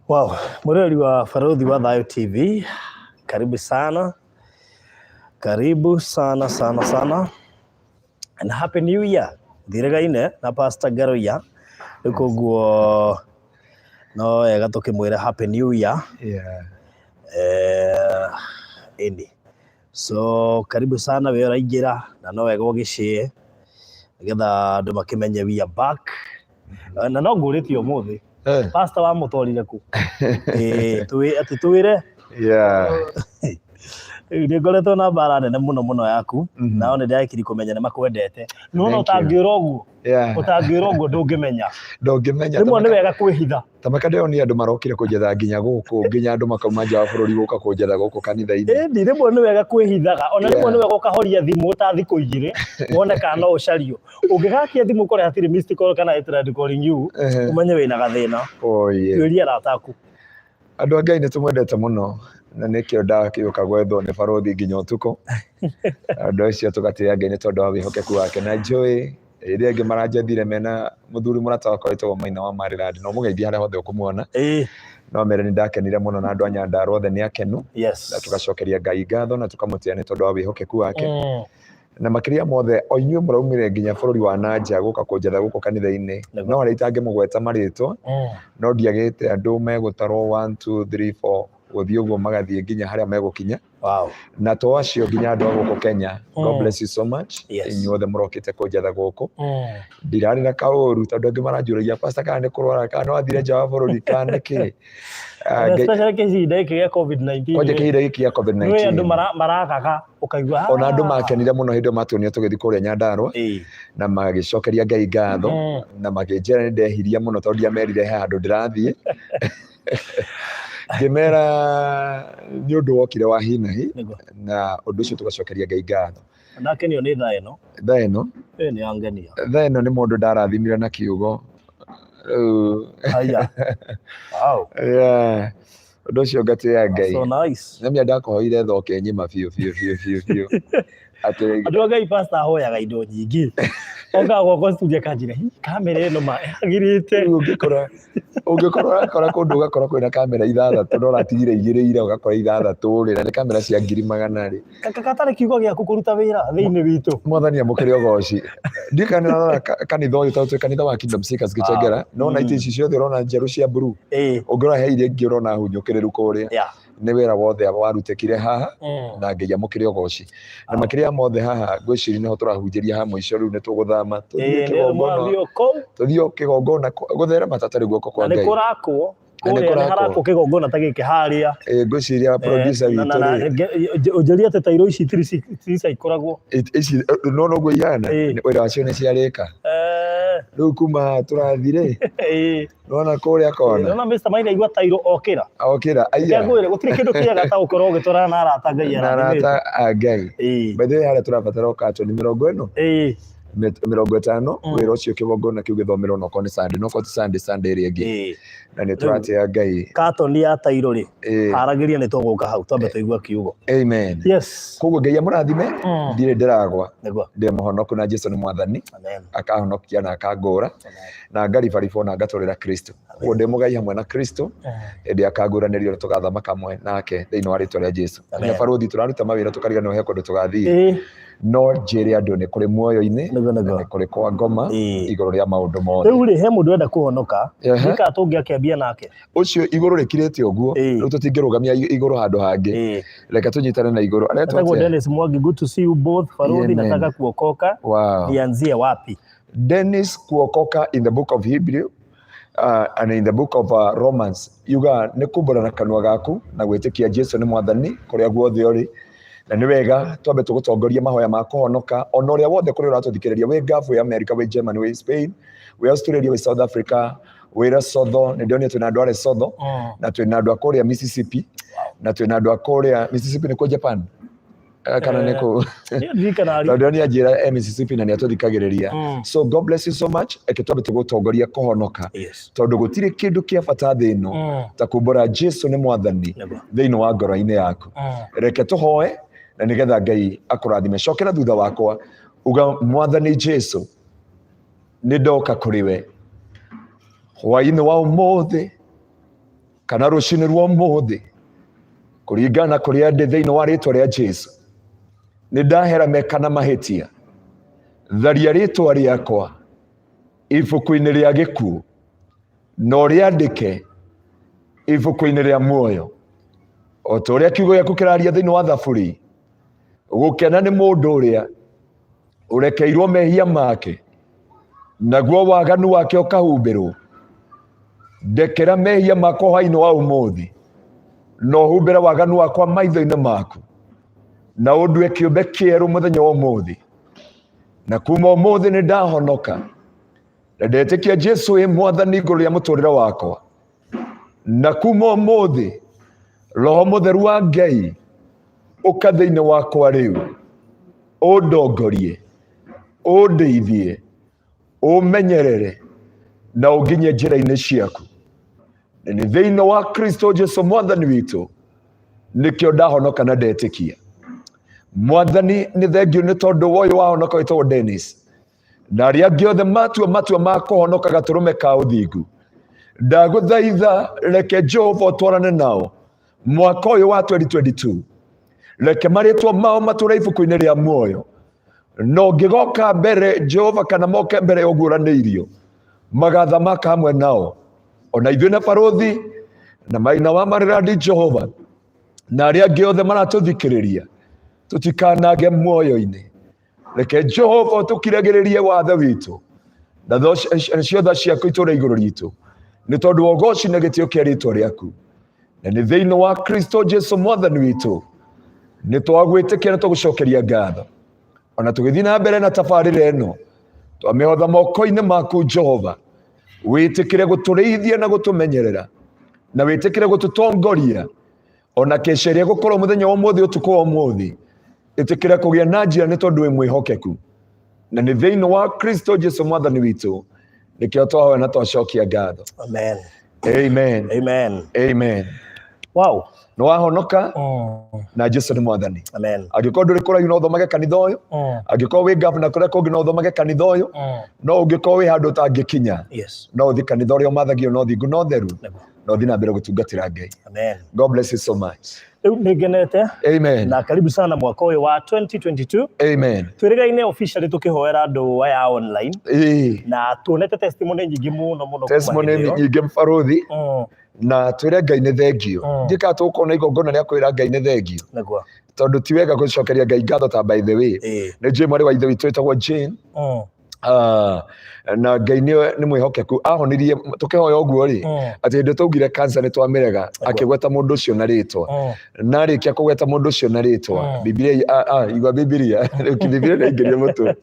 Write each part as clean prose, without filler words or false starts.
Wow, mwĩroreri wa Barũthi wa Thayũ TV, karibu sana, karibu sana sana sana and happy new year. Thiregaine na Pastor Ngaruiya, rĩu koguo no wega tũkĩmwĩra happy new year. Ĩni. So karibu sana we ũraingĩra na no wega ũgĩshare nĩgetha andũ makĩmenye we are back. Na no ngũrĩtie ũmũthĩ. Pastor wamũtwarire kũ? Ĩĩ, atĩ twĩre. Rĩu nĩ ngoretwo na mbara nene mũno mũno yaku, nao nĩ ndĩrekiri kũmenya nĩ makwendete. Nĩ wona Thank you. ũtangĩũra ũguo, ũtangĩũra ũguo ndũngĩmenya. Ndũngĩmenya. Rĩmwe nĩ wega kwĩhitha. Tamaka ndĩronire andũ marokire kũnjetha nginya gũkũ, nginya andũ makauma nja wa bũrũri gũka kũnjetha gũkũ kanitha-inĩ. Ĩni rĩmwe nĩ wega kwĩhithaga, ona rĩmwe nĩ wega ũkahoria thimũ ta thikũ igĩrĩ, wone kana no ũcario. Ũngĩgakia thimũ ũkore hatirĩ missed call kana I tried calling you, ũmenye wĩna gathĩna. Oh, yeah. Tuĩria arata aku. Andũ a Ngai nĩ tũmwendete mũno na nĩkĩo ndakĩũka gwethwo nĩ barũthi nginya ũtukũ. Andũ acio tũgatĩĩa Ngai nĩ tondũ wa wĩhokeku wake na njũĩ rĩrĩa angĩ maranjethire mena mũthuri mũrata wakwa wĩtagwo Maina wa Maryland na ũmũgeithie harĩa hothe ũkũmuona. No mere nĩ ndakenire mũno na andũ a Nyandarua othe nĩ akenu. Na tũgacokeria Ngai ngatho na tũkamũtĩĩa nĩ tondũ wa wĩhokeku wake. Na makĩria mothe o inyuĩ mũraumire nginya bũrũri wa na nja gũka kũnjetha gũkũ kanitha-inĩ. No harĩa itangĩmũgweta marĩtwa, no ndiagĩte andũ megũtarwo 1 2 3 4 gũthiĩ ũguo magathiĩ nginya harĩa megũkinya. Na to acio nginya andũ a gũkũ Kenya. God bless you so much. Inyuothe mũrokĩte kũnjetha gũkũ. Ndirarĩ na kaũru tondũ angĩ maranjũragia pastor kana nĩ kũrwara kana nĩ wathire nja wa bũrũri kana nĩkĩ. Especially kĩhinda gĩkĩ gĩa COVID-19. Kwanja kĩhinda gĩkĩ gĩa COVID-19. Nĩ andũ maragaga ũkaigua. Ona andũ makenire mũno hĩndĩ ĩyo matuonire tũgĩthiĩ kũrĩa Nyandarua na magĩcokeria Ngai ngatho na makĩnjĩra nĩ ndehirie mũno tondũ ndiamerire he handũ ndĩrathiĩ. Ngĩmera nĩ ũndũ wokire wa hi na hi na ũndũ ũcio tũgacokeria Ngai ngatho. Ndakenio nĩ thaa ĩno. Thaa ĩno? Ĩĩ nĩ yangenia. Thaa ĩno nĩ mũndũ ndarathimire na kiugo. Rĩu. Haya. Wow. Yeah. Ũndũ ũcio ngatĩĩa Ngai. So nice. Nĩmia ndakũhoire thoke nyima biũ biũ biũ biũ biũ. Atĩ Andũ a Ngai pastor ahoyaga indo nyingĩ. Okaga gwakwa studio akanjĩra, "Hi, kamera ĩno ma yagĩrĩte." Rĩu ũngĩkora ũngĩkorwo ũrakora kũndũ ũgakora kwĩna kamera ithathatũ no ũratigire igĩrĩ ira ũgakora ithathatũ rĩ na nĩ kamera cia ngiri magana rĩ. Gatarĩ kiugo gĩaku kũruta wĩra thĩinĩ witũ. Mwathani amũkĩre ũgoci. Ndiũĩ kana nĩ ũrona kanitha ũyũ tondũ twĩ kanitha wa Kingdom Seekers Gĩchengera, no na itĩ ici ciothe ũrona njerũ cia blue. Ũngĩrora he iria ingĩ ũrona hunyũkĩrĩru kũrĩa. Nĩ wĩra wothe warutĩkire haha na Ngai amũkĩre ũgoci. Na makĩria ya mothe haha ngwĩciria nĩho tũrahunjĩria ha mũico rĩu nĩ tũgũthama tũthiĩ kĩgongona. Tũthiĩ kĩgongona gũtherema tatarĩ guoko kwa Ngai. Na nĩ kũrakwo. Kũrĩa nĩ harakwo kĩgongona ta gĩkĩ harĩa. Ĩĩ ngwĩciria producer witũ rĩ. Ũnjĩrie atĩ tairo ici itiricyclagwo. Ici no noguo ihana wĩra wacio nĩ ciarĩka. Rĩu kuma tũrathiĩ rĩ. Nĩwona kũrĩa kona. Nĩwona Mr. Maina aigua tairo okĩra. Okĩra aiya. Ngwĩre gũtirĩ kĩndũ kĩega ta gũkorwo ũgĩtwarana na arata Ngai arathimĩte. Na arata a Ngai. By the way harĩa tũrabatara o katoni mĩrongo ĩno. 50 wĩra ũcio kĩgongona kĩu gĩthomerwo no korwo nĩ Sunday no korwo ti Sunday Sunday ĩrĩa ĩngĩ. Na nĩ tũratĩĩa Ngai. Katoni ya tairo rĩ, haragĩria nĩ tũgũka hau twambe tũigue kiugo. Amen. Yes. Koguo Ngai amũrathime, ndirĩ ndĩragwa. Ndĩ mũhonoku na Jesu nĩ mwathani. Akahonokia na akangũra na ngaribaribwo na ngatũrĩra Kristo. Koguo ndĩ mũgai hamwe na Kristo hĩndĩ akangũranĩrio tũgathamaka hamwe nake thĩinĩ wa rĩtwa rĩa Jesu. Nginya barũthi tũraruta mawĩra tũkariganĩrwo he kũndũ tũgathiĩ. No njĩre andũ nĩ kũrĩ muoyo-inĩ na nĩ kũrĩ kwa ngoma igũrũ rĩa maũndũ mothe. Rĩu rĩ he mũndũ ũrenda kũhonoka, nĩka tũngĩakĩambia nake? Ũcio igũrũ rĩkirĩte ũguo, rĩu tũtingĩrũgamia igũrũ handũ hangĩ. Reke tũnyitane na igũrũ. Aretwo Etagwo atĩa? Dennis Mwangi, good to see you both. Barũthi, nataka kuokoka. Nianzie wapi? Dennis kuokoka in the book of Hebrew and in the book of Romans yuga nĩ kumbũra na kanua gaku na gwĩtĩkia Jesu nĩ mwathani kũrĩa guothe ũrĩ na nĩ wega twambe tũgũtongorie mahoya ma kũhonoka ona ũrĩa wothe kũrĩa ũratũthikĩrĩria wĩ Gulf wĩ America wĩ Germany wĩ Spain wĩ Australia wĩ South Africa wĩ Lesotho nĩ ndĩronire twĩna andũ a Lesotho na twĩna andũ a kũrĩa Mississippi na twĩna andũ a kũrĩa Mississippi nĩ kuo Japan kana nĩ kũ Ndirikana tondũ nĩ anjĩra e Mississippi na nĩ atũthikagĩrĩria. So God bless you so much. Reke twambe tũgũtongoria kũhonoka tondũ gũtirĩ kĩndũ kĩa bata thĩ ĩno ta kumbũra Jesu nĩ mwathani thĩinĩ wa ngoro-inĩ yaku. Reke tũhoe. Na nĩgetha Ngai akũrathime. Cokera thutha wakwa, uga, Mwathani Jesu, nĩ ndoka kũrĩ we hwainĩ wa ũmũthĩ kana rũcinĩ rwa ũmũthĩ, kũringana na kũrĩa ndĩ thĩinĩ wa rĩtwa rĩa Jesu. Nĩ ndahera meka na mahĩtia, tharia rĩtwa rĩakwa ibuku-inĩ rĩa gĩkuũ na ũrĩandĩke ibuku-inĩ rĩa muoyo, o ta ũrĩa kiugo gĩaku kĩraria thĩinĩ wa Thaburi. Gũkena nĩ mũndũ ũrĩa ũrekeirwo mehia make, naguo waganu wake ũkahumbĩrwo. Ndekera mehia makwa hwainĩ wa ũmũthĩ, na ũhumbĩre waganu wakwa maitho-inĩ maku, na ũndue kĩũmbe kĩerũ mũthenya wa ũmũthĩ. Na kuma ũmũthĩ nĩ ndahonoka na ndetĩkia Jesu ĩ Mwathani igũrũ rĩa mũtũrĩre wakwa. Na kuma ũmũthĩ Roho Mũtheru wa Ngai ũka thĩinĩ wakwa rĩu, ũndongorie, ũndeithie, ũmenyerere na ũnginyie njĩra-inĩ ciaku. Na nĩ thĩinĩ wa Kristo Jesu Mwathani witũ nĩkĩo ndahonoka na ndetĩkia. Mwathani, nĩ thengiũ nĩ tondũ wa ũyũ wahonoka wĩtagwo Dennis na arĩa angĩ othe matua matua ma kũhonoka gatũrũme ka ũthingu. Ndagũthaitha reke Jehova ũtwarane nao mwaka ũyũ wa 2022. Reke marĩtwa mao matũre ibuku-inĩ rĩa muoyo, na ũngĩgoka mbere Jehova kana moke mbere ũguũranĩirio, magathamaka hamwe nao, ona ithuĩ na barũthi na maina wa marĩrandi Jehova na arĩa angĩ othe maratũthikĩrĩria, tũtikanage muoyo-inĩ. Reke Jehova ũtũkiragĩrĩrie wathe witũ na ciothe ciaku itũre igũrũ ritũ, nĩ tondũ wa ũgoci na gĩtĩo kĩa rĩtwa rĩaku, na nĩ thĩinĩ wa Kristo Jesu Mwathani witũ nĩ twagwĩtĩkia na tũgũcokeria ngatho. Ona tũgĩthiĩ na mbere na tabarĩra ĩno, twamĩhotha moko-inĩ maku Jehova, wĩtĩkĩre gũtũrĩithia na gũtũmenyerera, na wĩtĩkĩre gũtũtongoria ona kesha ĩrĩa ĩgũkorwo mũthenya wa ũmũthĩ, ũtukũ wa ũmũthĩ. Ĩtĩkĩra kũgĩa na njĩra nĩ tondũ wĩ mwĩhokeku, na nĩ thĩinĩ wa Kristo Jesu Mwathani witũ nĩkĩo twahoya na twacokia ngatho. Amen. Amen. Amen. Amen. Wow. Nĩ wahonoka na Jesu nĩ Mwathani. Amen. Angĩkorwo ndũrĩ kũraihu no ũthomage kanitha ũyũ, angĩkorwo wĩ gavana kũrĩa kũngĩ no ũthomage kanitha ũyũ, no ũngĩkorwo wĩ handũ ũtangĩkinya, no ũthiĩ kanitha ũrĩa ũmathagio no thingu no theru, na ũthiĩ na mbere gũtungatĩra Ngai. Amen. God bless you so much. Rĩu nĩ ngenete. Amen. Na karibu sana mwaka ũyũ wa 2022. Amen. Twĩrĩgaine officially tũkĩhoera andũ aya online. Na tuonete testimony nyingĩ mũno mũno kuma Testimony hĩndĩ ĩyo. nyingĩ barũthi, na twĩre Ngai nĩ thengio. Njĩkaga tũgũkorwo na igongona rĩa kwĩra Ngai nĩ thengio, Nĩguo. Tondũ ti wega gũcokeria Ngai ngatho ta by the way. Nĩ njũĩ mwarĩ wa ithe witũ wĩtagwo Jane. Ah, na Ngai nĩ mwĩhokeku, ahonirie tũkĩhoya ũguo rĩ, atĩ hĩndĩ twaugire cancer nĩ twamĩrega, akĩgweta mũndũ ũcio na rĩtwa, na arĩkia kũgweta mũndũ ũcio na rĩtwa, Bibilia, igua Bibilia, rĩu Bibilia nĩ aingĩria mũtwe,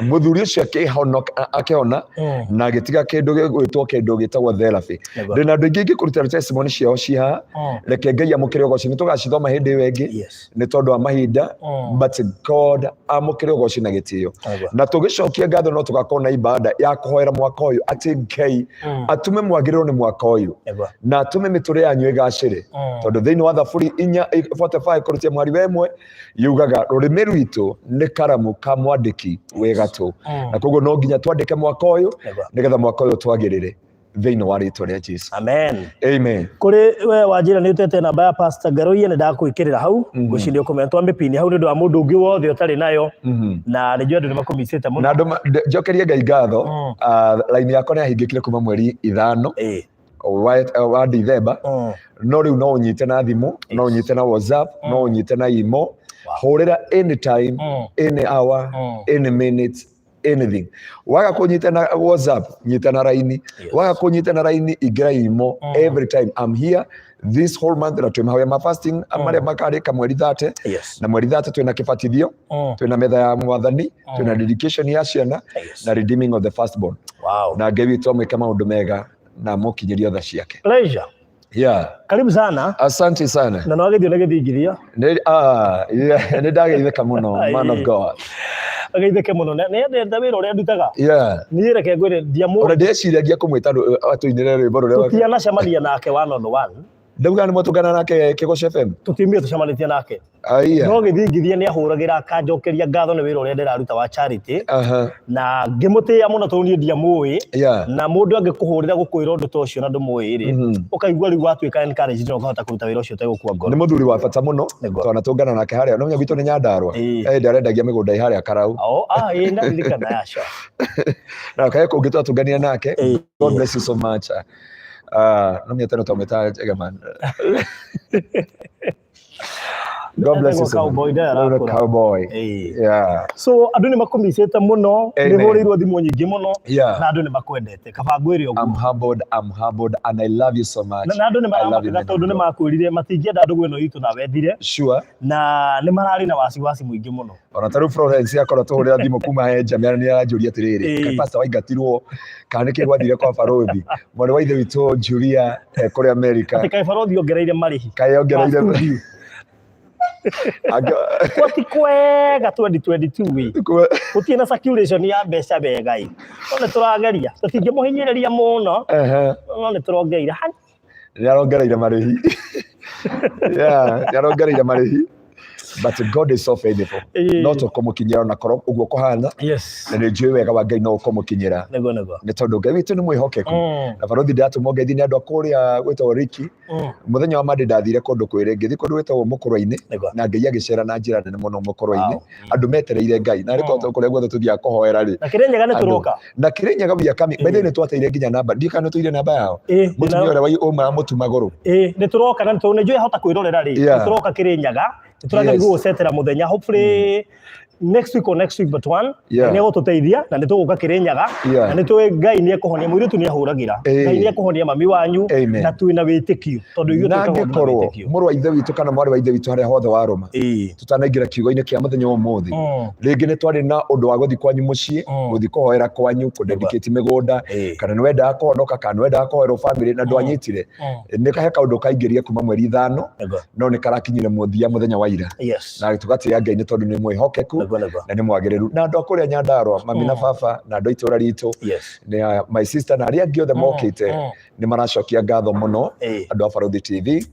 mũthuri ũcio akĩhonoka, akĩhona na agĩtiga kĩndũ gĩgwĩtwo kĩndũ gĩtagwo therapy. Ndĩna andũ aingĩ ingĩkũrutĩra testimony ciao ci haha. Reke Ngai amũkĩre ũgoci, nĩ tũgacithoma hĩndĩ ĩyo ĩngĩ nĩ tondũ wa mahinda, but God amũkĩre ũgoci na gĩtĩo. Na tũgĩcokia ngatho no tũgakorwo na ibada ya kũhoera mwaka ũyũ atĩ Ngai atũme mwagĩrĩrwo nĩ mwaka ũyũ na atũme mĩtũrĩre yanyu ĩgacĩre, tondũ thĩinĩ wa Thaburi 4:45 kũrutia mwari wa 1 yugaga rũrĩmĩ rwitũ nĩ karamu ka mwandĩki wĩ gatũ, na koguo no nginya twandĩke mwaka ũyũ nĩgetha mwaka ũyũ twagĩrĩre thĩinĩ wa rĩtwa rĩa Jesu. Amen. Amen. Kũrĩ we wanjĩra nĩ ũtete namba ya Pastor Ngaruiya, nĩ ndakwĩkĩrĩra hau. Ngwĩciria nĩ ũkũmenya twamĩpini hau nĩ ũndũ wa mũndũ ũngĩ wothe ũtarĩ nayo, na nĩ njũĩ andũ nĩ makũmicĩte mũno. Na andũ njokerie Ngai ngatho. Raini yakwa nĩ yahingĩkire kuma mweri 5 wa Dithemba, no rĩu no ũnyite na thimũ, no ũnyite na WhatsApp, no ũnyite na imo. Hũrĩra anytime, any hour, any minute, anything. Waga kũnyita na WhatsApp, nyita na raini. Waga kũnyita na raini, ingĩra imo. Every time I'm here this whole month, na twĩ mahoya ma fasting marĩa makarĩka mweri 30, na mweri 30 twĩna kĩbatithio, twĩna metha ya Mwathani, twĩna dedication ya ciana na redeeming of the firstborn. Na Ngai witũ amwĩke maũndũ mega na amũkinyĩrie tha ciake. Pleasure. Karibu sana. Asante sana. Na no wagethio nĩ gĩthingithia. Nĩ yeah, nĩ ndageithĩka mũno, man of God. Ageithĩke mũno. Nĩ endete wĩra ũrĩa ndutaga. Niĩ reke ngwĩre ndiamũ Ona ndĩreciragia kũmwĩta atũinĩre rwĩmbo rũrĩa Tũtianacemania nake one on one. Ndauga nĩ mwatũngana nake Kĩgoco FM. Tũtiumire tũcemanĩtie nake. Aya. No gĩthingithia nĩ ahũragĩra akanjokeria ngatho nĩ wĩra ũrĩa ndĩraruta wa charity. Na ngĩmũtĩĩa mũno tondũ niĩ ndiamũĩ. Na mũndũ angĩkũhũrĩra gũkwĩra ũndũ ta ũcio na ndũmũĩ rĩ, ũkaigua rĩu watuĩka encouraged na ũkahota kũruta wĩra ũcio ũtegũkua ngoro. Nĩ mũthuri wa bata mũno. Nĩguo. Twanatũngana nake harĩa. No gwitũ nĩ Nyandarua. Ĩĩ. Ĩĩ arendagia mĩgũnda ĩ harĩa Karau. Oh, ah, ĩĩ ndaririkana ya sure. Na kae kũngĩ twatũnganire nake. Ĩĩ. God bless you so much. Ah, no mĩetano twamwĩtaga Njega God bless you so much. Cowboy ndaya Little arakũra. cowboy. Ĩĩ. Yeah. So andũ nĩ makũmicĩte mũno, Amen. nĩ hũrĩirwo thimũ nyingĩ mũno Yeah. na andũ nĩ makwendete. Kaba ngwĩre ũguo. I'm humbled, I'm humbled, and I love you so much. Na andũ nĩ I love you, maramakaga man of tondũ nĩ God. makwĩrire matingĩenda ndũgũ ĩno itũ nawe ĩthire Sure. na nĩ mararĩ na wasiwasi mũingĩ mũno. Ona ta rĩu Florence akorwo tũhũrĩra thimũ kuma he Njamia nĩ aranjũria atĩrĩrĩ, Ĩĩ. kaĩ pastor waingatirwo kana nĩkĩ gwathire kwa barothi? Mwarĩ wa ithe witũ Julia kũrĩa America. Atĩ kaĩ barothi ongereire marĩhi. Kaĩ ongereire Ma studio. Gũti kwega 2022 ĩ. Gũtirĩ na circulation ya mbeca wega ĩ. No nĩ tũrageria. Tũtingĩmũhinyĩrĩria mũno. No nĩ tũrongereire. Hani. Nĩ arongereire marĩhi. Yeah, nĩ arongereire marĩhi. But God is so faithful. Ĩĩ. No tũkũmũkinyĩra ona korwo ũguo kũhana. Yes. Na nĩ njũĩ wega wa Ngai no ũkũmũkinyĩra. Nĩguo nĩguo. Nĩ tondũ Ngai witũ nĩ mwĩhokeku. Na barothi ndĩratũmwo ngeithi nĩ andũ a kũrĩa gwĩtagwo Riki. Mũthenya wa Monday ndathire kũndũ kwĩrĩ, ngĩthiĩ kũndũ gwĩtagwo Mũkũrwe-inĩ, Nĩguo. na Ngai agĩcera na njĩra nene mũno Mũkũrwe-inĩ. Wow. Andũ metereire Ngai. Na nĩ tondũ kũrĩa guothe tũthiaga kũhoera rĩ. Na Kĩrĩnyaga nĩ Andũ. tũroka. Na Kĩrĩnyaga we are coming. By the way nĩ twateire nginya namba. Ndiũĩ kana nĩ tũire namba yao. Ĩĩ, Mũtumia ũrĩa wa ũma mũtu magũrũ. Ĩĩ, nĩ tũroka na nĩ njũĩ ahota kwĩrorera rĩ. Yeah. Nĩ tũroka Kĩrĩnyaga. Nĩ tũrageria Yes. gũgũcetera mũthenya. Hopefully next week or next week but one. Yeah. Nĩ egũtũteithia na nĩ tũgũka Kĩrĩnyaga. Yeah. Na nĩ tũĩ Ngai nĩ ekũhonia mũirĩtu nĩ ahũragĩra. Ĩĩ. Ngai nĩ ekũhonia mami wanyu Amen. na twĩna wĩtĩkio tondũ ithuĩ Na twĩkaga ũndũ na angĩkorwo wĩtĩkio. mũrũ wa ithe witũ kana mwarĩ wa ithe witũ harĩa hothe warũma, Ĩĩ. tutanaingĩra kiugo-inĩ kĩa mũthenya wa ũmũthĩ, rĩngĩ nĩ twarĩ na ũndũ wa gũthiĩ kwanyu mũciĩ, gũthiĩ kũhoera kwanyu, kũdedicate mĩgũnda, Ĩĩ. kana nĩ wendaga kũhonoka, kana nĩ wendaga kũhoerwo family na ndwanyitire, nĩ kahe kaũndũ kaingĩrie kuma mweri 5, Nĩguo. no nĩ karakinyire mũthia mũthenya wa ira. Yes. Na tũgatĩĩa Ngai nĩ tondũ nĩ mwĩhokeku Nĩguo nĩguo. na nĩ mwagĩrĩru. Na andũ a kũrĩa Nyandarua, mami na baba na andũ a itũũra ritũ, Yes. nĩ my sister na arĩa angĩ othe mokĩte, nĩ maracokia ngatho mũno Ĩĩ. andũ a Barothi TV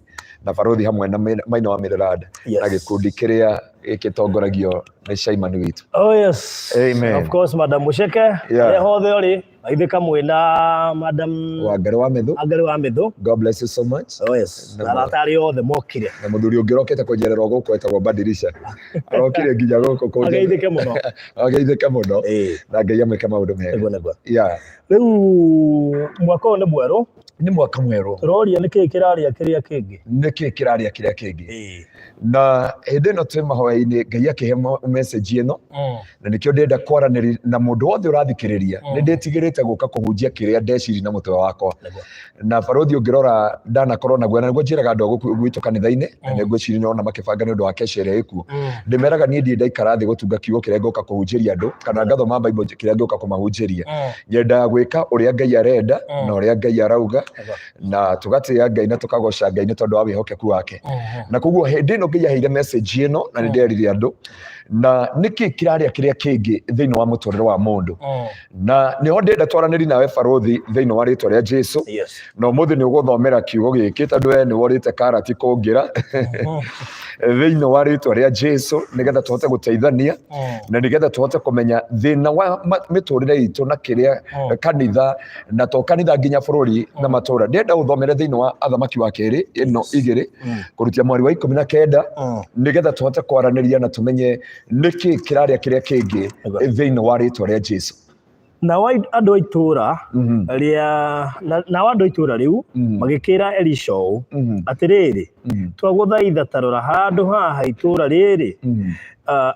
na Barothi hamwe na Maina wa Mĩrerand Yes. na gĩkundi kĩrĩa gĩtongoragio nĩ Shaiman witũ. Oh yes. Amen. Of course, Madam Musheke, Yeah. harĩa hothe ũrĩ, aithĩ kamwe na Madam Wangari wa Methu. Wangari wa Methu. God bless you so much. Oh yes. Nĩguo. Na arata arĩa othe mokire. Na mũthuri ũngĩ ũrokĩte kũnjererwo gũkũ etagwo Badirisha. Arokire nginya gũkũ kũnjererwo. Ageithĩke mũno. Ageithĩke mũno. Ĩĩ. Na Ngai amwĩke maũndũ mega. Nĩguo nĩguo. Yeah. Rĩu mwaka ũyũ nĩ mwerũ. Nĩ mwaka mwerũ. Tũroria nĩkĩĩ kĩrarĩa kĩrĩa kĩngĩ. Nĩkĩĩ kĩrarĩa kĩrĩa kĩngĩ. Ĩĩ. Na hĩndĩ ĩno twĩ mahoya-inĩ Ngai akĩhe message ĩno, na nĩkĩo ndĩrenda kwaranĩria na mũndũ wothe ũrathikĩrĩria. Nĩ ndĩtigĩrĩte gũka kũhunjia kĩrĩa ndeciria na mũtwe wakwa. Nĩguo. Na barothi ũngĩrora ndanakorwo naguo, na nĩguo njĩraga andũ a gũkũ gwitũ kanitha-inĩ, na nĩ ngwĩciria nĩrona makĩbanga nĩ ũndũ wa kesha ĩrĩa ĩkuo. Ndĩmeraga niĩ ndirĩ ndaikara thĩ gũtunga kiugo kĩrĩa ngũka kũhunjĩria andũ, kana ngathoma Bible kĩrĩa ngũka kũmahunjĩria. Nyendaga gwĩka ũrĩa Ngai arenda na ũrĩa Ngai arauga, na tũgatĩĩa Ngai na tũkagoca Ngai nĩ tondũ wa wĩhokeku wake. Na koguo hĩndĩ ĩno Ngai aheire message ĩno, na nĩ nderire andũ, na nĩkĩ kĩrarĩa kĩrĩa kĩngĩ thĩinĩ wa mũtũrĩre wa mũndũ. Na nĩho ndĩrenda twaranĩri nawe barothi thĩinĩ wa rĩtwa rĩa Jesu. Yes. Na ũmũthĩ nĩ ũgũthomera kiugo gĩkĩ tondũ we nĩ worĩte karati kũngĩra thĩinĩ wa rĩtwa rĩa Jesu, nĩgetha tũhote gũteithania na nĩgetha tũhote kũmenya thĩna wa mĩtũrĩre itũ na kĩrĩa kanitha na to kanitha nginya bũrũri na matũra. Ndĩrenda ũthomere thĩinĩ wa Athamaki wa kerĩ ĩno 2 kũrutia mweri wa 19, nĩgetha tũhote kwaranĩria na tũmenye nĩkĩ kĩrarĩa kĩrĩa kĩngĩ thĩinĩ wa rĩtwa rĩa Jesu. Nao andũ a itũũra rĩa nao andũ a itũũra rĩu magĩkĩra Elisha ũũ, atĩrĩrĩ, twagũthaitha ta rora handũ haha itũũra rĩrĩ,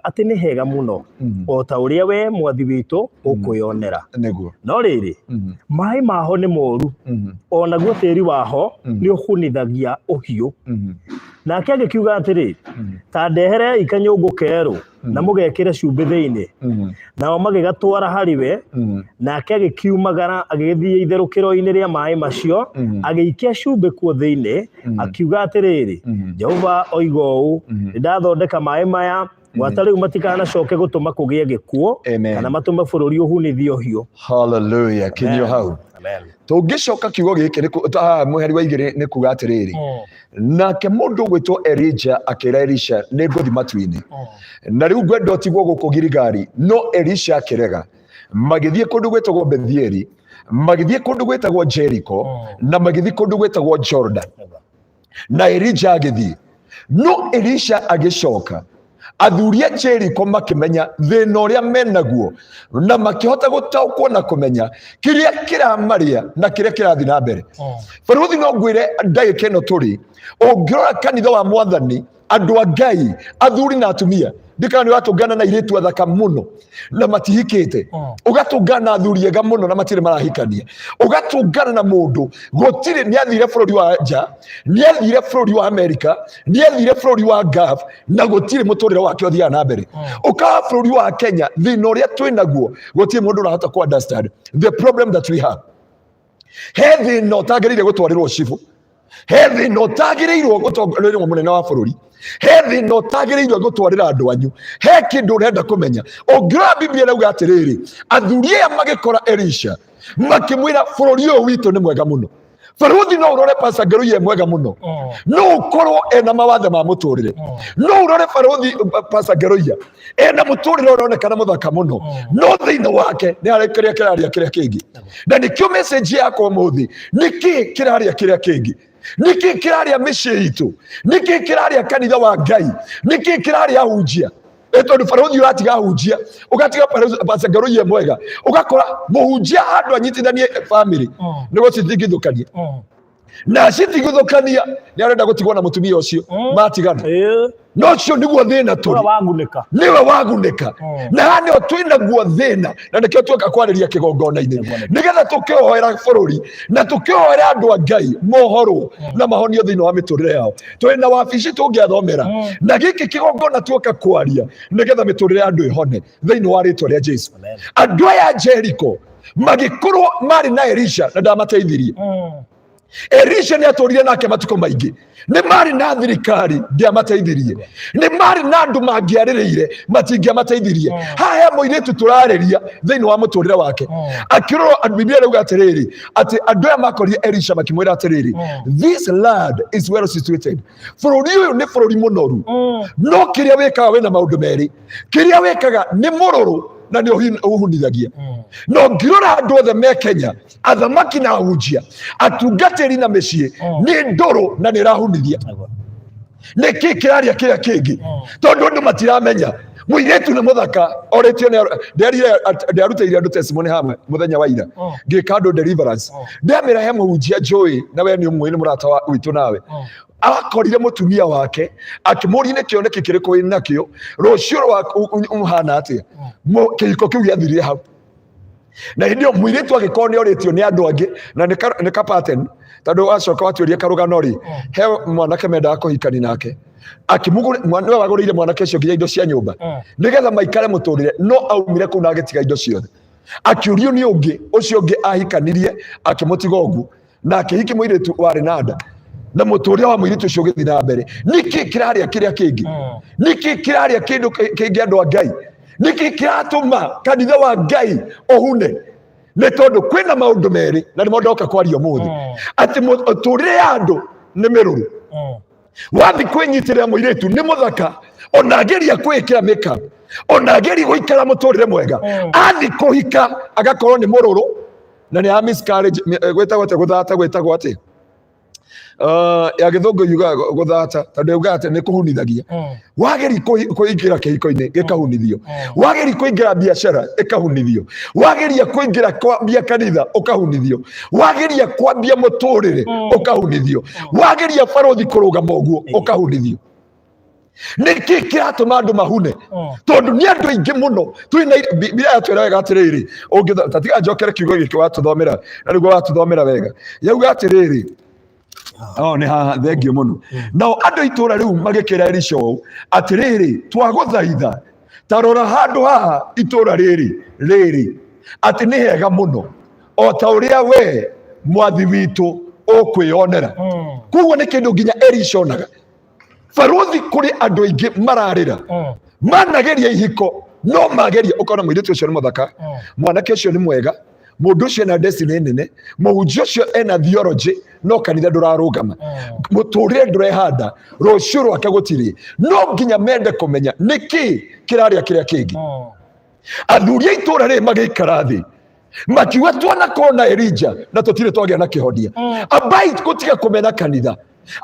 atĩ nĩ hega mũno, o ta ũrĩa we mwathi witũ ũkwĩonera. Nĩguo. No rĩrĩ, maĩ maho nĩ moru, o naguo tĩri waho nĩ ũhunithagia ũhiũ. Nake agĩkiuga atĩrĩ, ta ndeherei kanyũngũ kerũ na mũgekĩre cumbĩ thĩinĩ. Nao magĩgatwara harĩ we, nake agĩkiumagara agĩgĩthiĩ itherũkĩro-inĩ rĩa maĩ macio, agĩikia cumbĩ kuo thĩinĩ, akiuga atĩrĩrĩ, Jehova oiga ũũ, nĩndathondeka maĩ maya, Gwata rĩu matikanacoke gũtũma kũgĩe gĩkuũ Amen. kana matũme bũrũri ũhunithio hiũ. Hallelujah, kinyio hau. Amen. Tũngĩcoka kiugo gĩkĩ mũhari wa 2 nĩ kuga atĩrĩrĩ, nake mũndũ ũgwĩtwo Elija akĩra Elisha, nĩ ngũthiĩ matu-inĩ, na rĩu ngwenda ũtigwo gũkũ Giligali. No Elisha akĩrega. Magĩthiĩ kũndũ gwĩtagwo Bethieli, magĩthiĩ kũndũ gwĩtagwo Jericho, na magĩthiĩ kũndũ gwĩtagwo Jordan, na Elija agĩthiĩ. No Elisha agĩcoka, athuri a Jericho makĩmenya thĩna ũrĩa menaguo, na makĩhota gũtaũkwo na kũmenya kĩrĩa kĩramarĩa na kĩrĩa kĩrathiĩ na mbere. Barũthi, no ngwĩre ndagĩka ĩno tũrĩ, ũngĩrora kanitha wa Mwathani, andũ a Ngai, athuri na atumia, ndikana nĩ ũratũngana na airĩtu athaka mũno na matihikĩte, ũgatũngana na athuri ega mũno na matirĩ marahikania, ũgatũngana na mũndũ gũtirĩ nĩ athire bũrũri wa nja, nĩ athire bũrũri wa Amerika, nĩ athire bũrũri wa Gulf, na gũtirĩ mũtũrĩre wake ũthiaga na mbere. Ũkaga bũrũri wa Kenya, thĩna ũrĩa twĩ naguo, gũtirĩ mũndũ ũrahota ku understand the problem that we have. He thĩna ũtagĩrĩire gũtwarĩrwo cibũ, he thĩna ũtagĩrĩirwo gũtwarĩrwo mũnene wa bũrũri, he thĩna ũtagĩrĩirwo gũtwarĩra andũ anyu, he kĩndũ ũrenda kũmenya. Ũngĩrora Biblia ĩrauga atĩrĩrĩ, athuri aya magĩkora Elisha makĩmwĩra, bũrũri ũyũ witũ nĩ mwega mũno. Barũthi, no ũrore Pastor Ngeruiya e mwega mũno, no ũkorwo ena mawathe ma mũtũrĩre. No ũrore barũthi Pastor Ngeruiya ena mũtũrĩre ũronekana mũthaka mũno, no thĩinĩ wake nĩ harĩ kĩrĩa kĩraria kĩrĩa kĩngĩ. Na nĩkĩo message yakwa ũmũthĩ, nĩkĩ kĩraria kĩrĩa kĩngĩ? Nĩkĩ kĩraria mĩciĩ itũ? Nĩkĩ kĩraria kanitha wa Ngai? Nĩkĩ kĩraria ahunjia? Ĩ tondũ barũthi ũratiga ahunjia, ũgatiga Pastor Ngeruiya mwega, ũgakora mũhunjia handũ anyitithanie family nĩ gũcithingithũkania, na acithingithũkania nĩ arenda gũtigwo na mũtumia ũcio matigana. No ũcio nĩguo thĩna tũrĩ. Ũrĩa wagunĩka. Nĩwe wagunĩka. Na haha nĩho twĩnaguo thĩna, na nĩkĩo tuoka kwarĩria kĩgongona-inĩ, nĩgetha tũkĩhoera bũrũri na tũkĩhoera andũ a Ngai mohorwo na mahonio thĩinĩ wa mĩtũrĩre yao. Twĩ na wabici tũngĩathomera, na gĩkĩ kĩgongona tuoka kwaria nĩgetha mĩtũrĩre ya andũ ĩhone thĩinĩ wa rĩtwa rĩa Jesu. Andũ aya a Jericho magĩkorwo marĩ na Elisha na ndamateithirie. Elisha nĩ atũrire nake matukũ maingĩ. Nĩ marĩ na thirikari, ndĩamateithirie. Nĩ marĩ na andũ mangĩarĩrĩire, matingĩamateithirie. Haha he mũirĩtu tũrarĩria thĩinĩ wa mũtũrĩre wake akĩrorwo. Biblia ĩrauga atĩrĩrĩ, atĩ andũ aya makorire Elisha makĩmwĩra atĩrĩrĩ, "This land is well situated," bũrũri ũyũ nĩ bũrũri mũnoru, no kĩrĩa wĩkaga wĩna maũndũ merĩ. Kĩrĩa wĩkaga nĩ mũrũrũ na nĩ ũhunithagia. No ngĩrora andũ othe me Kenya, athamaki na ahunjia, atungatĩri na mĩciĩ, nĩ ndũrũ na nĩ ĩrahunithia. Nĩ kĩ kĩraria kĩrĩa kĩngĩ? Tondũ andũ matiramenya mũirĩtu nĩ mũthaka orĩtio. Nderutĩire andũ testimony hamwe mũthenya wa ira, ngĩka andũ deliverance, ndamĩra he mũhunjia njũĩ na we nĩ ũmũĩ, nĩ mũrata witũ nawe, akorire mũtumia wake akĩmũria, nĩ kĩoneki kĩrĩkũ wĩ nakĩo? Rũciũ rwaku ũhana atĩa? Kĩhiko kĩu gĩathirire hau. Na hĩndĩ ĩyo mũirĩtu agĩkorwo nĩ orĩtio nĩ andũ angĩ, na nĩ ka pattern, tondũ wacoka watuĩria karũgano rĩ, he mwanake mendaga kũhikani nake, akĩmũgũrĩ nĩwe wagũrĩire mwanake ũcio nginya indo cia nyũmba nĩgetha maikare mũtũrĩre, no aumire kũu na agĩtiga indo ciothe. Akĩũrio nĩ ũngĩ, ũcio ũngĩ ahikanirie akĩmũtiga ũguo na akĩhiki mũirĩtu warĩ na nda, na mũtũrĩre wa mũirĩtu ũcio ũgĩthiĩ na mbere. Nĩkĩ kĩrarĩa kĩrĩa kĩngĩ? Nĩkĩ kĩrarĩa kĩndũ kĩngĩ? Andũ a Ngai, nĩkĩ kĩratũma kanitha wa Ngai ũhune? Nĩ tondũ kwĩna maũndũ merĩ, na nĩmo ndoka kwaria ũmũthĩ, atĩ mũtũrĩre ya andũ nĩ mĩrũrũ. Wathi kwĩnyitĩrĩra mũirĩtu nĩ mũthaka, ona ageria kwĩĩkĩra makeup, ona ageria gũikara mũtũrĩre mwega, athi kũhika agakorwo nĩ mũrũrũ na nĩ ya miscarriage. Gwĩtagwo atĩa gũthata? Gwĩtagwo atĩa? Ya gĩthũngũ yugaga gũthata, tondũ yugaga atĩ nĩ kũhunithagia. Wageri kũingĩra kĩhiko-inĩ gĩkahunithio, wageri kũingĩra biacara ĩkahunithio, wageria kũingĩra kwambia kanitha ũkahunithio, wageria kwambia mũtũrĩre ũkahunithio, wageria barothi kũrũgama ũguo ũkahunithio. Nĩkĩ kĩratũma andũ mahune? Tondũ nĩ andũ aingĩ mũno twĩna Biblia yatwĩra wega atĩrĩrĩ, ũngĩtho ta tiga njokere kiugo gĩkĩ watũthomera, na nĩguo watũthomera wega, yauga atĩrĩrĩ, oh, nĩ haha, thengio mũno. Nao andũ a itũũra rĩu magĩkĩra Elisha ũũ atĩrĩrĩ, "Twagũthaitha, ta rora handũ haha itũũra rĩrĩ rĩrĩ, atĩ nĩ hega mũno o ta ũrĩa we mwathi witũ ũkwĩyonera." Koguo nĩ kĩndũ nginya Elisha onaga. Barũthi, kũrĩ andũ aingĩ mararĩra. Manageria ihiko no mageria, ũkona mũirĩtu ũcio nĩ mũthaka, mwanake ũcio nĩ mwega, mũndũ ũcio ena destiny nene, mũhunjia ũcio ena theology, no kanitha ndũrarũgama, mũtũrĩre ndũrehanda, rũciũ rwake gũtirĩ. No nginya mende kũmenya nĩkĩ kĩrarĩa kĩrĩa kĩngĩ. Athuri a itũra rĩrĩ magĩikara thĩ makiuga, twanakorwo na Elija na tũtirĩ twagĩa na kĩhonia. Ambai gũtiga kũmena kanitha,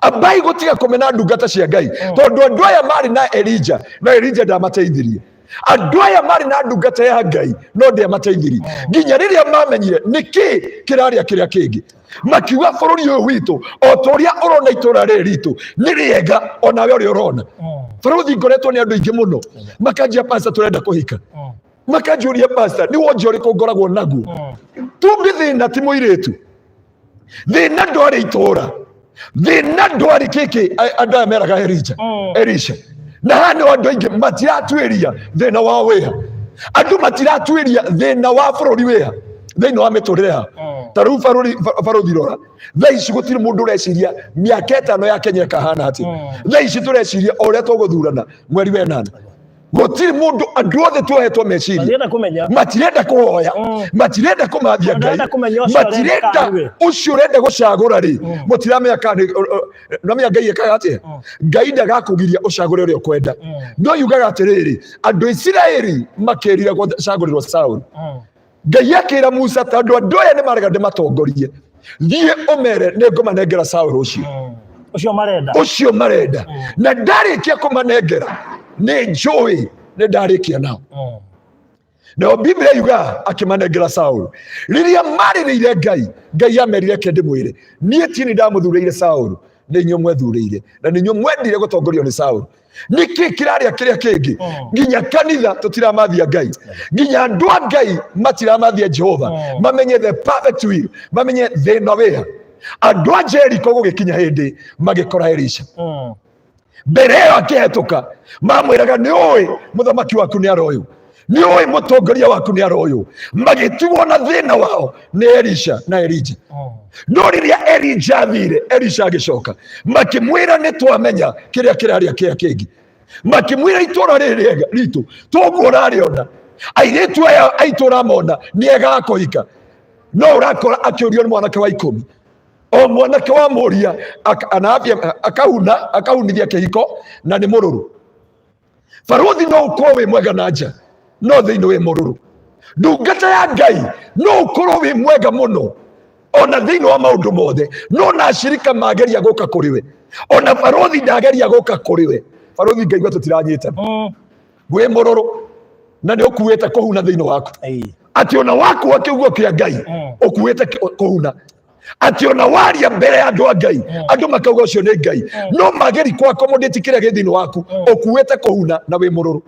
ambai gũtiga kũmena ndungata cia Ngai, tondũ andũ aya marĩ na Elija na Elija ndamateithirie. Andũ aya marĩ na ndungata ya Ngai no ndĩamateithirie, nginya rĩrĩa mamenyire nĩkĩ kĩrarĩa kĩrĩa kĩngĩ. Makiuga, bũrũri ũyũ witũ, o ta ũrĩa ũrona itũra rĩrĩ ritũ nĩ rĩega, onawe ũrĩa ũrona bũrũri. Ngoretwo nĩ andũ aingĩ mũno makanjia, "Pastor, tũrenda kũhika." Makanjũria, "Pastor, nĩ wonje ũrĩkũ ngoragwo naguo?" Tumbi thĩna ti mũirĩtu, thĩna ndwarĩ itũra, thĩna ndwarĩ kĩkĩ. Andũ aya meraga Elija, Elisha, na haha nĩ andũ aingĩ matiratuĩria thĩna wao wĩha. Andũ matiratuĩria thĩna wa bũrũri wĩha thĩinĩ wa mĩtũrĩre yao. Ta rĩu barũthi, rora thaa ici gũtirĩ mũndũ ũreciria mĩaka 5 ya Kenya ĩkahana atĩa. Thaa ici tũreciria o ũrĩa tũgũthurana mweri wa 8. Gũtirĩ mũndũ, andũ othe tuohetwo meciria. Matirenda kũmenya. Matirenda kũhoya, matirenda kũmathia Ngai. Matirenda kũmenya ũcio ũrenda matirenda kana nĩwe. Ũcio ũrenda gũcagũra rĩ, mũtiramenya kana namenya Ngai ekaga atĩa. Ngai ndagakũgiria ũcagũre ũrĩa ũkwenda, no yugaga atĩrĩrĩ, andũ a Isiraeli makĩrira gũcagũrĩrwo Saũlũ. Ngai akĩra Musa, tondũ andũ aya nĩ marega ndĩmatongorie, thiĩ ũmere nĩ ngũmanengera Saũlũ ũcio. Ũcio marenda. Ũcio marenda, na ndarĩkia kũmanengera nĩ njũĩ nĩ ndarĩkia nao. Nayo Biblia yuga akĩmanengera Saũlũ. Rĩrĩa marĩrĩire Ngai, Ngai amerire, "Ke ndĩmwĩre, niĩ ti nĩ ndamũthurĩire Saũlũ, nĩ inyuĩ mwethurĩire na nĩ inyuĩ mwendire gũtongorio nĩ Saũlũ." Nĩkĩ kĩrarĩa kĩrĩa kĩngĩ? Nginya kanitha tũtiramathia Ngai, nginya andũ a Ngai matiramathia Jehova, mamenye the perfect will, mamenye thĩna wĩha. Andũ a Jeriko gũgĩkinya hĩndĩ magĩkora Elisha. Mbere ĩyo akĩhetũka mamwĩraga, "Nĩ ũĩ mũthamaki waku nĩ aroyũ? Nĩ ũĩ mũtongoria waku nĩ aroyũ?" Magĩtigwo na thĩna wao nĩ Elisha na Elija. No rĩrĩa Elija athire, Elisha agĩcoka, makĩmwĩra, "Nĩ twamenya kĩrĩa kĩrarĩa kĩrĩa kĩngĩ." Makĩmwĩra, "Itũra rĩrĩ rĩega ritũ toguo ũrarĩona, airĩtu aya aitũ ũramona nĩ ega a kũhika, no ũrakora akĩũrio nĩ mwanake wa 10, o mwanake wa mũria anambia akahuna akahunithia kĩhiko na nĩ mũrũrũ." Barũthi, no ũkorwo wĩ mwega na nja, no thĩinĩ wĩ mũrũrũ. Ndungata ya Ngai, no ũkorwo wĩ mwega mũno ona thĩinĩ wa maũndũ mothe, no na ashirika mageria gũka kũrĩ we, ona barũthi ndageria gũka kũrĩ we, barũthi, ngaigua tũtiranyitana. Wĩ mũrũrũ na nĩ ũkuĩte kũhuna thĩinĩ waku. Atĩ ona wakua kiugo kĩa Ngai, ũkuĩte kũhuna, atĩ ona waria mbere ya andũ a Ngai, andũ makauga ũcio nĩ Ngai, no mageri kwa accommodate kĩrĩa gĩ thĩinĩ waku, ũkuĩte kũhuna na wĩ mũrũrũ.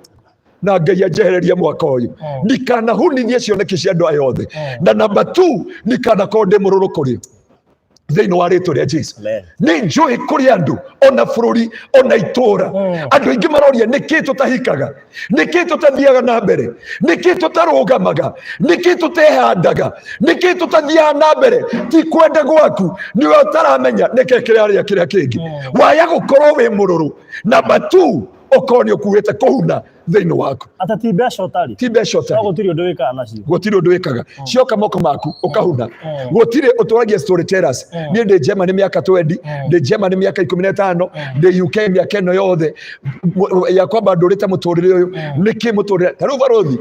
Na Ngai anjehererie mwaka ũyũ ndikanahunithie cioneki cia andũ aya othe, na namba 2, ndikanakorwo ndĩ mũrũrũ kũrĩ o thĩinĩ wa rĩtwa rĩa Jesu. Amen. Nĩ njũĩ kũrĩ andũ ona bũrũri ona itũũra, andũ aingĩ maroria, nĩkĩ tũtahikaga? Nĩkĩ tũtathiaga na mbere? Nĩkĩ tũtarũgamaga? Nĩkĩ tũtehandaga? Nĩkĩ tũtathiaga na mbere? Ti kwenda gwaku, nĩwe ũtaramenya nĩkĩ kĩrarĩa kĩrĩa kĩngĩ. Waya gũkorwo wĩ mũrũrũ, namba 2, ũkorwo nĩ ũkuĩte kũhuna thĩinĩ waku. Ata ti mbeca ũtarĩ. Ti mbeca No ũtarĩ. Gũtirĩ ũndũ wĩkaga nacio. Gũtirĩ ũndũ wĩkaga, cioka moko maku ũkahuna. Gũtirĩ ũtũragia storytellers. Niĩ ndĩ Germany mĩaka 20, ndĩ Germany mĩaka 15, ndĩ UK mĩaka ĩno yothe ya kwamba ndũrĩte mũtũrĩre ũyũ. Nĩkĩ mũtũrĩre ta rĩu, barũthi,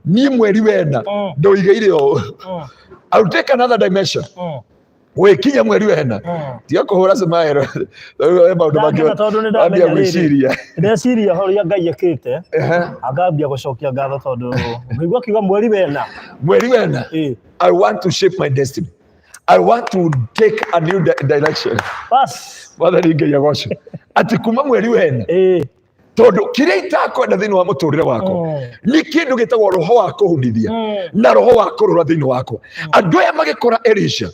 niĩ mweri wena ndũigĩire ũũ. I will take another dimension. Gwĩkinya mweri wena, tiga kũhũra smile, maũndũ mangĩ Ndakena tondũ nĩ wambia ndamenya rĩrĩ. gwĩciria. Ndeciria ũrĩa Ngai ekĩte, akambia gũcokia ngatho tondũ ngũigua akiuga mweri wena. Mweri wena, I want to shape my destiny. I want to take a new direction. Bas. Mwathani Ngai agocwo. Atĩ kuma mweri wena, tondũ kĩrĩa itakwenda thĩinĩ wa mũtũrĩre wakwa nĩ kĩndũ gĩtagwo roho wa kũhunithia na roho wa kũrũra thĩinĩ wakwa. Andũ aya magĩkora Elisha,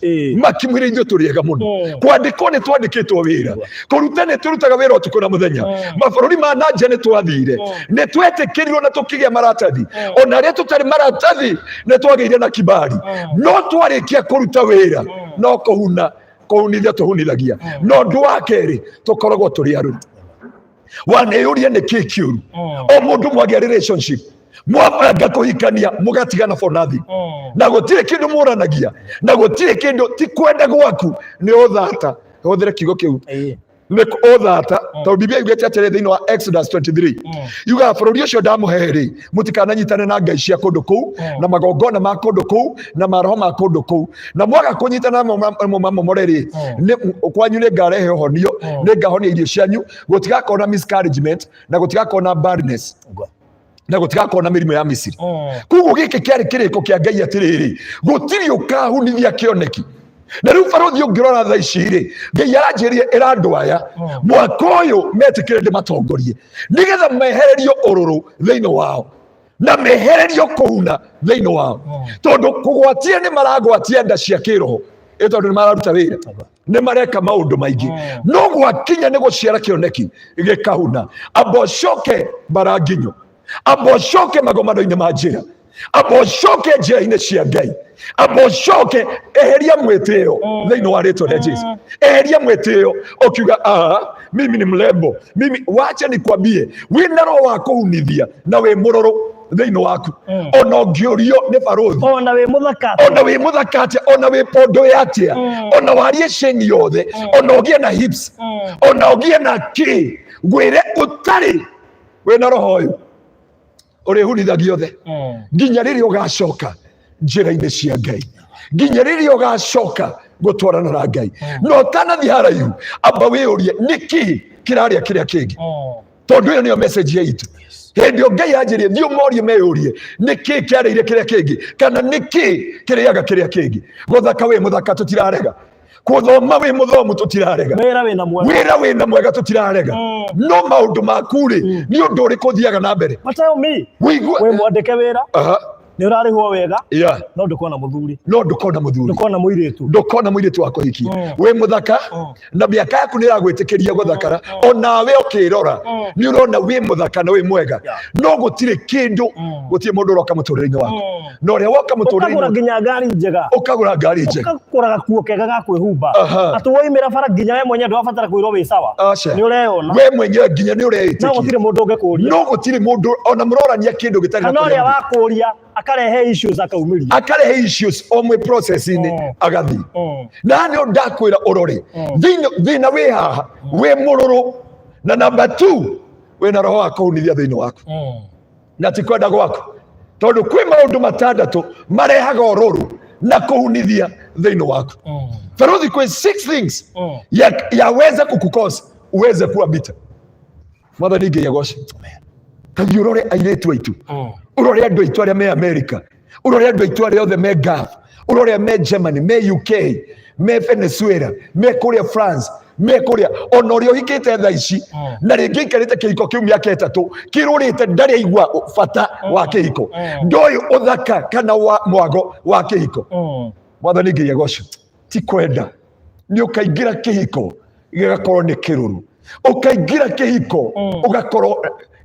makĩmwĩra, "Ithuĩ tũrĩ ega mũno, kwandĩkwo nĩ twandĩkĩtwo wĩra, kũruta nĩ tũrutaga wĩra ũtukũ na mũthenya, mabũrũri ma na nja nĩ twathire, nĩ twetĩkĩrirwo na tũkĩgĩa maratathi, ona arĩa tũtarĩ maratathi nĩ twagĩire na kibali, no twarĩkia kũruta wĩra no kũhuna kũhunithia tũhunithagia. No ũndũ wa kerĩ, tũkoragwo tũrĩ arũru." Waneyũria nĩ kĩ kĩũru? O mũndũ mwagĩa relationship, mwabanga kũhikania, mũgatigana for nothing, na gũtirĩ kĩndũ mũranagia, na gũtirĩ kĩndũ, ti kwenda gwaku, nĩ ũthata. Hũthĩre kiugo kĩu. Nĩ ũthata, tondũ Biblia yugĩte atĩrĩ thĩinĩ wa Exodus 23, yugaga bũrũri ũcio ndamũhe rĩ, mũtikananyitane na ngai cia kũndũ kũu, na magongona ma kũndũ kũu, na maroho ma kũndũ kũu, na mwaga kũnyitana namo mamomore rĩ, kwanyu nĩ ngarehe ũhonio, nĩ ngahonia irio cianyu, gũtigakorwo na miscarriagement, na gũtigakorwo na barrenness, na gũtigakorwo na mĩrimũ ya Misiri. Koguo gĩkĩ kĩarĩ kĩrĩko kĩa Ngai atĩrĩrĩ, gũtirĩ ũkahunithia kĩoneki. Na rĩu barũthi, ũngĩrora thaa ici rĩ, Ngai aranjĩrire ĩra andũ aya mwaka ũyũ metĩkĩre ndĩmatongorie, nĩgetha mehererio ũrũrũ thĩinĩ wao na mehererio kũhuna thĩinĩ wao, tondũ kũgwatia nĩ maragwatia nda cia kĩroho ĩ, tondũ nĩ mararuta wĩra, nĩ mareka maũndũ maingĩ, no gwakinya nĩ gũciara kĩoneki gĩkahuna, amba ũcoke maranginyo, amba ũcoke magomano-inĩ ma njĩra, amba ũcoke njĩra-inĩ cia Ngai, amba ũcoke eheria mwĩtĩo thĩinĩ wa rĩtwa rĩa Jesu. Eheria mwĩtĩo ũkiuga, "Ah, mimi ni mrembo, mimi." Wacha nikwambie, wĩna roho wa kũhunithia na wĩ mũrũrũ thĩinĩ waku, ona ũngĩũrio nĩ barũthi, ona wĩ mũthaka, ona wĩ mũthaka atĩa, ona wĩ pondo atĩa, ona warie ceni yothe, ona ũgĩe na hips, ona ũgĩe na kĩ, ngwĩre ũtarĩ wĩna roho ũyũ ũrĩhunithagia othe nginya rĩrĩa ũgacoka njĩra-inĩ cia Ngai, nginya rĩrĩa ũgacoka gũtwarana na Ngai. Na ũtanathiĩ haraihu, amba wĩyũrie nĩkĩ kĩrarĩa kĩrĩa kĩngĩ, tondũ ĩyo nĩyo message ya itu. Hĩndĩ ĩyo Ngai anjĩrie thiĩ ũmorie meyũrie nĩkĩ kĩarĩire kĩrĩa kĩngĩ, kana nĩkĩ kĩrĩaga kĩrĩa kĩngĩ. Gũthaka wĩ mũthaka, tũtirarega. Gũthoma wĩ mũthomu, tũtirarega. Wĩra wĩna mwega. Wĩra wĩna mwega, tũtirarega. No maũndũ maku rĩ, nĩ ũndũ ũrĩkũ ũthiaga na mbere? But tell me, Wĩigue. Wĩ mwandĩke wĩra, nĩ ũrarĩhwo wega, no ndũkona mũthuri. No ndũkona mũthuri. Ndũkona mũirĩtu. Ndũkona mũirĩtu wa kũhikia. Wĩ mũthaka, na mĩaka yaku nĩ ĩragwĩtĩkĩria gũthakara, onawe ũkĩrora nĩ ũrona wĩ mũthaka na wĩ mwega, no gũtirĩ kĩndũ, gũtirĩ mũndũ ũroka mũtũrĩre-inĩ waku, na ũrĩa woka ũkagũra mũtũrĩre-inĩ, nginya ngari njega, ũkagũra ngari njega, ũkagũra gakuo kega ga kwĩhumba, atĩ woimĩra bara nginya we mwenyewe ndũrabatara kwĩrwo wĩ sawa. Aca. Nĩ ũreyona. We mwenyewe nginya nĩ no ũreĩtĩkia. Gũtirĩ mũndũ ũngĩkũria. No gũtirĩ mũndũ ona mũrorania kĩndũ gĩtarĩ na kana ũrĩa kũrĩa. Wakũria akarehe issues akaumĩria. Akarehe issues o mwĩ process-inĩ, agathiĩ. Na nĩ ndakwĩra ũrore thĩna wĩ haha, wĩ mũrũrũ, na number 2, wĩna roho wa kũhunithia thĩinĩ waku, na ti kwenda gwaku, tondũ kwĩ maũndũ matandatũ marehaga ũrũrũ na kũhunithia thĩinĩ waku. Feruthi, kwĩ six things yaweza kukukosa uweze kuwa bitter. Mwathani Ngai agoce. Tathiĩ ũrore airĩtu aitũ, ũrore andũ aitũ arĩa me America, ũrore andũ aitũ arĩa othe me Gulf, ũrore me Germany, me UK, me Venezuela, me kũrĩa France, me kũrĩa, ona ũrĩa ũhikĩte thaa ici na rĩngĩ aikarĩte kĩhiko kĩu mĩaka 3 kĩrũrĩte, ndarĩ aigua bata wa kĩhiko, ndoĩ ũthaka kana wa mwago wa kĩhiko. Mwathani Ngai agoce. Ti kwenda, nĩ ũkaingĩra kĩhiko gĩgakorwo nĩ kĩrũrũ, ũkaingĩra kĩhiko ũgakorwo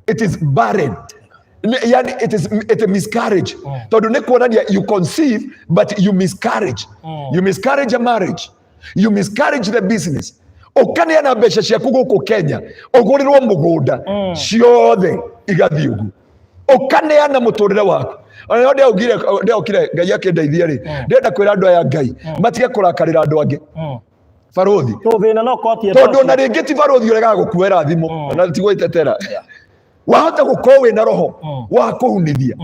it is barren. Yani it is miscarriage, tondũ nĩ kuonania you conceive but you miscarriage. You miscarriage a marriage, you miscarriage the business. Ũkaneana mbeca ciaku gũkũ Kenya ũgũrĩrwo mũgũnda, ciothe igathiĩ ũguo. Ũkaneana mũtũrĩre waku. Ona no ndĩaugire, ndĩaukire Ngai akĩndeithia rĩ, ndĩrenda kwĩra andũ aya Ngai matige kũrakarĩra andũ angĩ, barũthi. Tũthĩna no koti. Tondũ ona rĩngĩ ti barũthi ũregaga gũkuoera thimũ, na ti gwĩtetera, wahota gũkorwo wĩna roho wa kũhunithia.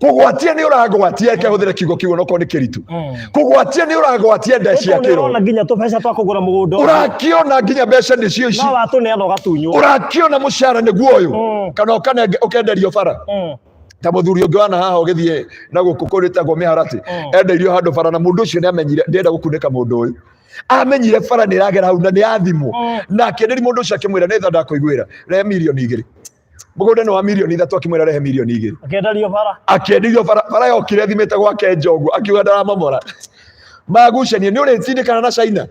Kũgwatia nĩ ũragwatia, reke hũthĩre kiugo kĩu onokorwo nĩ kĩritũ, kũgwatia nĩ ũragwatia nda cia ũrona kĩroho. Nginya tũbeca twa kũgũra mũgũnda ũcio. Ũrakĩona nginya mbeca nĩcio ici. No watũneana ũgatunywo. Ũrakĩona mũcara nĩguo ũyũ, kana ũkenderio bara, ta mũthuri ũngĩ wana haha ũgĩthiĩ na gũkũ kũrĩtagwo mĩharatĩ, endeirio handũ bara, na mũndũ ũcio nĩ amenyire ndĩrenda gũkunĩka. Mũndũ ũyũ amenyire bara nĩ ĩragera hau na nĩ yathimwo, na akĩenderia mũndũ ũcio, akĩmwĩra, "Nĩ tha ndakũiguĩra, rehe 2 mirioni." Mũgũnda nĩ wa 3 mirioni, akĩmwĩra, "Rehe 2 mirioni." Akĩenderio bara. Akĩenderio bara. Bara yokire thimĩte gwake njogu, akiuga ndaramomora magucanie nĩ ũrĩtindĩkana na China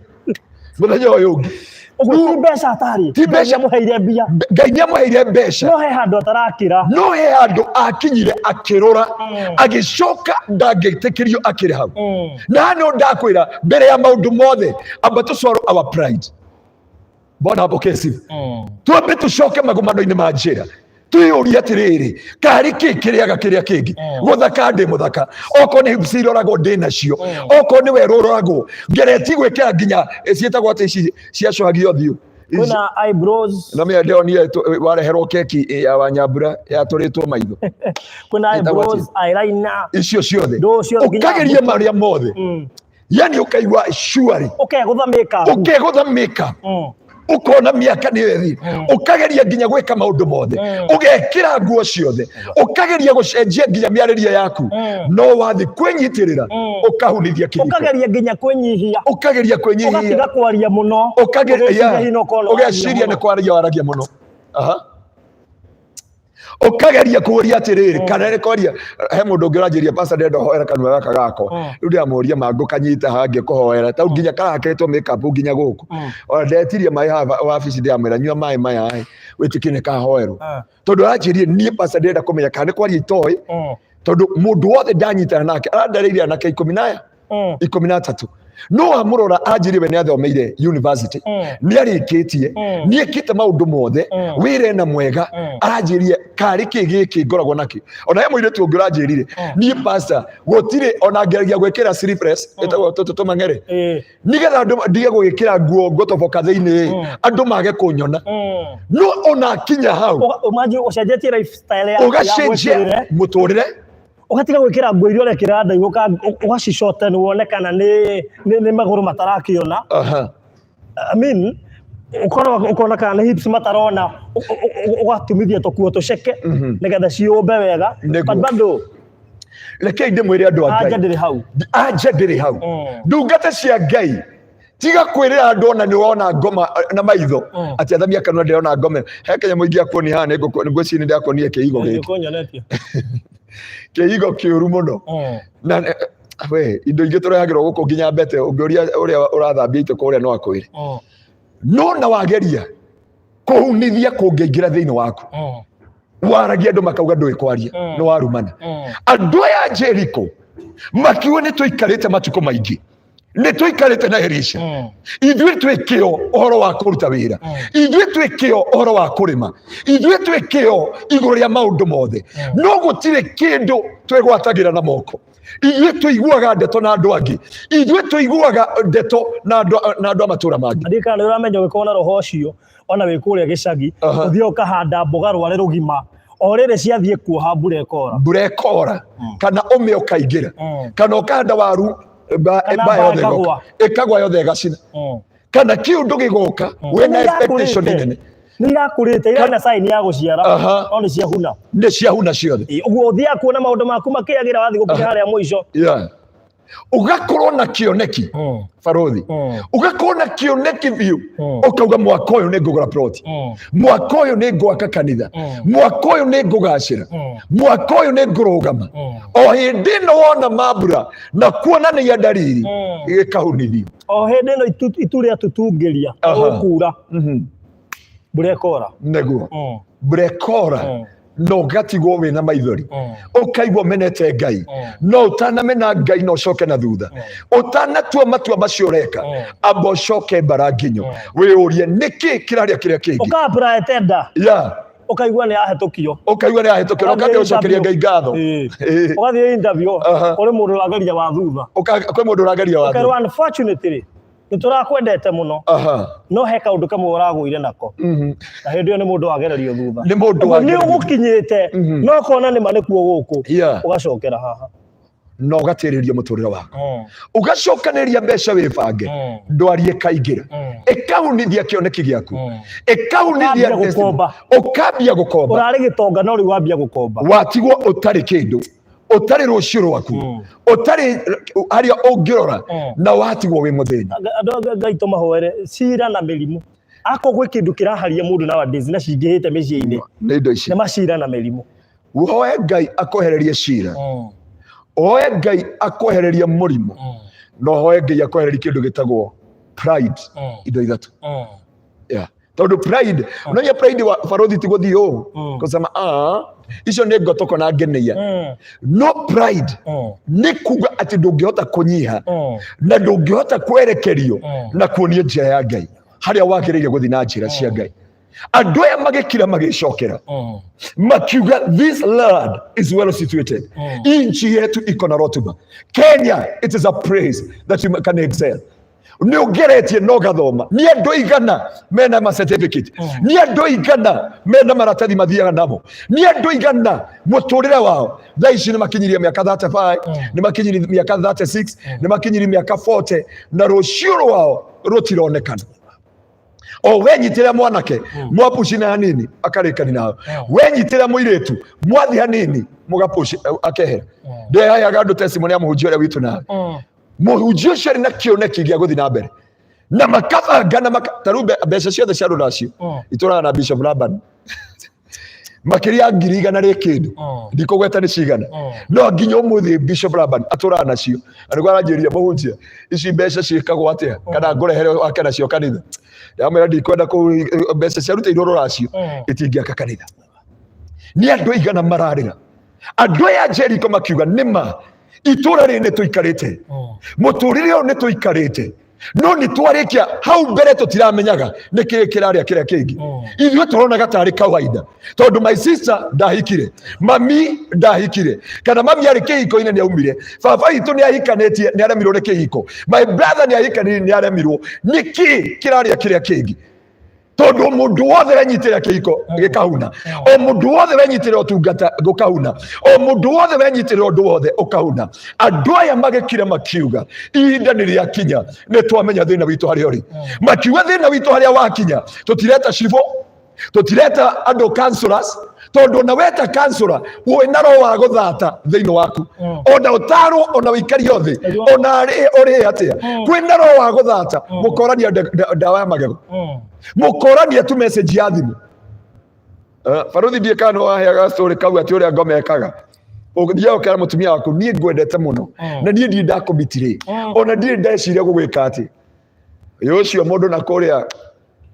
mũthenya ũyũ ũngĩ. Ũguo ti mbeca atarĩ. Ti mbeca. Mũheire mbia. Ngai nĩ amũheire mbeca. No he handũ atarakĩra. No he handũ akinyire akĩrora, agĩcoka ndangĩtĩkĩrio akĩrĩ hau. Na no ndakwĩra, mbere ya maũndũ mothe, amba tũ swallow our pride. Bwana apokee sifa. Twambe tũcoke magomano-inĩ ma njĩra, twĩyũrie atĩrĩrĩ, karĩ kĩ kĩrĩaga kĩrĩa kĩngĩ? Gũthaka ndĩ mũthaka, okorwo nĩ hips iroragwo ndĩ nacio, okorwo nĩ werũ ũroragwo, ngeretie gwĩkĩra nginya ciĩtagwo atĩ ici ciacũhagio ũthiũ. Kwĩna eyebrows. No mĩa ndĩronire wareherwo keki ya wanyambura yatũrĩtwo maitho. Kwĩna Ĩtagwo eyebrows, eyeliner. Icio ciothe. Ndũ ciothe nginya ũkageria marĩa mothe, yani ũkaigua surely. Ũkegũtha makeup. Ũkegũtha makeup, ũkona mĩaka nĩ ĩthi, ũkageria nginya gwĩka maũndũ mothe, ũgekĩra nguo ciothe, ũkageria gũcenjia nginya mĩarĩrie yaku, no wathi kwĩnyitĩrĩra ũkahunithia kĩhiko. Ũkageria nginya kwĩnyihia. Ũkageria kwĩnyihia. Ũgatiga kwaria mũno. Ũkageria Ũgeciria yeah. hihi no ũkorwo waragia Ũgeciria nĩ mũno. kwaria waragia mũno. Aha. Ũkageria kũria atĩrĩrĩ, kana nĩ kwaria he mũndũ ũngĩ ũranjĩria, "Pastor, ndĩrenda ũhoera kanua gaka gakwa." Rĩu ndĩramũria mangũ kanyita hangĩ kũhoera tau nginya karahakĩtwo makeup nginya gũkũ. Ona ndetirie maĩ haha wabici, ndĩramwĩra, "Nyua maĩ maya ĩ, wĩtĩkie nĩ kahoerwo." Tondũ aranjĩrie, "Niĩ pastor ndĩrenda kũmenya kana nĩ kwaria itoĩ, tondũ mũndũ wothe ndanyitana nake arandareirie anake 10 aya, 13, no amũrora anjĩrie we nĩ athomeire university, nĩ arĩkĩtie, nĩ ekĩte maũndũ mothe, wĩra ena mwega." Aranjĩrie karĩ kĩ gĩkĩ ngoragwo nakĩo. Ona he mũirĩtu ũngĩ ũranjĩrire, "Niĩ pastor gũtirĩ ona ngeragia gwĩkĩra sleeveless, ĩtagwo tũtũ tũmang'ere, nĩgetha andũ ndige gwĩkĩra nguo ngotoboka thĩinĩ, andũ mage kũnyona." No ona akinya hau, Imagine ũcenjetie lifestyle yaku ya ũgacenjia mwĩkĩrĩre. mũtũrĩre. Ũgatiga gwĩkĩra nguo iria ũrekĩra ndaihu, ũgacicote wone kana nĩ magũrũ matarakĩona. I mean, ũkorwo ũkona kana nĩ hips matarona, ũgatumithia tũkuo tũceke nĩgetha ciũmbe wega. Nĩguo. But bado Rekei ndĩmwĩre, andũ a anja Ngai, ndĩrĩ hau. Anja ndĩrĩ hau. Ndungata cia Ngai, tiga kwĩrĩra andũ ona nĩ wona ngoma na maitho, atĩ athamia kanua ndĩrona ngoma. He kanyamũ ingĩakuonia haha, nĩ ngwĩciria nĩ ndakuonia kĩhigo gĩkĩ. Nĩũkũnyonetie. Kĩhigo kĩũru mũno. Na we indo ingĩ tũrehagĩrwo gũkũ, nginya mbete, ũngĩũria ũrĩa ũrathambia itĩ kũrĩa no akwĩre. No na wageria kũhunithia kũngĩingĩra thĩinĩ waku, waragia andũ makauga ndũĩ kwaria, nĩ warumana. Andũ aya a Jeriko makiuga, "Nĩ tũikarĩte matukũ maingĩ, nĩ tũikarĩte na Elisha. Ithuĩ twĩ kĩo ũhoro wa kũruta wĩra, ithuĩ twĩ kĩo ũhoro wa kũrĩma, ithuĩ twĩ kĩo igũrũ rĩa maũndũ mothe, no gũtirĩ kĩndũ twĩgwatagĩra na moko. Ithuĩ tũiguaga ndeto na andũ angĩ, ithuĩ tũiguaga ndeto na andũ a matũra mangĩ." Ndirikana nĩ ũramenya ũgĩkorwo na roho ũcio ona wĩ kũrĩa gĩcagi, ũthiĩ ũkahanda mboga rware rũgima, o rĩrĩ ciathiĩ kuoha mbura ĩkora. Mbura ĩkora, kana ũme ũkaingĩra, kana ũkahanda waru Kana ba mbaa yothe ĩgoka. ĩkagũa. Ĩkagwa yothe ĩgacina, kana kĩũndũ gĩgoka wĩna expectation nene. Nĩ irakũrĩte, irĩ na sign ya gũciara, no nĩ ciahuna. Nĩ ciahuna ciothe. Ĩ, ũguo ũthiaga kuona maũndũ maku makĩagĩra wathiĩ gũkinya harĩa mũico. Yeah. Ũgakorwo na kĩoneki, barothi, ũgakorwo na kĩoneki biũ, ũkauga, "Mwaka ũyũ nĩ ngũgũra plot, mwaka ũyũ nĩ ngwaka kanitha, mwaka ũyũ nĩ ngũgacĩra, mwaka ũyũ nĩ ngũrũgama." O hĩndĩ ĩno wona mambura na kuonania ndariri, gĩkahunithio. O hĩndĩ ĩno itu rĩa tutungĩria ũkura, mbura ĩkora. Nĩguo, mbura ĩkora, na ũgatigwo wĩna maithori, ũkaigua ũmenete Ngai. No ũtanamena Ngai na ũcoke na thutha, ũtanatua matua macio ũreka, amba ũcoke mbara nginyo, wĩyũrie nĩkĩ kĩrarĩa kĩrĩa kĩngĩ. Ũka apply tender, ũkaigua nĩ yahetũkio. Ũkaigua nĩ yahĩtũkio, na ũkambia gũcokeria Ngai ngatho. Ũgathiĩ interview, kũrĩ mũndũ ũrageria wa thutha. Kwĩ mũndũ ũrageria watho. Ũkerwo, "Unfortunately, nĩ tũrakwendete mũno, no he kaũndũ kamwe ũragũire nako." Na hĩndĩ ĩyo nĩ mũndũ wagererio thutha. Nĩ mũndũ Ũguo nĩ wagererio. ũgũkinyĩte, no ũkona nĩma nĩkuo gũkũ, ũgacokera haha. Na ũgatĩrĩria mũtũrĩre waku, ũgacokanĩrĩria mbeca, wĩbange, ndwari ĩkaingĩra, ĩkahunithia kĩoneki gĩaku, ĩkahunithia Ũkambia destiny. gũkomba. Ũkambia gũkomba. Ũrarĩ gĩtonga, no rĩu wambia gũkomba. Watigwo ũtarĩ kĩndũ, ũtarĩ rũciũ rwaku, ũtarĩ harĩa ũngĩrora, na watigwo wĩ mũthĩni. Andũ a Ngai, tũmahoere cira na mĩrimũ. Akorwo gwĩ kĩndũ kĩraharia mũndũ nowadays na cingĩhĩte mĩciĩ-inĩ, nĩ indo ici, nĩ macira na mĩrimũ. Ũhoe Ngai akwehererie cira, ũhoe Ngai akwehererie mũrimũ, na ũhoe Ngai akwehererie kĩndũ gĩtagwo pride. Indo ithatũ, yeah. Tondũ pride, unajua pride wa barothi ti gũthiĩ ũũ kusema, "Ah, icio nĩ ngotoko na ngeneia." No pride nĩ kuga atĩ ndũngĩhota kũnyiha na ndũngĩhota kwerekerio na kuonio njĩra ya Ngai. Harĩa wagĩrĩire gũthiĩ na njĩra cia Ngai. Andũ aya magĩkira magĩcokera, makiuga, "This land is well situated." Hii nchi yetu iko na rotuba. Kenya, it is a place that you can excel. Nĩ ũgeretie no gathoma. Nĩ andũ igana mena ma certificate, nĩ andũ igana mena maratathi mathiaga namo, nĩ andũ igana mũtũrĩre wao thaa ici nĩ makinyirie mĩaka 35, nĩ makinyirie mĩaka 36, nĩ makinyirie mĩaka 40, na rũciũ rwao rũtironekana. O wenyitĩra mwanake, mwapuci na hanini akarĩkani nawe. Wenyitĩra mũirĩtu, mwathi hanini mũgapuci akehera. Ndĩheaga andũ testimony ya mũhunjia ũrĩa witũ nawe. Mũhunjia ũcio arĩ na kĩoneki gĩa gũthiĩ na mbere na makabanga na ta rĩu mbeca ciothe cia rũracio itũraga na Bishop Laban makĩria ya 100,000 rĩ kĩndũ. Ndikũgweta nĩ cigana, no nginya ũmũthĩ Bishop Laban atũraga nacio, na nĩguo aranjĩria, "Mũhunjia, ici mbeca ciĩkagwo atĩa? Kana ngũrehere wake nacio kanitha?" Ndamwĩra ndikwenda kũ mbeca ciarutĩirwo rũracio itingĩaka kanitha. Nĩ andũ aigana mararĩra? Andũ aya Jeriko makiuga, nĩma itũra rĩrĩ nĩ tũikarĩte, mũtũrĩre ũyũ nĩ tũikarĩte, no nĩ twarĩkia hau mbere tũtiramenyaga nĩ kĩĩ kĩrarĩa kĩrĩa kĩngĩ. Ithuĩ tũronaga tarĩ kawaida tondũ my sister ndahikire, mami ndahikire, kana mami arĩ kĩhiko-inĩ nĩ aumire, baba witũ nĩ ahikanĩtie nĩ aremirwo nĩ kĩhiko, my brother nĩ ahikanĩtie nĩ aremirwo. Nĩ kĩĩ kĩrarĩa kĩrĩa kĩngĩ? Tondũ mũndũ wothe wenyitĩra kĩhiko gĩkahuna, o mũndũ wothe wenyitĩra ũtungata gũkahuna, o mũndũ wothe wenyitĩra ũndũ wothe ũkahuna. Andũ aya magĩkira makiuga, ihinda nĩ rĩakinya, nĩ twamenya thĩna witũ harĩa ũrĩ. Makiuga thĩna witũ harĩa wakinya, tũtireta cibũ, tũtireta andũ counselors, tondũ ona weta counselor wĩna roho wa gũthata thĩinĩ waku. Ona ũtarwo, ona ũikario thĩ, ona ũrĩhe atĩa, kwĩna roho wa gũthata. Mũkorania ndawa ya magego, mũkorania tu message ya thimũ. Baruthi, ndiĩ kana waheaga story kau atĩ ũrĩa ngoma ekaga. Ũthiaga ũkera mũtumia waku, "Niĩ ngwendete mũno na niĩ ndirĩ ndakũmitirĩ, ona ndirĩ ndeciria gũgwĩka atĩ ĩ ũcio mũndũ na kũrĩa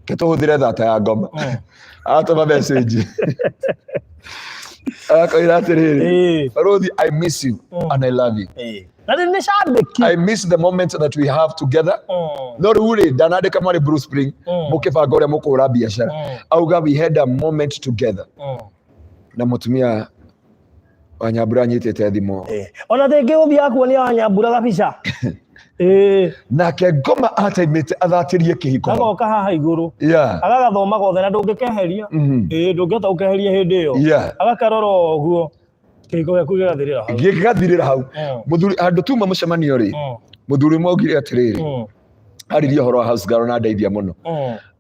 ke tũhũthĩre thata ya ngoma." Atũma message akoira atĩrĩrĩ, "Baruthi, I miss you and I love you." Na nĩ cambĩki. "I miss the moment that we have together." No rĩu rĩ, ndanandĩka marĩ Blue Spring mũkĩbanga ũrĩa mũkũhũra biacara. Auga we had a moment together na mũtumia wa Nyambura anyitĩte thimũ. Ona rĩngĩ ũthiaga kuonia wa Nyambura gabica. Nake ngoma ataimĩte athatĩrie kĩhiko hau. Agoka haha igũrũ, agagathoma gothe na ndũngĩkeheria. Ndũngĩhota gũkeheria hĩndĩ ĩyo. Agakarora ũguo, kĩhiko gĩaku gĩgathirĩra hau. Gĩgathirĩra hau. Mũthuri handũ tuma mũcemanio rĩ, mũthuri ũmwe augire atĩrĩrĩ, aririe ũhoro wa house girl na ndeithia mũno.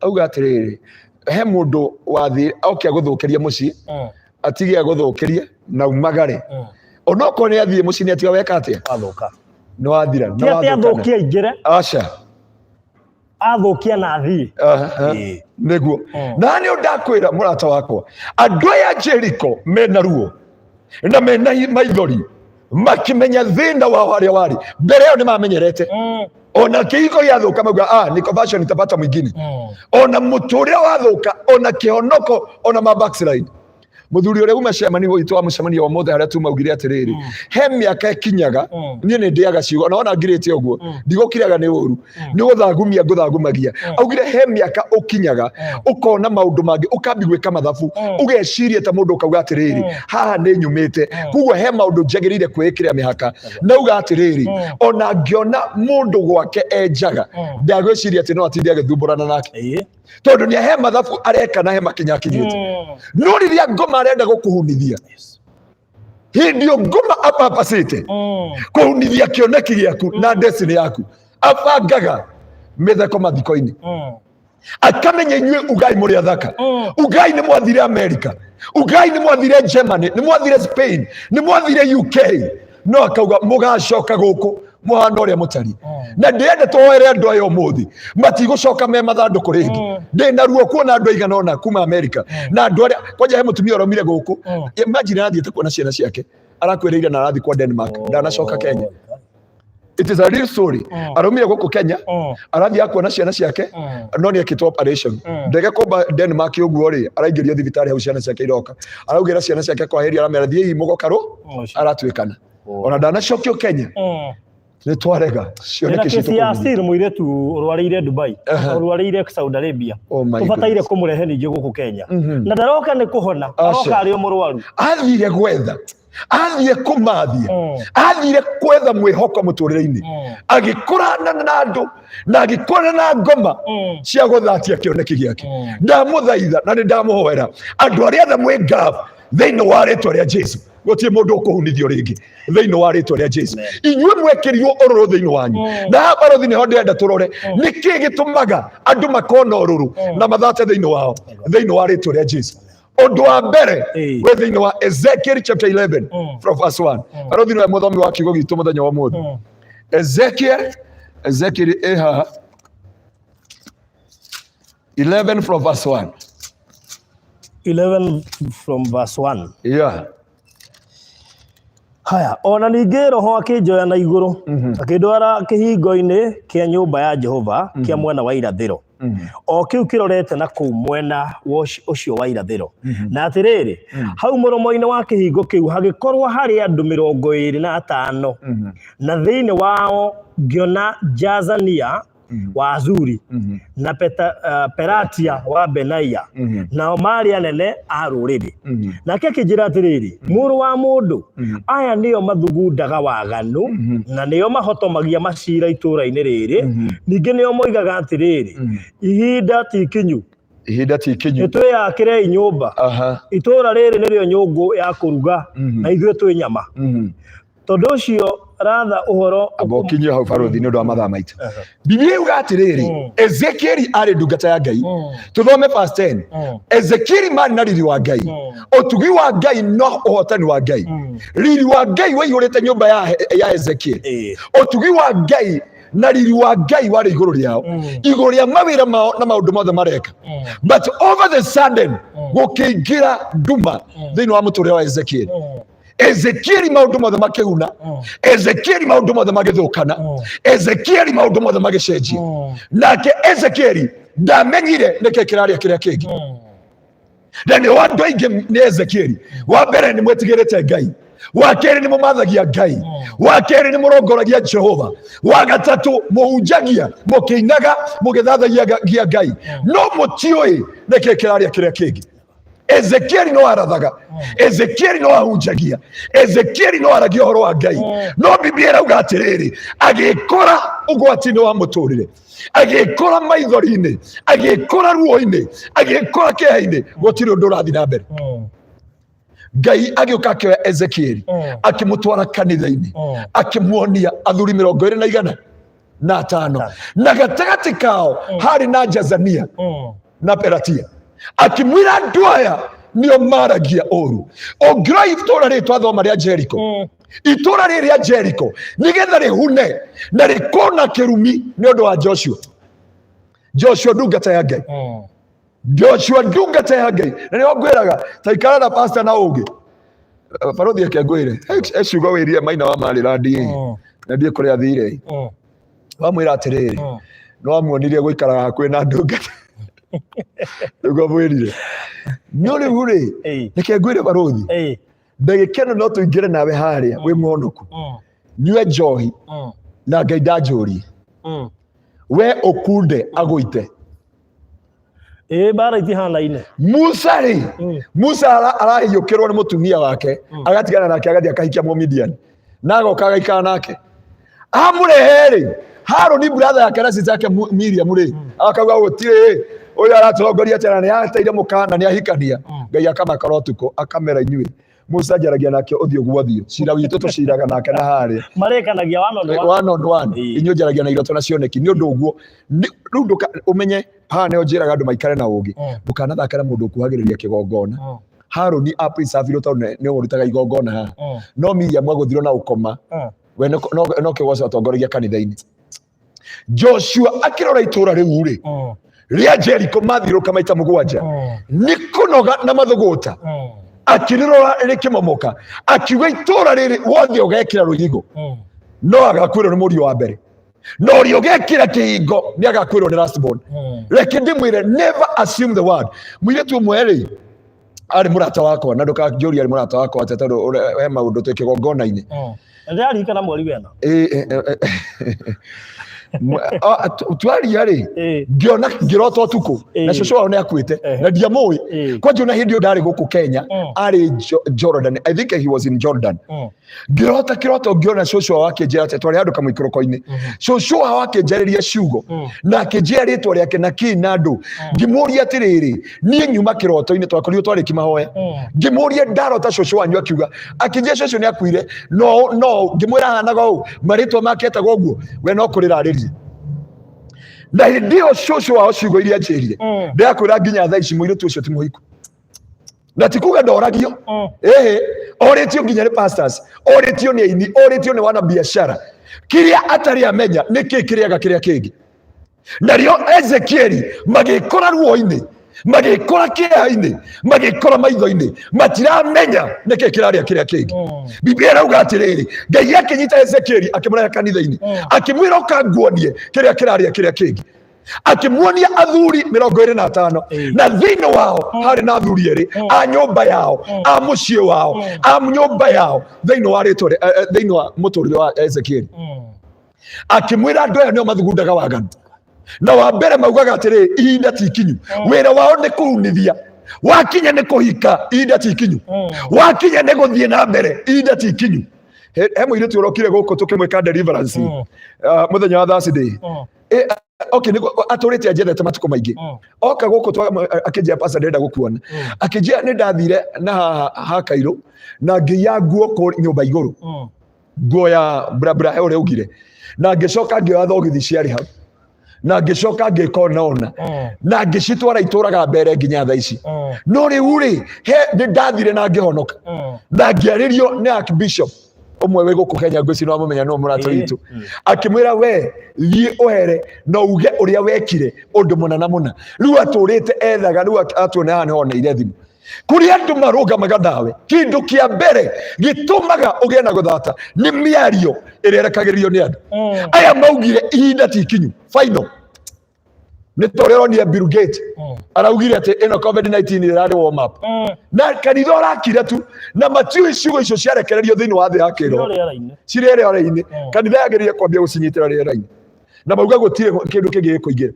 Auga atĩrĩrĩ, he mũndũ wathiĩ oke agũthũkĩrie mũciĩ, atige agũthũkĩrie na umagare, onokorwo nĩ athiĩ mũciĩ nĩ atiga weka atĩa? Wathũka. Nĩ wathira. Ti atĩ athũkie aingĩre. Aca. Athũkia na athiĩ. Aha. Nĩguo. Na nĩ ndakwĩra mũrata wakwa, andũ aya Jeriko mena ruo na mena maithori makĩmenya thĩna wao harĩa warĩ. Mbere ĩyo nĩ mamenyerete, ona kĩhiko gĩathũka mauga, "Ah, niko fashion, nitapata mwingine." Ona mũtũrĩre wathũka, ona kĩhonoko, ona ma backslide. Mũthuri ũrĩa uma cemani witũ wa mũcemanio wa mothe harĩa tumaugire atĩrĩrĩ, he mĩaka ĩkinyaga, niĩ nĩ ndĩaga ciugo na ona ngirĩte ũguo, ndigũkiraga nĩ ũru, nĩ gũthagumia ngũthagumagia. Augire he mĩaka ũkinyaga ũkona maũndũ mangĩ, ũkambi gwĩka mathabu, ũgeciria ta mũndũ, ũkauga atĩrĩrĩ, haha nĩ nyumĩte, koguo he maũndũ njagĩrĩire kwĩĩkĩra mĩhaka. Na uga atĩrĩrĩ, ona ngĩona mũndũ gwake enjaga, ndagwĩciria atĩ no atinde agĩthumbũrana nake, tondũ nĩ he mathabu areka na he makinya akinyĩte. No rĩrĩa ngoma arenda gũkũhunithia, hĩndĩ ĩyo ngoma apapacĩte kũhunithia kĩoneki gĩaku na destiny yaku, abangaga mĩtheko mathiko-inĩ. Akamenya inyuĩ ugai mũrĩ athaka, ugai nĩ mwathire America, ugai nĩ mwathire Germany, nĩ mwathire Spain, nĩ mwathire UK, no akauga mũgacoka gũkũ mũhana ũrĩa mũtari. Na ndĩrenda tũhoere andũ aya ũmũthĩ matigũcoka me mathandũkũ rĩngĩ. Ndĩ na ruo kuona andũ aigana ũna kuma America na andũ arĩa kwanja he mũtumia ũraumire gũkũ. Imagine arathiĩte kuona ciana ciake, arakwĩrĩire na arathiĩ kwa Denmark, ndanacoka Kenya. It is a real story. Araumire gũkũ Kenya, arathiĩ akuona ciana ciake, no nĩ ekĩtwo operation. Ndege kũmba Denmark ũguo rĩ, araingĩrio thibitarĩ hau ciana ciake iroka, araugĩra ciana ciake kwahĩria, aramera thiĩi mũgoka rũ. Aratuĩkana ona ndanacokio Kenya. Nĩ twarega Ndĩna cioneki kesi citũ ya kũhunjia. Steel mũirĩtu ũrwarĩire Dubai, ũrwarĩire Saudi Arabia. Oh my Tũbataire goodness. kũmũrehe ningĩ gũkũ Kenya. Na ndaroka nĩ kũhona, aroka Aca. arĩ o mũrwaru. Athire gwetha, athire kũmathia, athire kwetha mwĩhoko mũtũrĩre-inĩ, agĩkũrana na andũ na agĩkũrana na ngoma cia gũthatia kĩoneki gĩake. Ndamũthaitha na nĩ ndamũhoera andũ arĩa othe mwĩ ngabu thĩinĩ wa rĩtwa rĩa Jesu, gũtirĩ mũndũ ũkũhunithio rĩngĩ thĩinĩ wa rĩtwa rĩa Jesu. Inyuĩ mwekĩrirwo ũrũrũ thĩinĩ wanyu, na haha barothi nĩho ndĩrenda tũrore nĩkĩ gĩtũmaga andũ makona ũrũrũ na mathate thĩinĩ wao thĩinĩ wa rĩtwa rĩa Jesu. Ũndũ wa mbere wĩ thĩinĩ wa Ezekiel chapter 11 from verse 1. Barothi nĩwe mũthomi wa kiugo gitũ mũthenya wa ũmũthĩ. Ezekiel ĩ haha 11 from verse 1. 11 from verse 1. Yeah. Haya, ona ningĩ Roho akĩnjoya na igũrũ, akĩndwara kĩhingo-inĩ kĩa nyũmba ya Jehova kĩa mwena wa irathĩro, o kĩu kĩrorete na kũu mwena wa ũcio wa irathĩro. Na atĩrĩrĩ, hau mũromo-inĩ wa kĩhingo kĩu hagĩkorwo harĩ andũ 25, na thĩinĩ wao ngĩona Jazania wa Azuri na Pelatia wa Benaia, nao maarĩ anene a rũrĩrĩ. Nake akĩnjĩra atĩrĩrĩ, mũrũ wa mũndũ, aya nĩo mathugundaga waganu, na nĩo mahotomagia macira itũũra-inĩ rĩrĩ, ningĩ nĩo moigaga atĩrĩrĩ, ihinda ti ikinyu, Ihinda ti ikinyu, nĩtwĩyakĩrei nyũmba. Itũũra rĩrĩ nĩrĩo nyũngũ ya kũruga, na ithuĩ twĩ nyama. Tondũ ũcio ratha ũhoro. Amba ũkinyie hau barothi nĩ ũndũ wa mathaa maitũ. Biblia yuga atĩrĩrĩ, Ezekieli arĩ ndungata ya Ngai. Tũthome verse 10. Ezekieli marĩ na riri wa Ngai, ũtugi wa Ngai no ũhotani wa Ngai. Riri wa Ngai waihũrĩte nyũmba ya Ezekieli. Ũtugi wa Ngai na riri wa Ngai warĩ igũrũ rĩao, igũrũ rĩa mawĩra mao na maũndũ mothe mareka. But over the sudden gũkĩingĩra nduma thĩinĩ wa mũtũrĩre wa Ezekieli. Ezekieli maũndũ mothe makĩguna, Ezekieli maũndũ mothe magĩthũkana, Ezekieli maũndũ mothe magĩcenjia. Nake Ezekieli ndamenyire nĩkĩ kĩrarĩa kĩrĩa kĩngĩ. Na nĩ andũ aingĩ nĩ Ezekieli. Wa mbere nĩ mwetigĩrĩte Ngai, wa kerĩ nĩ mũmathagia Ngai, wa kerĩ nĩ mũrongoragia Jehova, wa gatatũ mũhunjagia mũkĩinaga mũgĩthathagia Ngai, no mũtiũĩ nĩkĩ kĩrarĩa kĩrĩa kĩngĩ. Ezekieli no arathaga, Ezekieli no ahunjagia, Ezekieli no aragia ũhoro wa Ngai, no Biblia ĩrauga atĩrĩrĩ, agĩkora ũgwati-inĩ wa mũtũrĩre, agĩkora maithori-inĩ, agĩkora ruo-inĩ, agĩkora kĩeha-inĩ, gũtirĩ ũndũ ũrathiĩ na mbere. Ngai agĩũka akĩoya Ezekieli, akĩmũtwara kanitha-inĩ, akĩmuonia athuri 205, na gatagatĩ kao harĩ na Jazania na Pelatia. Akĩmwĩra andũ aya nĩo maragia ũru. Ũngĩrora itũra rĩrĩ twathoma rĩa Jeriko, itũra rĩrĩ rĩa Jeriko nĩgetha rĩhune na rĩkona kĩrumi nĩ ũndũ wa Joshua. Joshua ndungata ya Ngai, Joshua ndungata ya Ngai. Na nĩho ngwĩraga ta ikara na pastor na ũngĩ barothi eke ngwĩre he ciugo wĩrire maina wa marĩra ndiĩ na ndiĩ kũrĩa athire. Wamwĩra atĩrĩrĩ, nĩ wamuonirie gũikaraga hakuhĩ na ndungata nĩguo mwĩrire. No rĩu rĩ, reke ngwĩre barothi, ndagĩka ĩno no tũingĩre nawe harĩa wĩ mũhonoku, nyue njohi na Ngai ndanjũrie, we ũkunde agũite. Ĩĩ, mbara itihanaine. Musa rĩ, Musa arahiũkĩrwo nĩ mũtumia wake, agatigana nake agathiĩ akahikia Mũmidiani na agoka agaikara nake. Amũrehe rĩ, Harũni brother yake na sister yake Miriam rĩ, akauga gũtirĩ ũyũ aratũrongoria atĩa na nĩ ateire mũkana nĩ ahikania. Ngai akamakora ũtukũ akamera inyuĩ Musa njaragia nake ũthiũ gwa ũthiũ, cira witũ tũciraga nake na harĩa Marĩkanagia one on one. One on one. Inyuĩ njaragia na iroto na cioneki. Nĩ ũndũ ũguo rĩu ũmenye haha nĩho njĩraga andũ maikare na ũgĩ, ndũkanathake na mũndũ ũkuhagĩrĩria kĩgongona. Harũni apreservirwo tondũ nĩwe ũrutaga igongona haha, no Miriam agũthirwo na ũkoma, we no kĩgoco atongoragia kanitha-inĩ. Joshua akĩrora itũra rĩu rĩ rĩa Jeriko mathiũrũka maita 7 nĩ kũnoga na mathũgũta, akĩrĩrora rĩkĩmomoka, akiuga itũra rĩrĩ wothe ũgekĩra rũirigo no agakuĩrwo nĩ mũriũ wa mbere, no ũrĩa ũgekĩra kĩhingo nĩ agakuĩrwo nĩ last born. Reke ndĩmwĩre, never assume the word. Mũirĩtu ũmwe rĩ arĩ mũrata wakwa, na ndũkanjũrie arĩ mũrata wakwa atĩa, tondũ he maũndũ twĩ kĩgongona-inĩ. Ndĩraririkana mweri wena. Twaria rĩ, ngĩona ngĩrota ũtukũ na cũcũ wao nĩ akuĩte na ndiamũĩ. Kwanja ona hĩndĩ ĩyo ndarĩ gũkũ Kenya, arĩ Jordan. I think he was in Jordan. Ngĩrota kĩroto ngĩona cũcũ wao akĩnjĩra atĩ twarĩ handũ kamũikũrũko-inĩ, cũcũ wao akĩnjarĩria ciugo na akĩnjĩra rĩtwa rĩake na kĩ na andũ. Ngĩmũria atĩrĩrĩ, niĩ nyuma kĩroto-inĩ, twakorirwo twarĩki mahoya, ngĩmũria ndarota cũcũ wanyu akiuga, akĩnjĩra cũcũ nĩ akuire, no no ngĩmwĩra ahanaga ũũ, marĩtwa make etagwo ũguo, we no kũrĩra arĩrire. Na hĩndĩ ĩyo cũcũ wao ciugo iria anjĩrire, ndĩrakwĩra nginya thaa ici mũirĩtu ũcio ti mũhiku, na ti kuga ndoragio. Ĩhĩ, orĩtio nginya nĩ pastors, orĩtio nĩ aini, orĩtio nĩ wana biacara, kĩrĩa atarĩ amenya nĩ kĩ kĩrĩaga kĩrĩa kĩngĩ. Narĩo Ezekieli magĩkora ruo-inĩ, magĩkora kĩeha-inĩ, magĩkora maitho-inĩ, matiramenya nĩ kĩ kĩrarĩa kĩrĩa kĩngĩ. Biblia ĩrauga atĩrĩrĩ, Ngai akĩnyita Ezekieli akĩmũrehe kanitha-inĩ, akĩmwĩra ũka nguonie kĩrĩa kĩrarĩa kĩrĩa kĩngĩ. Akĩmuonia athuri 25, na thĩinĩ wao harĩ na athuri erĩ a nyũmba yao, a mũciĩ wao, a nyũmba yao, thĩinĩ wa rĩtwa thĩinĩ wa mũtũrĩre wa Ezekieli. Akĩmwĩra andũ aya nĩo mathugundaga waganu, na wa mbere maugaga atĩrĩ, ihinda ti ikinyu. Wĩra wao nĩ kũunithia, wakinya nĩ kũhika, ihinda ti ikinyu. Wakinya nĩ gũthiĩ na mbere, ihinda ti ikinyu. He mũirĩtu ũrokire gũkũ tũkĩmwĩka deliverance, mũthenya wa Thursday. Okay, nĩguo atũrĩte anjethete matukũ maingĩ. Oka gũkũ akĩnjĩra, "Pastor, ndĩrenda gũkuona." Akĩnjĩra nĩ ndathire na haha ha Kairũ na ngĩiya nguo kũ nyũmba igũrũ, nguo ya burabura, he ũrĩa augire, na ngĩcoka ngĩoya thogithi ciarĩ hau na ngĩcoka ngĩka ona ona na ngĩcitwara itũraga mbere nginya thaa ici. No rĩu rĩ, he nĩ ndathire na ngĩhonoka na ngĩarĩrio nĩ archbishop ũmwe wĩ gũkũ Kenya, ngwĩciria nĩ wamũmenya, nĩwe mũrata witũ. Akĩmwĩra, "We thiĩ ũhere na uge ũrĩa wekire ũndũ mũna na mũna." Rĩu atũrĩte ethaga, rĩu atuona haha nĩho oneire thimũ kũrĩ andũ marũgamaga nawe. Kĩndũ kĩa mbere gĩtũmaga ũgĩe na gũthata nĩ mĩario ĩrĩa ĩrekagĩrĩrio nĩ andũ. Aya maugire ihinda ti ikinyu, final nĩ ta ũrĩa ũronire Bill Gates araugire atĩ ĩno COVID-19 ĩrarĩ warm up, na kanitha ũrakira tu na matiũĩ ciugo icio ciarekererio thĩinĩ wa thĩ ya kĩroho. Rĩera-inĩ. Cirĩ rĩera-inĩ. Kanitha yagĩrĩire kwambia gũcinyitĩra rĩera-inĩ na mauga gũtirĩ kĩndũ kĩngĩ gĩkũingĩra.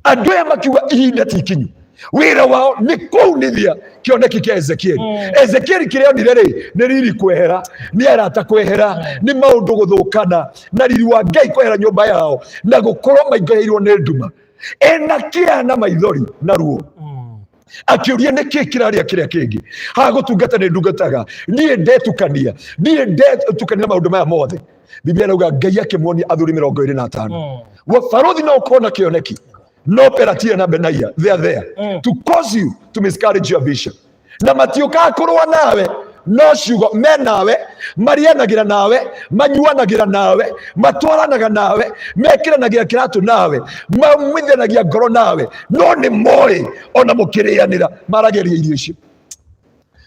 Andũ aya makiuga ihinda ti ikinyu, wĩra wao nĩ kũunithia kĩoneki kĩa Ezekieli. Ezekieli kĩrĩa onire rĩ, nĩ riri kwehera, nĩ arata kwehera, nĩ maũndũ gũthũkana, na riri wa Ngai kwehera nyũmba yao na gũkorwo maingĩhĩirwo nĩ nduma, ena kĩeha na maithori na ruo. Akĩũria nĩ kĩ kĩrarĩa kĩrĩa kĩngĩ. Haha gũtungata nĩ ndungataga, niĩ ndetukania, niĩ ndetukania na maũndũ maya mothe. Biblia ĩrauga Ngai akĩmuonia athuri 25. Barothi no ũkorwo na kĩoneki, no Pelatia na Benaia, they are there to cause you to miscarriage your vision, na matiũkaga kũrũa nawe, no ciugo me nawe, marĩanagĩra nawe, manyuanagĩra nawe, matwaranaga nawe, mekĩranagĩra kĩratũ nawe, maumithanagia ngoro nawe, no nĩ moĩ ona mũkĩrĩanĩra maragĩria irio icio.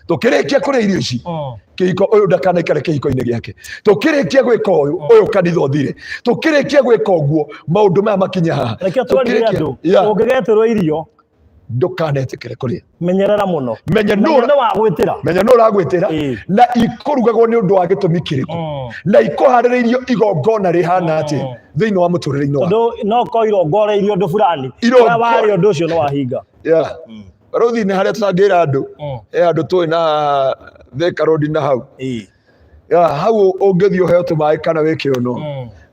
Tũkĩrĩkia kũrĩa irio ici, kĩhiko ũyũ ndakanaikare kĩhiko-inĩ gĩake. Tũkĩrĩkia gwĩka ũyũ, ũyũ kanitha ũthire. Tũkĩrĩkia gwĩka ũguo, maũndũ maya makinye haha. Reke twarĩrie Tũkĩrĩkia- andũ. Ũngĩgetĩrwo irio, Ndũkanetĩkĩre kũrĩa. Menyerera mũno. Menya nũ Menya nĩ wa gwĩtĩra. Menya nũ ũragwĩtĩra na ikũrugagwo nĩ ũndũ wa gĩtũmi kĩrĩkũ na ikũharĩrĩirio igongona rĩhana atĩa thĩinĩ wa mũtũrĩre-inĩ waku. Tondũ no ko irongoreirio ũndũ fulani. Irongo- Ũrĩa warĩ ũndũ ũcio nĩ wahinga. Yeah. Barothi nĩ harĩa tũtangĩra andũ. He andũ tũĩ na Thika Road na hau. Yeah, hau ũngĩthiĩ ũheo tũmaĩ kana wĩke ũno,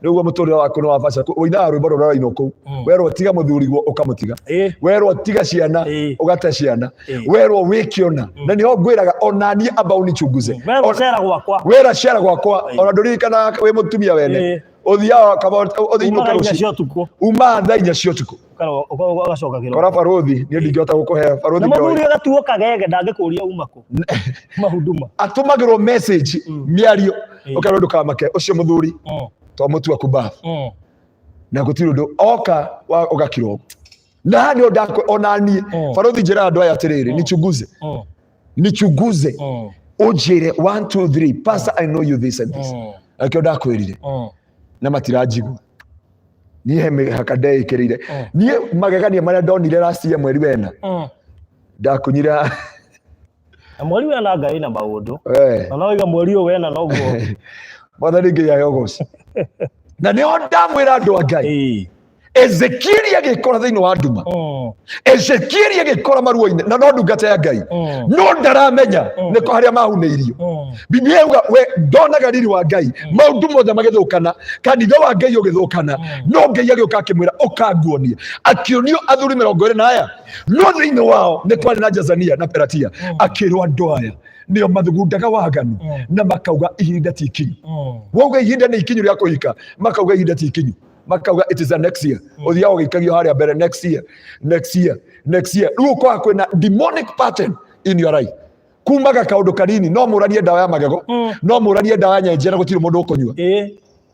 nĩguo mũtũrĩre waku nĩ wa bata. Ũinaga rwĩmbo rũrĩa rũrainwo kũu. Werwo tiga mũthuriguo, ũkamũtiga. Werwo tiga ciana, ũgate ciana. Werwo wĩke ũna, na nĩho ngwĩraga ona niĩ amba ũnichunguze. Werwo cera gwakwa. Wera cera gwakwa, ona ndũririkanaga wĩ mũtumia wene. Ũthiaga kaba ũthiĩ Umaga inũke 4 rũciũ. cia ũtukũ. Uma thaa 4 cia ũtukũ. Ũgacoka kĩroko. Kora barothi, niĩ ndingĩhota gũkũhe barothi. Na Ndoĩ. mũthuri agatuo kagege, ndangĩkũria uma kũ. Mahuduma. Atũmagĩrwo message, mĩario, ũkerwo ndũkamake ũcio mũthuri, twamũtua kubafu na gũtirĩ ũndũ oka wa ũgakira ũguo. Na haha nĩho ndakwe ona niĩ barothi njĩra andũ aya atĩrĩrĩ, nichunguze, nichunguze, ũnjĩre 1 2 3, "Pastor, I know you this and this." Nakĩo ndakwĩrire na matiranjigua. Niĩ he mĩhaka ndeĩkĩrĩire. Niĩ magegania marĩa ndonire last year mweri wena, ndakunyire. Na mweri wena Ngai na maũndũ. Eh. Na no iga mweri ũyũ wena noguo. Mwathani Ngai aheo ũgoci. Na nĩho ndamwĩra andũ a Ngai, Ezekieli agĩkora thĩinĩ wa nduma, Ezekieli agĩkora maruo-inĩ, na no ndungata ya Ngai, no ndaramenya nĩko harĩa mahunĩirio. Biblia yauga we ndonaga riri wa Ngai, maũndũ mothe magĩthũkana, kanitha wa Ngai ũgĩthũkana, no Ngai agĩũka akĩmwĩra ũkanguonia. Akĩonio athuri 20 na aya, no thĩinĩ wao nĩ kwarĩ na Jazania na Pelatia. Akĩrwo andũ aya nĩo mathugundaga waganu na makauga ihinda ti ikinyu. Wauga ihinda nĩ ikinyu rĩa kũhika, makauga ihinda ti ikinyu, makauga it is a next year. Ũthiaga ũgĩikagio harĩa mbere, next year, next year, next year. Rĩu ũkoraga kwĩna demonic pattern in your life. Kumaga kaũndũ kanini, no mũranie ndawa ya magego, no mũranie ndawa ya nyenje, na gũtirĩ mũndũ ũkũnyua.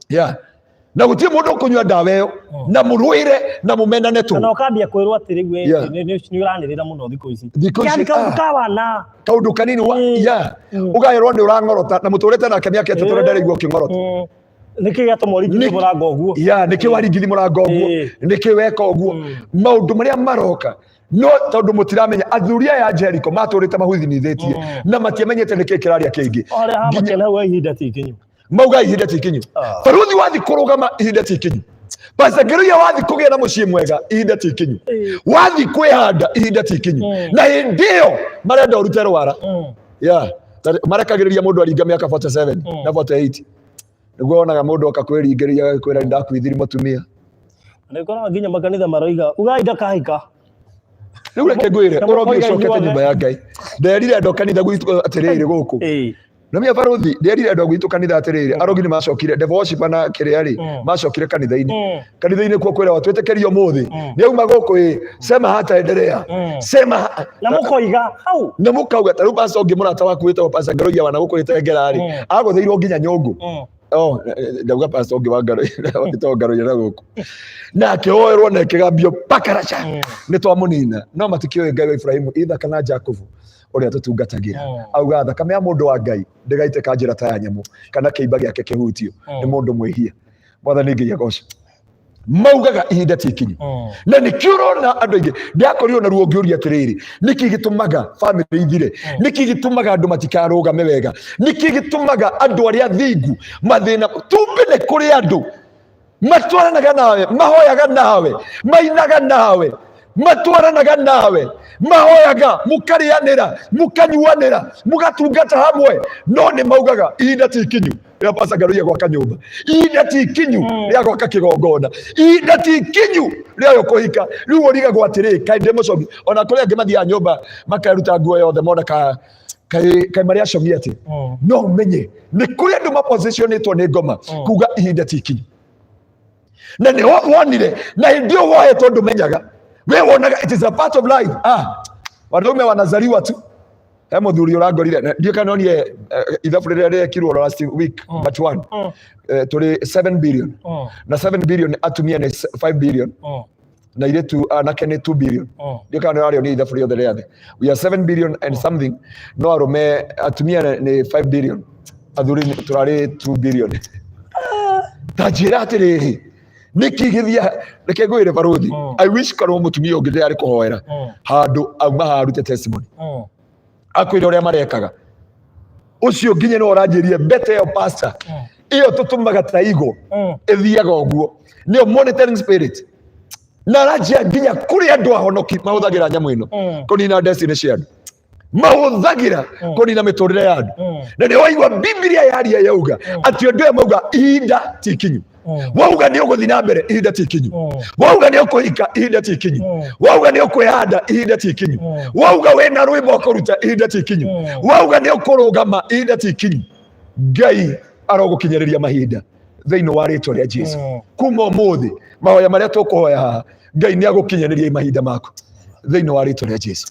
Yeah. Na gũtirĩ mũndũ ũkũnyua ndawa ĩyo, na mũrũĩre na mũmenane tu. Kana ũkambia kwĩrwo atĩ rĩu we nĩ ũranĩrĩra mũno thikũ ici. Thikũ ici, Yani kaũndũ ah. ka wana. Kaũndũ kanini wa yeah. Ũgaĩrwo nĩ ũrang'orota na mũtũrĩte nake mĩaka 3 na ndaraigua ũkĩng'orota. Nĩkĩ gĩatũma ũringithie mũrango ũguo? Ya, nĩkĩ waringithi mũrango ũguo? Nĩkĩ weka ũguo? Maũndũ marĩa maroka no tondũ mũtiramenya, athuri aya a Jericho matũrĩte mahuthinithĩtie na matiamenyete nĩkĩ kĩraria kĩingĩ. O harĩa hamakena hau ihinda ti ikinyu. Mauga ihinda ti ikinyu. Baruthi wathi kũrũgama, ihinda ti ikinyu. Pastor Ngeruya wathi kũgĩa na mũciĩ mwega, ihinda ti ikinyu. Wathi kwĩhanda, ihinda ti ikinyu. Na hĩndĩ ĩyo marenda ũrute rwara. Yeah. Marekagĩrĩria mũndũ aringa mĩaka 47 na 48 nĩguo wonaga mũndũ oka kwĩringĩrĩria agagĩkwĩra nĩ ndakuithiri mũtumia. Nĩ ũkoraga nginya makanitha maroiga ugai ndakahika. Rĩu reke ngwĩre, Na ũrogi mũkoiga ũcokete inyuothe. nyũmba ya Ngai. Nderire andũ a kanitha gwitũ atĩrĩrĩ gũkũ. Namia baruthi, nderire andũ a gwitũ kanitha atĩrĩrĩ, arogi nĩ macokire, devil worshiper na kĩrĩa rĩ, macokire kanitha-inĩ. Kanitha-inĩ kuo kwĩrawa twĩtĩkĩrio ũmũthĩ. Nĩ auma gũkũ ĩ, sema hataendelea. Sema Na mũkoiga hau. Na mũkauga ta rĩu pastor ũngĩ mũrata waku wĩtagwo Pastor Ngaroia wa na gũkũ Gĩtengera rĩ, agũthĩirwo nginya nyũngũ. Oh, ndauga pastor ũngĩ wa Ngaroia, wĩtagwo Ngaroia na gũkũ. Na akĩhoerwo na ĩkĩgambio pakaraca. Nĩ twamũnina. No matikĩũĩ Ngai wa Ibrahimu, Ithaka na Jakubu ũrĩa tũtungatagĩra. Auga thakame ya mũndũ wa Ngai ndĩgaitĩka njĩra ta ya nyamũ, kana kĩimba gĩake kĩhutio nĩ mũndũ mwĩhia. Mwathani Ngai agocwo. Maugaga ihinda ti ikinyu. Na nĩkĩo ũrona andũ aingĩ ndakorirwo na ruo ngĩũria atĩrĩrĩ, nĩkĩ gĩtũmaga bamĩrĩ ithire? Nĩkĩ gĩtũmaga andũ matikarũgame wega? Nĩkĩ gĩtũmaga andũ arĩa athingu mathĩna? Tumbe nĩ kũrĩ andũ matwaranaga nawe, mahoyaga nawe, mainaga nawe, matwaranaga nawe, mahoyaga, mũkarĩanĩra, mũkanyuanĩra, mũgatungata hamwe, no nĩ maugaga ihinda ti ikinyu rĩa Pastor Ngaruiya gwaka nyũmba, ihinda ti ikinyu rĩa gwaka kĩgongona, ihinda ti ikinyu rĩa ũyũ kũhika. Rĩu ũrigagwo atĩrĩ, kaĩ ndĩ mũcogi? Ona kũrĩ angĩ mathiaga nyũmba makeruta nguo yothe mona ka kaĩ kaĩ marĩ acogi atĩ. No ũmenye nĩ kũrĩ andũ mapositionĩtwo nĩ ngoma kuga ihinda ti ikinyu, na nĩ wonire na hĩndĩ ĩyo wohetwo ndũmenyaga, we wonaga it is a part of life. Ah, wanaume wanazaliwa tu. He mũthuri ũrangorire na ndiũ kana onire ithabu rĩrĩa rĩekirwo last week but one, tũrĩ 7 billion, na 7 billion atumia nĩ 5 billion na irĩtu anake nĩ 2 billion. Ndiũ kana nĩ ũrarĩonia ithabu rĩothe rĩa thĩ. We are 7 billion and something, no arũme atumia nĩ 5 billion, athuri tũrarĩ 2 billion. Ta njĩra atĩrĩrĩ, nĩkĩ gĩthia? Reke ngwĩre baruthi, I wish korwo mũtumia ũngĩ ndĩrarĩ kũhoera handũ auma harute testimony, akwĩra ũrĩa marekaga ũcio nginya nĩwe ũranjĩrie mbete ĩyo pastor, ĩyo tũtũmaga ta igo ĩthiaga ũguo, nĩyo monitoring spirit, na aranjia nginya kũrĩ andũ ahonoki mahũthagĩra nyamũ ĩno kũnina destiny cia andũ, mahũthagĩra kũnina mĩtũrĩre ya andũ. Na nĩ waigua Bibilia yaria yauga atĩ andũ aya mauga ihinda ti ikinyu. Wauga nĩ ũgũthiĩ na mbere, ihinda ti ikinyu. Wauga nĩ ũkũhika, ihinda ti ikinyu. Wauga nĩ ũkwĩhanda, ihinda ti ikinyu. Wauga wĩna rwĩmbo ũkũruta, ihinda ti ikinyu. Wauga nĩ ũkũrũgama, ihinda ti ikinyu. Ngai arogũkinyĩrĩria mahinda thĩinĩ wa rĩtwa rĩa Jesu. Kuma ũmũthĩ mahoya marĩa tũkũhoya haha, Ngai nĩ agũkinyanĩria mahinda maku thĩinĩ wa rĩtwa rĩa Jesu.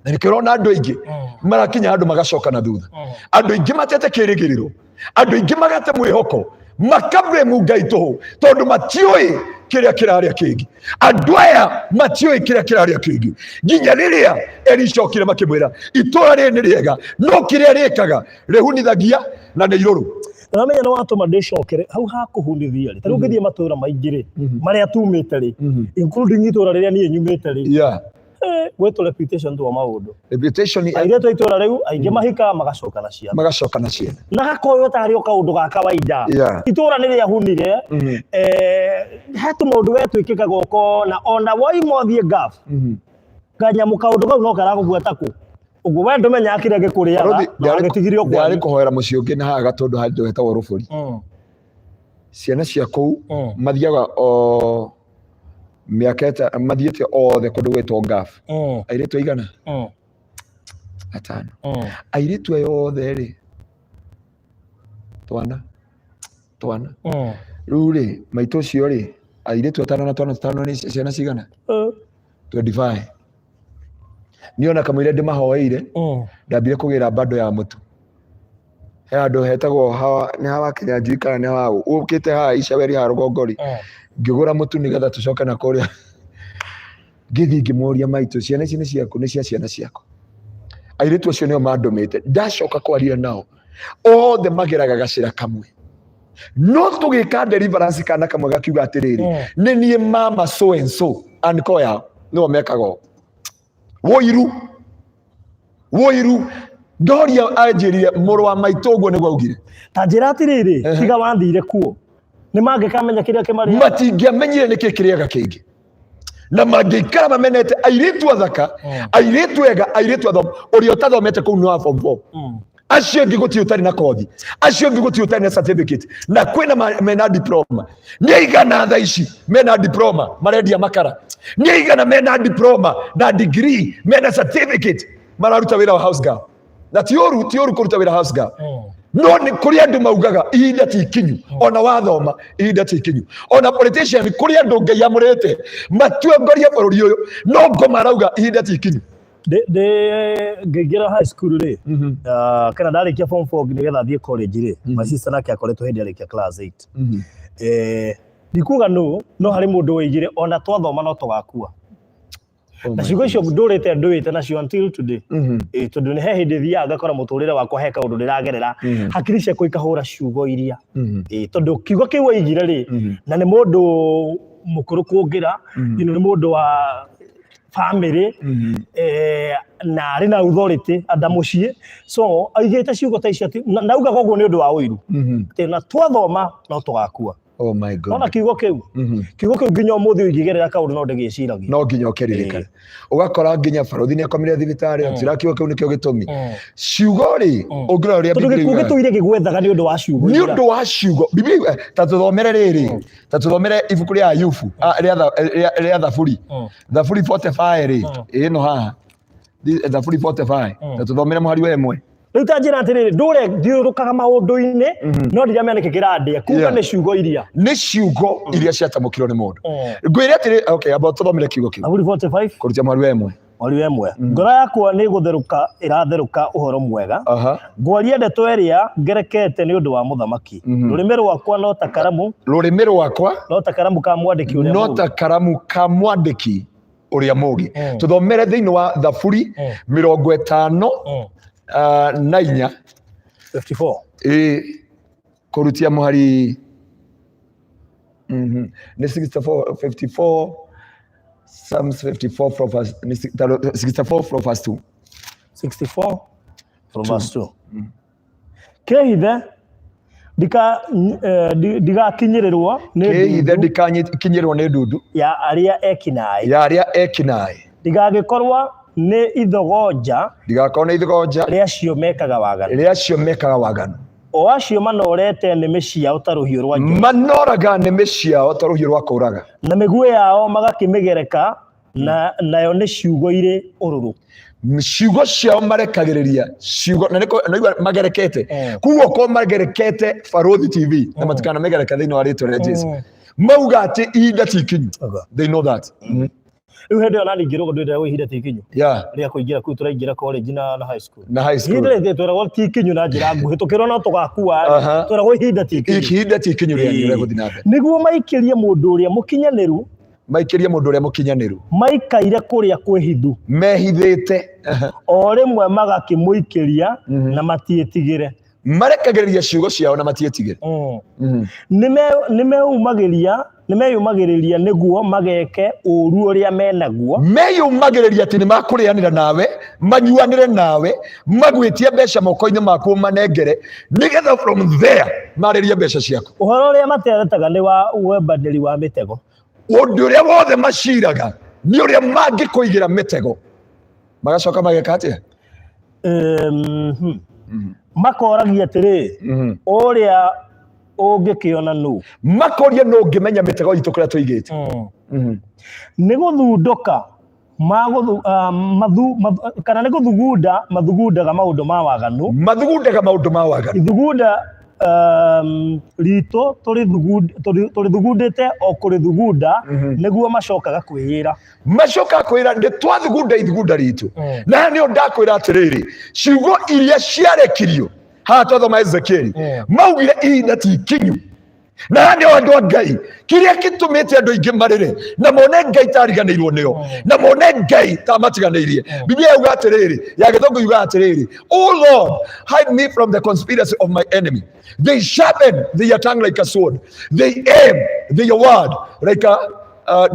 Na nĩkĩo ũrona andũ aingĩ marakinya handũ magacoka na thutha, andũ aingĩ matete kĩrĩgĩrĩro, andũ aingĩ magate mwĩhoko, makablame Ngai tũhũ tondũ matiũĩ kĩrĩa kĩrarĩa kĩngĩ. Andũ aya matiũĩ kĩrĩa kĩrarĩa kĩngĩ, nginya rĩrĩa Elisha okire makĩmwĩra itũra rĩrĩ nĩ rĩega, no kĩrĩa rĩkaga rĩhunithagia na nĩ irũrũ. Ũramenya nĩ watũma ndĩcokere hau ha kũhunithia rĩ, ta rĩu ũngĩthiĩ matũra maingĩ rĩ, marĩa tumĩte rĩ, including itũra rĩrĩa niĩ nyumĩte rĩ, Gwĩtwo reputation twa maũndũ. Reputation. Airĩtu a itũra rĩu aingĩ mahikaga magacoka na ciana. Magacoka na ciana. Na gakoywo tarĩ o kaũndũ ga kawaida. Itũra nĩ rĩahunire. He tũmaũndũ we twĩkĩkaga ũkona ona woima ũthiĩ ngaf. Kanyamũ kaũndũ kau no karagũbuata kũ. Ũguo we ndũmenyaga kĩrĩa gĩkũrĩaga Barothi, na wagĩtigirio ndarĩ kwanyu. kũhoera mũciĩ ũngĩ na haha gatũndũ handũ hetagwo rũbũri. Ciana cia kũu mathiaga o mĩaka mathiĩte othe kũndũ gwĩtwo ngaf. Airĩtu aigana? Atano. Airĩtu aya othe rĩ, twana twana. Rĩu rĩ, maitũ ũcio rĩ, airĩtu atano na twana tũtano nĩ ciana cigana? 25. Niĩ ona kamũira ndĩmahoeire, ndambire kũgĩra bando ya mũtu. He handũ hetagwo hawa, nĩ hawa Kĩnyanjui kana nĩ hawa ũkĩte haha Icaweri haha rũgongo rĩ, ngĩgũra mũtu nĩgetha tũcoke na kũrĩa. Ngĩthiĩ ngĩmũria maitũ, ciana ici nĩ ciaku? Nĩ cia ciana ciakwa. Airĩtu acio nĩo mandũmĩte. Ndacoka kwaria nao, othe mageraga gacĩra kamwe. No tũgĩka deliverance kana kamwe gakiuga atĩrĩrĩ, nĩ niĩ mama so and so, anko yao nĩo mekaga ũũ. Wũiru, wũiru. Ndoria anjĩrire mũrũ wa maitũ ũguo nĩguo augire. Ta njĩra atĩrĩrĩ, tiga wathire kuo nĩ mangĩkamenya kĩrĩa kĩmarĩaga? Matingĩamenyire nĩkĩ kĩrĩaga kĩngĩ, na mangĩikara mamenete airĩtu athaka, airĩtu ega, airĩtu athomu. Ũrĩa ũtathomete kũu nĩ wa form 4. Acio angĩ gũtirĩ ũtarĩ na kothi, acio angĩ gũtirĩ ũtarĩ na certificate, na kwĩna mena diploma. Nĩ aigana thaa ici mena diploma marendia makara? Nĩ aigana mena diploma na degree, mena certificate, mararuta wĩra wa house girl? Na ti ũru, ti ũru kũruta wĩra house girl, no nĩ kũrĩ andũ maugaga ihinda ti ikinyu. Ona wathoma, ihinda ti ikinyu. Ona politician, kũrĩ andũ Ngai amũrĩte matuongorie bũrũri ũyũ, no ngoma arauga ihinda ti ikinyu. Ndĩ ngĩingĩra high school rĩ, kana ndarĩkia form 4 nĩgetha thiĩ college rĩ, my sister nake akoretwo hĩndĩ arĩkia class 8. Ndikuga no, no harĩ mũndũ woigire ona twathoma no tũgakua. Oh Na my ciugo icio goodness. ndũrĩte ndũĩte nacio until today. Tondũ nĩ he hĩndĩ thiaga ngakora mũtũrĩre wakwa he kaũndũ ndĩragerera, hakiri ciakwa ikahũra ciugo iria. Tondũ kiugo kĩu oigire rĩ, na nĩ mũndũ mũkũrũ kũngĩra, nĩ mũndũ wa family, na arĩ na authority anda mũciĩ, so aigĩte ciugo ta icio atĩ naugaga ũguo nĩ ũndũ wa ũiru, atĩ na twathoma no tũgakua. Oh my God. Ona kiugo kĩu, kiugo kĩu nginya ũmũthĩ ũngĩgerera kaũndũ no ndĩgĩciragia. No nginya ũkĩririkane. Ũgakora nginya barothi nĩ akomire thibitarĩ, atira kiugo kĩu nĩkĩo gĩtũmi. Ciugo rĩ, ũngĩrora ũrĩa Tondũ Bibilia gĩkuũ yugaga. gĩtũire gĩgwethaga nĩ ũndũ wa ciugo Nĩ iria. ũndũ wa ciugo. Bibilia, ta tũthomere rĩrĩ, ta tũthomere ibuku rĩa Ayubu, rĩa Thaburi. Thaburi 45 rĩ, ĩno haha. Thaburi 45. Ta tũthomere mũhari wa 1. Rĩu ta njĩra atĩrĩrĩ, ndũre thiũrũrũkaga maũndũ-inĩ, no ndiramenya nĩkĩ kĩrandĩa kuga. Nĩ ciugo iria. Nĩ ciugo iria ciatamũkirwo nĩ mũndũ. Ngwĩre atĩrĩ, okay, amba tũthomere kiugo kĩu. Thaburi 45. Kũrutia mũhari wa 1. Mũhari wa 1. Ngoro yakwa nĩ gũtherũka ĩratherũka ũhoro mwega. Ngwaria ndeto ĩrĩa ngerekete nĩ ũndũ wa mũthamaki. Rũrĩmĩ rwakwa no ta karamu, Rũrĩmĩ rwakwa no ta karamu ka mwandĩki ũrĩa no mũũgĩ. ta karamu ka mwandĩki ũrĩa mũũgĩ. Tũthomere thĩinĩ wa Thaburi 54 na 4. 54. Ĩ, kũrutia mũhari nĩ 64, 54, Psalms 54 from verse, nĩ 64 from verse 2. 64 from verse 2. Kĩhithe ndigakinyĩrĩrwo nĩ Kĩhithe ndundu ndikanyikinyĩrwo nĩ ndundu ya arĩa ekinaĩ, ya arĩa ekinaĩ, ndigagĩkorwo nĩ ithogonja ndigakorwo nĩ ithogonja rĩa acio mekaga waganu, rĩa acio mekaga waganu, o acio manorete nĩmĩ ciao ta rũhiũ rwa njora, manoraga nĩmĩ ciao ta rũhiũ rwa kũũraga, na mĩguĩ yao magakĩmĩgereka na nayo nĩ ciugo irĩ ũrũrũ. Ciugo ciao marekagĩrĩria ciugo na nĩkũ naigua magerekete. Koguo ko magerekete Barothi TV na matikanamegereka thĩinĩ wa rĩtwa rĩa Jesu. Mauga atĩ ihinda ti ikinyu. They know that. Rĩu hĩndĩ ĩyo nani ngĩrwo ndwĩragwo ihinda ti ikinyu Yeah. rĩa kũingĩra kũu tũraingĩra college na high school. Na high school. Ihinda rĩrĩ twĩragwo ti ikinyu na njĩra nguhĩ, tũkĩrwo no tũgakua, twĩragwo ihinda ti ikinyu. Ihinda ti ikinyu rĩanyu rĩa gũthiĩ na mbere. Nĩguo maikĩrie mũndũ ũrĩa mũkinyanĩru, Maikĩrie mũndũ ũrĩa mũkinyanĩru, maikaire kũrĩa kwĩhithu, mehithĩte. O rĩmwe magakĩmũikĩria na matiĩtigĩre. Marekagĩrĩria ciugo ciao na matiĩtigĩre. Nĩmeyũmagĩria nĩmeyũmagĩrĩria nĩguo mageke ũũru ũrĩa menaguo. Meyũmagĩrĩria atĩ nĩ makũrĩanĩra nawe, manyuanĩre nawe, magwĩtie mbeca moko-inĩ maku manengere, nĩgetha from there marĩrie mbeca ciaku. Ũhoro ũrĩa materetaga nĩ wa wembanĩri wa mĩtego. Ũndũ ũrĩa wothe maciraga nĩ ũrĩa mangĩkũigĩra mĩtego, magacoka mageka atĩa? Makoragia atĩrĩ, ũrĩa ũngĩkĩona nũ? Makoria nũ ũngĩmenya mĩtego itũ kũrĩa tũigĩte. Nĩ gũthundũka magũthu, ah, mathu, mathu, kana nĩ gũthugunda mathugundaga maũndũ ma waganu. Mathugundaga maũndũ ma waganu. Ithugunda ritũ tũrĩthugundĩte o kũrĩthugunda, nĩguo macokaga kwĩĩra. Macoka kwĩra nĩ twathugunda ithugunda ritũ. Na haha nĩho ndakwĩra atĩrĩrĩ, ciugo iria ciarekirio haha twathoma Ezekieli, maugire ihinda ti ikinyu. Na haha nĩho andũ a Ngai, kĩrĩa gĩtũmĩte andũ aingĩ marĩre na mone Ngai tariganĩirwo nĩo, na mone Ngai ta matiganĩirie. Biblia yauga atĩrĩrĩ, ya Gĩthũngũ yugaga atĩrĩrĩ, O Lord, hide me from the conspiracy of my enemy. They sharpen their tongue like a sword. They aim their word like a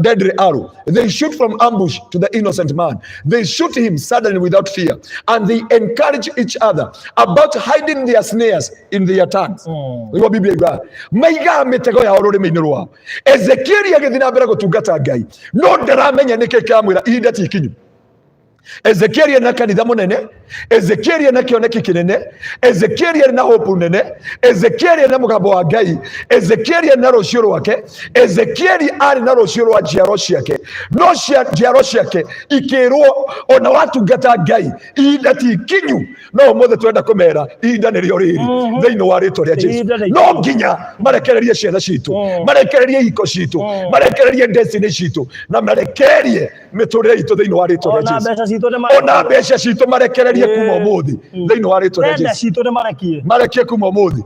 deadly arrow. They shoot from ambush to the innocent man. They shoot him suddenly without fear. And they encourage each other about hiding their snares in their tongues. Nĩguo Biblia yugaga. Maigaga mĩtego yao rũrĩmĩ-inĩ rwao. Ezekieli agĩthiĩ na mbere gũtungata Ngai, no ndaramenya nĩkĩ kĩramwĩra ihinda ti ikinyu. Ezekieli ena kanitha mũnene, Ezekieli ena kĩoneki kĩnene, Ezekieli ena hope nene, Ezekieli ena mũgambo wa Ngai, Ezekieli ena rũciũ rwake, Ezekieli arĩ na rũciũ rwa njiaro ciake, no cia njiaro ciake ikĩrwo ona watungata Ngai ihinda ti ikinyu. No ũmũthĩ twenda kũmera ihinda nĩrĩo rĩrĩ thĩinĩ wa rĩtwa rĩa Jesu. Ihinda nĩ No nginya marekererie ciana citũ, marekererie ihiko citũ, marekererie destiny citũ, na marekererie mĩtũrĩre itũ thĩinĩ wa rĩtwa rĩa Ona Jesu. mbeca citũ nĩ Ona mbeca citũ marekererie kuma ũmũthĩ thĩinĩ wa rĩtwa rĩa Tenda Jesu. citũ nĩ marekie. Marekie kuma ũmũthĩ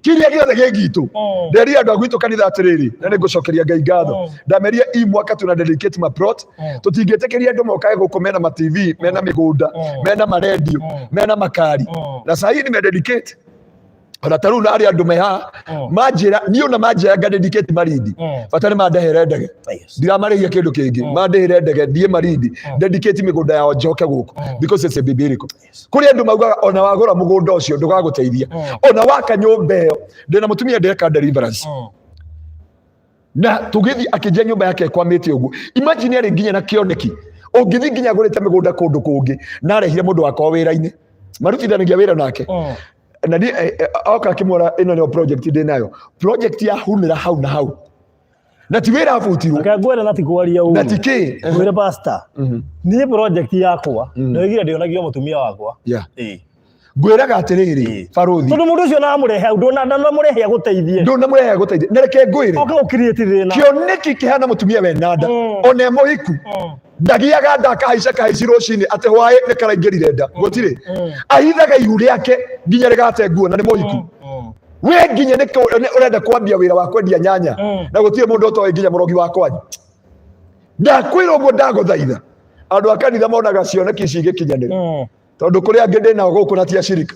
kĩrĩa gĩothe gĩ gitũ. Nderire andũ a gwitũ kanitha atĩrĩrĩ, na nĩ ngũcokeria Ngai ngatho, ndameria i mwaka tuna dedicate ma plot. Tũtingĩtĩkĩria andũ mokage gũkũ mena ma TV, mena mĩgũnda, mena marendio, mena makari. Na saa hii nime dedicate ona ta rĩu narĩ andũ me haha manjĩra niĩ ona manjĩra nga dedicate Malindi, bata nĩ mandehere ndege. Ndiramarĩhia kĩndũ kĩngĩ, mandĩhĩre ndege thiĩ Malindi, dedicate mĩgũnda yao, njoke gũkũ, because it's a biblical. Kũrĩ andũ maugaga ona wagũra mũgũnda ũcio ndũgagũteithia, ona waka nyũmba ĩyo. Ndĩna mũtumia ndĩreka deliverance, na tũgĩthiĩ akĩnjia nyũmba yake ĩkwamĩte ũguo. Imagine arĩ nginya na kĩoneki ũngĩthiĩ nginya agũrĩte mĩgũnda kũndũ kũngĩ, na arehire mũndũ wakwa wĩra-inĩ marutithanagia wĩra nake, na niĩ oka akĩmwĩra ĩno nĩyo project ndĩ nayo, project ya humĩra hau na hau, na ti wĩra abutirwo. Reke ngwĩre na ti kwaria Na ũru. ti kĩ. Ngwĩre pastor, niĩ project yakwa ndoigire ndĩonagia mũtumia wakwa. Ĩĩ. Ngwĩraga atĩrĩrĩ, barũthi, Tondũ mũndũ ũcio namũrehe hau, ndũnamũrehe agũteithie. Ndũnamũrehe gũteithia. Na reke ngwĩre, Oke gũkiriĩti thĩna. Kĩoneki kĩhana mũtumia wenanda, ona e mũhiku ndagiaga nda, akahaica kahaici rũcinĩ atĩ hwaĩ nĩ karaingĩrire nda, gũtirĩ. Ahithaga ihu rĩake nginya rĩgate nguo, na nĩ mũhiku. We nginya nĩ ũrenda kwambia wĩra wa kwendia nyanya, na gũtirĩ mũndũ ũtoĩ, nginya mũrogi wa kwanyu. Ndakwĩra ũguo, ndagũthaitha, andũ a kanitha monaga cioneki ici igĩkinyanĩra, tondũ kũrĩ angĩ ndĩ nao gũkũ na ti acirika.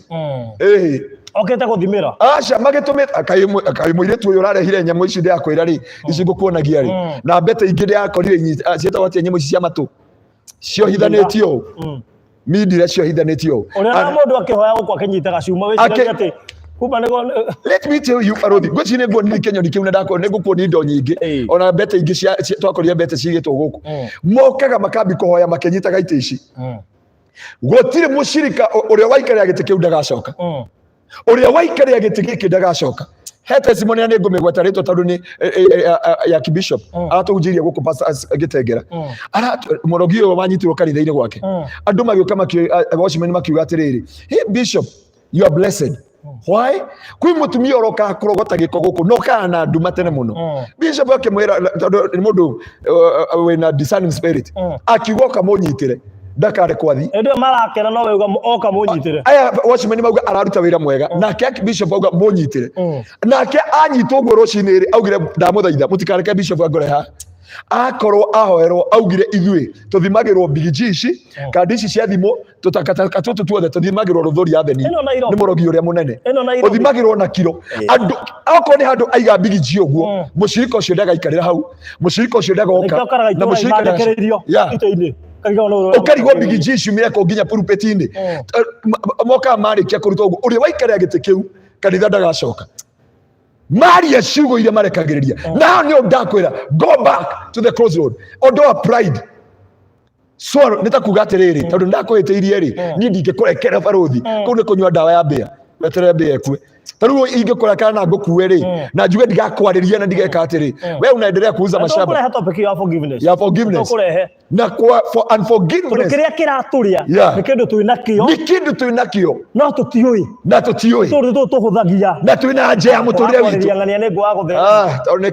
Ĩhĩ. Okĩte gũthimĩra. Aca magĩtũmĩte kaĩ mũirĩtu ũyũ ũrarehire nyamũ ici ndĩrakwĩra rĩ, ici ngũkuonagia rĩ, na mbete ingĩ ndĩrakorire ciĩtagwo atĩa, nyamũ ici cia matũ ciohithanĩtio ũũ, mindira ciohithanĩtio ũũ. Ũrĩa na mũndũ akĩhoya gũkũ akĩnyitaga cuma wĩciragia atĩ kuma nĩgo. Let me tell you, barothi, ngwĩciria nĩ nguonire kĩnyoni kĩu, na ndakorwo nĩ ngũkuonia indo nyingĩ. Ona mbete ingĩ twakorire mbete cigĩtwo gũkũ. Mokaga makambi kũhoya makĩnyitaga itĩ ici. Gũtirĩ mũcirika ũrĩa waikarĩra gĩtĩ kĩu ndagacoka. Ũrĩa waikarĩra gĩtĩ gĩkĩ ndagacoka. He testimony, na nĩ ngũmĩgweta rĩtwa tondũ nĩ ya bishop aratũhunjĩirie gũkũ, Pastor Gĩtengera. Mũrogi ũyũ wanyitirwo kanitha-inĩ gwake, andũ magĩũka watchmen makiuga atĩrĩrĩ, "Hey bishop, you are blessed. Why kwĩ mũtumia ũrokaga kũrogota gĩko gũkũ no kana na nduma tene mũno?" Bishop akĩmwĩra, tondũ nĩ mũndũ wĩna discerning spirit, akiuga oka mũnyitĩre ndakare kwathi. Hĩndĩ ĩyo marakena no weuga oka mũnyitĩre. Aya watchmen mauga araruta wĩra mwega, nake bishop auga mũnyitĩre. Nake anyitwo ũguo rũcinĩ rĩ, augire, "Ndamũthaitha mũtikareke bishop angore haha." Akorwo ahoerwo augire ithuĩ tũthimagĩrwo mbigiji ici, kandi ici cia thimũ, tũtakataka tũtũ tuothe tũthimagĩrwo Rũthũri Avenue. Ĩno Nairobi. Nĩ mũrogi ũrĩa mũnene. Ĩno Nairobi. Ũthimagĩrwo na kiro. Andũ okorwo nĩ handũ aiga mbigiji ũguo, mũcirika ũcio ndagaikarĩra hau, mũcirika ũcio ndagoka, Nĩkĩo ũkoraga na itũũra mũcirika ndagacoka. imandĩkĩrĩirio itĩ-inĩ. Ũkarigwo nũ ũrĩa Ũkarigwo mbigiji ici ciumire kũ nginya pulpit-inĩ. Mokaga marĩkia kũruta ũguo, ũrĩa waikarĩra gĩtĩ kĩu kanitha ndagacoka. Maria ciugo iria marekagĩrĩria nao nĩo ndakwĩra, go back to the crossroad. Ũndũ wa pride swallow nĩ ta kuga atĩrĩrĩ, tondũ ndakwĩhĩtĩirie rĩ, niĩ ndingĩkũrekera barũthi. Kũu nĩ kũnyua ndawa ya mbĩa, weterere mbĩa ĩkue. Ta rĩu ingĩkũrekera na ngũkue rĩ, na njuge ndigakwarĩria na ndigeka atĩrĩ, we unaendelea kuuza Na mashamba. tũkũrehe topic ya forgiveness. Ya forgiveness. Tũkũrehe. Na kwa for Tondũ unforgiveness kĩrĩa kĩratũrĩa nĩ kĩndũ twĩ nakĩo. Nĩ kĩndũ twĩ nakĩo. No tũtiũĩ. Na tũtiũĩ. Tondũ tũtũ tũhũthagia. Na twĩ na nja ya mũtũrĩre witũ. Wakwarĩria ng'ania nĩ ngwaga gũthera. Ah, tondũ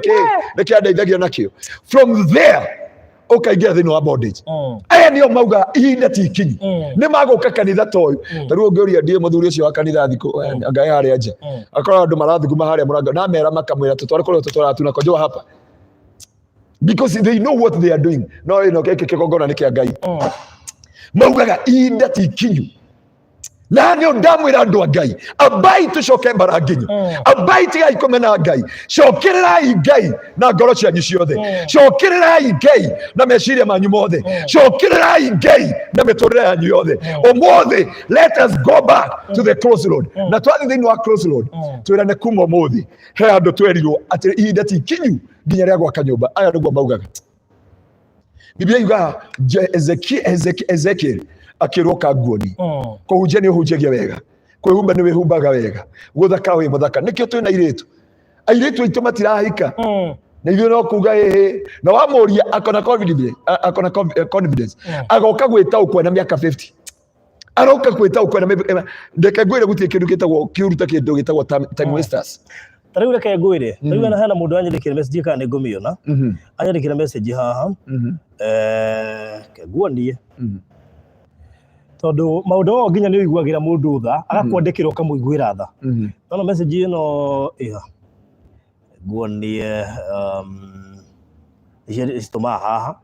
nĩkĩ andeithagia nakĩo. From there ũkaingĩra thĩinĩ wa bondage. Aya nĩo mauga ihinda ti ikinyu. Nĩ magũka kanitha ta ũyũ. Ta rĩu ũngĩũria ndiĩ mũthuri ũcio wa kanitha thikũ ngai harĩa nja, akorwo andũ marathuguma harĩa mũrango na mera makamwĩra tũtware kũrĩa tũtwaraga tunakojoa hapa, because they know what they are doing. No ĩno gĩkĩ kĩgongona nĩ kĩa Ngai. Maugaga ihinda ti ikinyu. Na nĩ ndamwĩra andũ a Ngai, ambai tũcoke mbara nginyu, ambai tigai kũmena Ngai, cokererai Ngai na ngoro cianyu ciothe, cokererai Ngai na meciria manyu mothe, cokererai Ngai na mĩtũrĩre yanyu yothe. Ũmũthĩ let us go back to the crossroad. Na twathiĩ thĩinĩ wa crossroad, twĩrane kuma ũmũthĩ he andũ twerirwo atĩ ihinda ti ikinyu nginya rĩa gwaka nyũmba. Aya nĩguo maugaga. Biblia yugaga Ezekiel akĩrwo kanguoni, kũhunjia nĩ ũhunjagia wega, kwĩhumba nĩ wĩhumbaga wega, gũthaka wĩ mũthaka. Nĩkĩo twĩna airĩtu, airĩtu aitũ matirahika. Na ithuĩ no kuga ĩhĩ, na wamũria akona confidence, akona confidence. Agoka gwĩtaũkwo na mĩaka 50, aroka gwĩtaũkwo na ndeke ngwĩre gũtirĩ kĩndũ gĩtagwo kĩũru ta kĩndũ gĩtagwo time wasters. Ta rĩu reke ngwĩre, ta rĩu hena mũndũ anyandĩkĩre message kana nĩ ngũmĩona. Anyandĩkĩre message haha. Reke nguonie. Tondũ maũndũ maya nginya nĩ ũiguagĩra mũndũ tha, agakwandĩkĩra ũkamũiguĩra tha. Nona message ĩno ĩha. Nguonie citũmaga haha.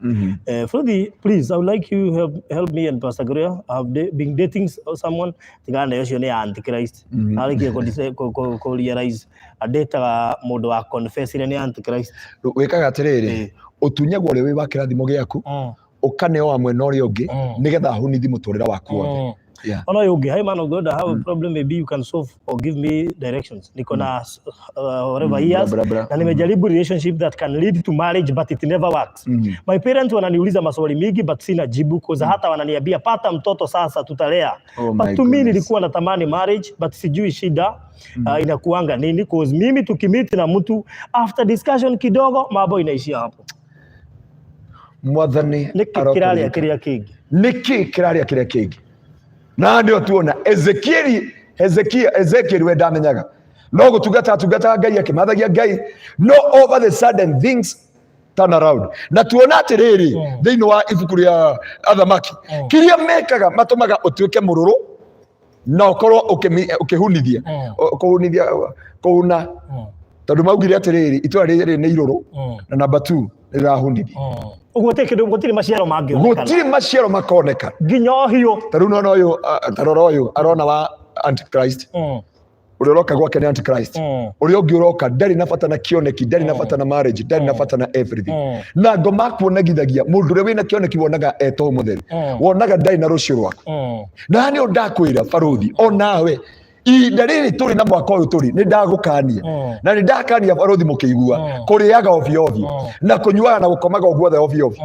Freddy, please, I would like you help me and Pastor Gloria. I have been dating someone. Tigana nayo ũcio nĩ ya Antichrist. Arĩkia kũ realize andĩtaga mũndũ wa confessire nĩ Antichrist. Wĩkaga atĩrĩrĩ, ũtunyagwo ũrĩa wĩ wa kĩrathimo gĩaku, ũkaneo wa mwena ũrĩa ũngĩ, nĩgetha ahunithi mũtũrĩre waku wothe. Ona ũyũ ũngĩ, hi man of God, I have a problem, maybe you can solve or give me directions. Niko na whatever years Bra, bra, bra. na nimejaribu relationship that can lead to marriage, but it never works. My parents wananiuliza maswali mingi but sina jibu cause hata wananiambia pata mtoto sasa tutalea. Oh But my to me goodness. nilikuwa natamani marriage but sijui shida inakuanga nini, cause mimi tukimeet na mtu, after discussion kidogo mambo inaishia hapo. Mwathani Nĩkĩ kĩrarĩa arokũririkana. kĩrĩa kĩngĩ? Nĩkĩ kĩrarĩa kĩrĩa kĩngĩ? Na ndio tuona Ezekieli, Hezekia, Ezekiel we ndamenyaga no gũtungata atungataga Ngai, akĩmathagia Ngai, no over the sudden things turn around. Na tuona atĩrĩrĩ, thĩinĩ wa ibuku rĩa athamaki, kĩrĩa mekaga matũmaga ũtuĩke mũrũrũ na ũkorwo ũkĩhunithia, kũhunithia, kũhuna, tondũ maugire atĩrĩrĩ, itũra rĩrĩ nĩ irũrũ, na number 2 rĩrahunithia. Ũguo gũtirĩ kĩndũ, gũtirĩ maciaro mangĩonekana. Gũtirĩ maciaro makoneka. Nginya ũhiũ. Ta rĩu nona ũyũ, ta rora ũyũ arona wa Antichrist. Ũrĩa ũroka gwake nĩ Antichrist. Ũrĩa ũngĩ ũroka ndarĩ na bata na kĩoneki, ndarĩ na bata na marriage, ndarĩ na bata na everything. Na ngoma kuonagithagia mũndũ ũrĩa wĩna kĩoneki wonaga etwo mũtheru, wonaga ndarĩ na rũciũ rwaku. Na nĩ ndakwĩra barũthi, onawe ihinda rĩrĩ tũrĩ na mwaka ũyũ tũrĩ, nĩ ndagũkania, na nĩ ndakania barũthi mũkĩigua, kũrĩaga ovyo ovyo na kũnyuaga na gũkomaga o guothe ovyo ovyo,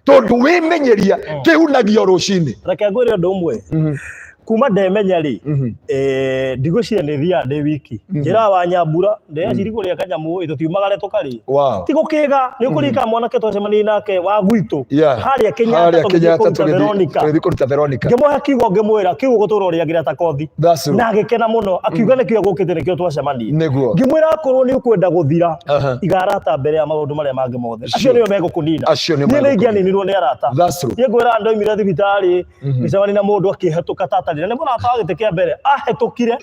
tondũ wĩmenyeria kĩhunagio rũcinĩ. Reke ngwĩre ũndũ ũmwe. Kuma ndemenya rĩ, ndigwĩciria nĩ thiaga ndĩ wiki. Njĩraga wa Nyambura, ndĩreciria kũrĩa kanyamũ ĩ, tũtiumagare tũkarĩe. Ti gũkĩga, nĩ ũkũririkana mwanake twacemanirie nake wa gwitũ harĩa Kenyatta, Harĩa tũgĩthiĩ Kenyatta kũruta Veronica. Tũgĩthiĩ kũruta Veronica. Ngĩmũhe kiugo, ngĩmwĩra kiugo gũtũra ũrĩagĩra ta kothi. That's true. Na agĩkena mũno, akiuga nĩkĩo gũkĩte, nĩkĩo twacemanirie. Ngĩmwĩra akorwo nĩ ũkwenda gũthira, iga arata mbere ya maũndũ marĩa mangĩ mothe. Acio nĩo megũkũnina. Acio nĩo Niĩ nĩ megũkũnina. ingĩaninirwo nĩ arata. That's true. Niĩ ngwĩra ndoimire thibitarĩ, ngĩcemania na mũndũ akĩhetũka tatarĩ, na nĩ mũrata wa gĩtĩ kĩa mbere, ahetũkire.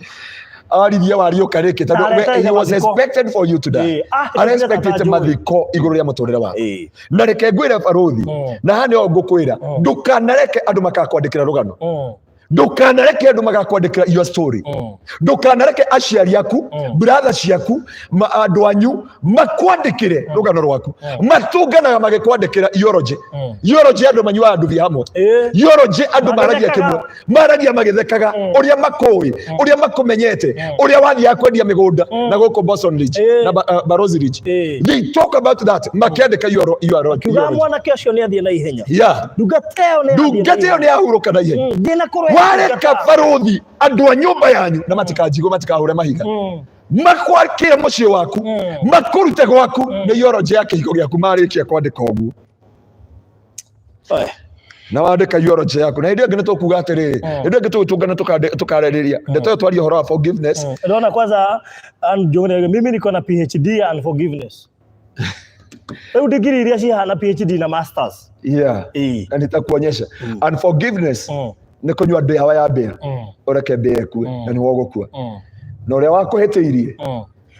Aririe wariũka rĩkĩ tondũ Aretereire he was mathiko. expected for you to die. Ĩĩ, Arexpectĩte ahĩtũkĩte ta mathiko igũrũ rĩa mũtũrĩre waku. Ĩĩ. Na reke ngwĩre barũthi, na haha nĩho ngũkwĩra, ndũkanareke andũ makakwandĩkĩra rũgano, ndũkanareke andũ magakwandĩkĩra your story, ndũkanareke aciari aku, brother ciaku, andũ anyu makwandĩkĩre rũgano rwaku. Matũnganaga magĩkwandĩkĩra eulogy. Eulogy andũ manyuaga nduthi hamwe. Eulogy andũ maragia Magĩthekaga. kĩmwe, maragia magĩthekaga, ũrĩa makũĩ, ũrĩa makũmenyete, ũrĩa wathiaga kwendia mĩgũnda na gũkũ Boston Ridge na Barozi Ridge. They talk about that makĩandĩka Kiuga eulogy. mwanake ũcio nĩ athiĩ na ihenya. Ndungata ĩyo nĩ yathiĩ na Ndungata ĩyo nĩ ihenya. yahurũka na ihenya. Ndĩnakorwo Wareka barũthi andũ a nyũmba yanyu na matikanjigwo matikahure mahiga, makwakĩre mũciĩ waku, makũrute gwaku, nĩ eulogy ya kĩhiko gĩaku marĩkia kwandĩka ũguo. Na wandĩka eulogy yaku, na hĩndĩ ĩyo ĩngĩ nĩ tũkuga atĩrĩrĩ, hĩndĩ ĩyo ĩngĩ tũgĩtũngana tũkarĩrĩria ndeto ĩyo, twarie ũhoro wa forgiveness. Naona kwanza Ann Njuguna, mimi niko na PhD ya unforgiveness. Rĩu degree iria cihana PhD na masters. Na nitakuonyesha unforgiveness nĩ kũnyua ndawa ya mbĩa, ũreke mbĩa ĩkue, na nĩwe ũgũkua na ũrĩa wakũhĩtĩirie.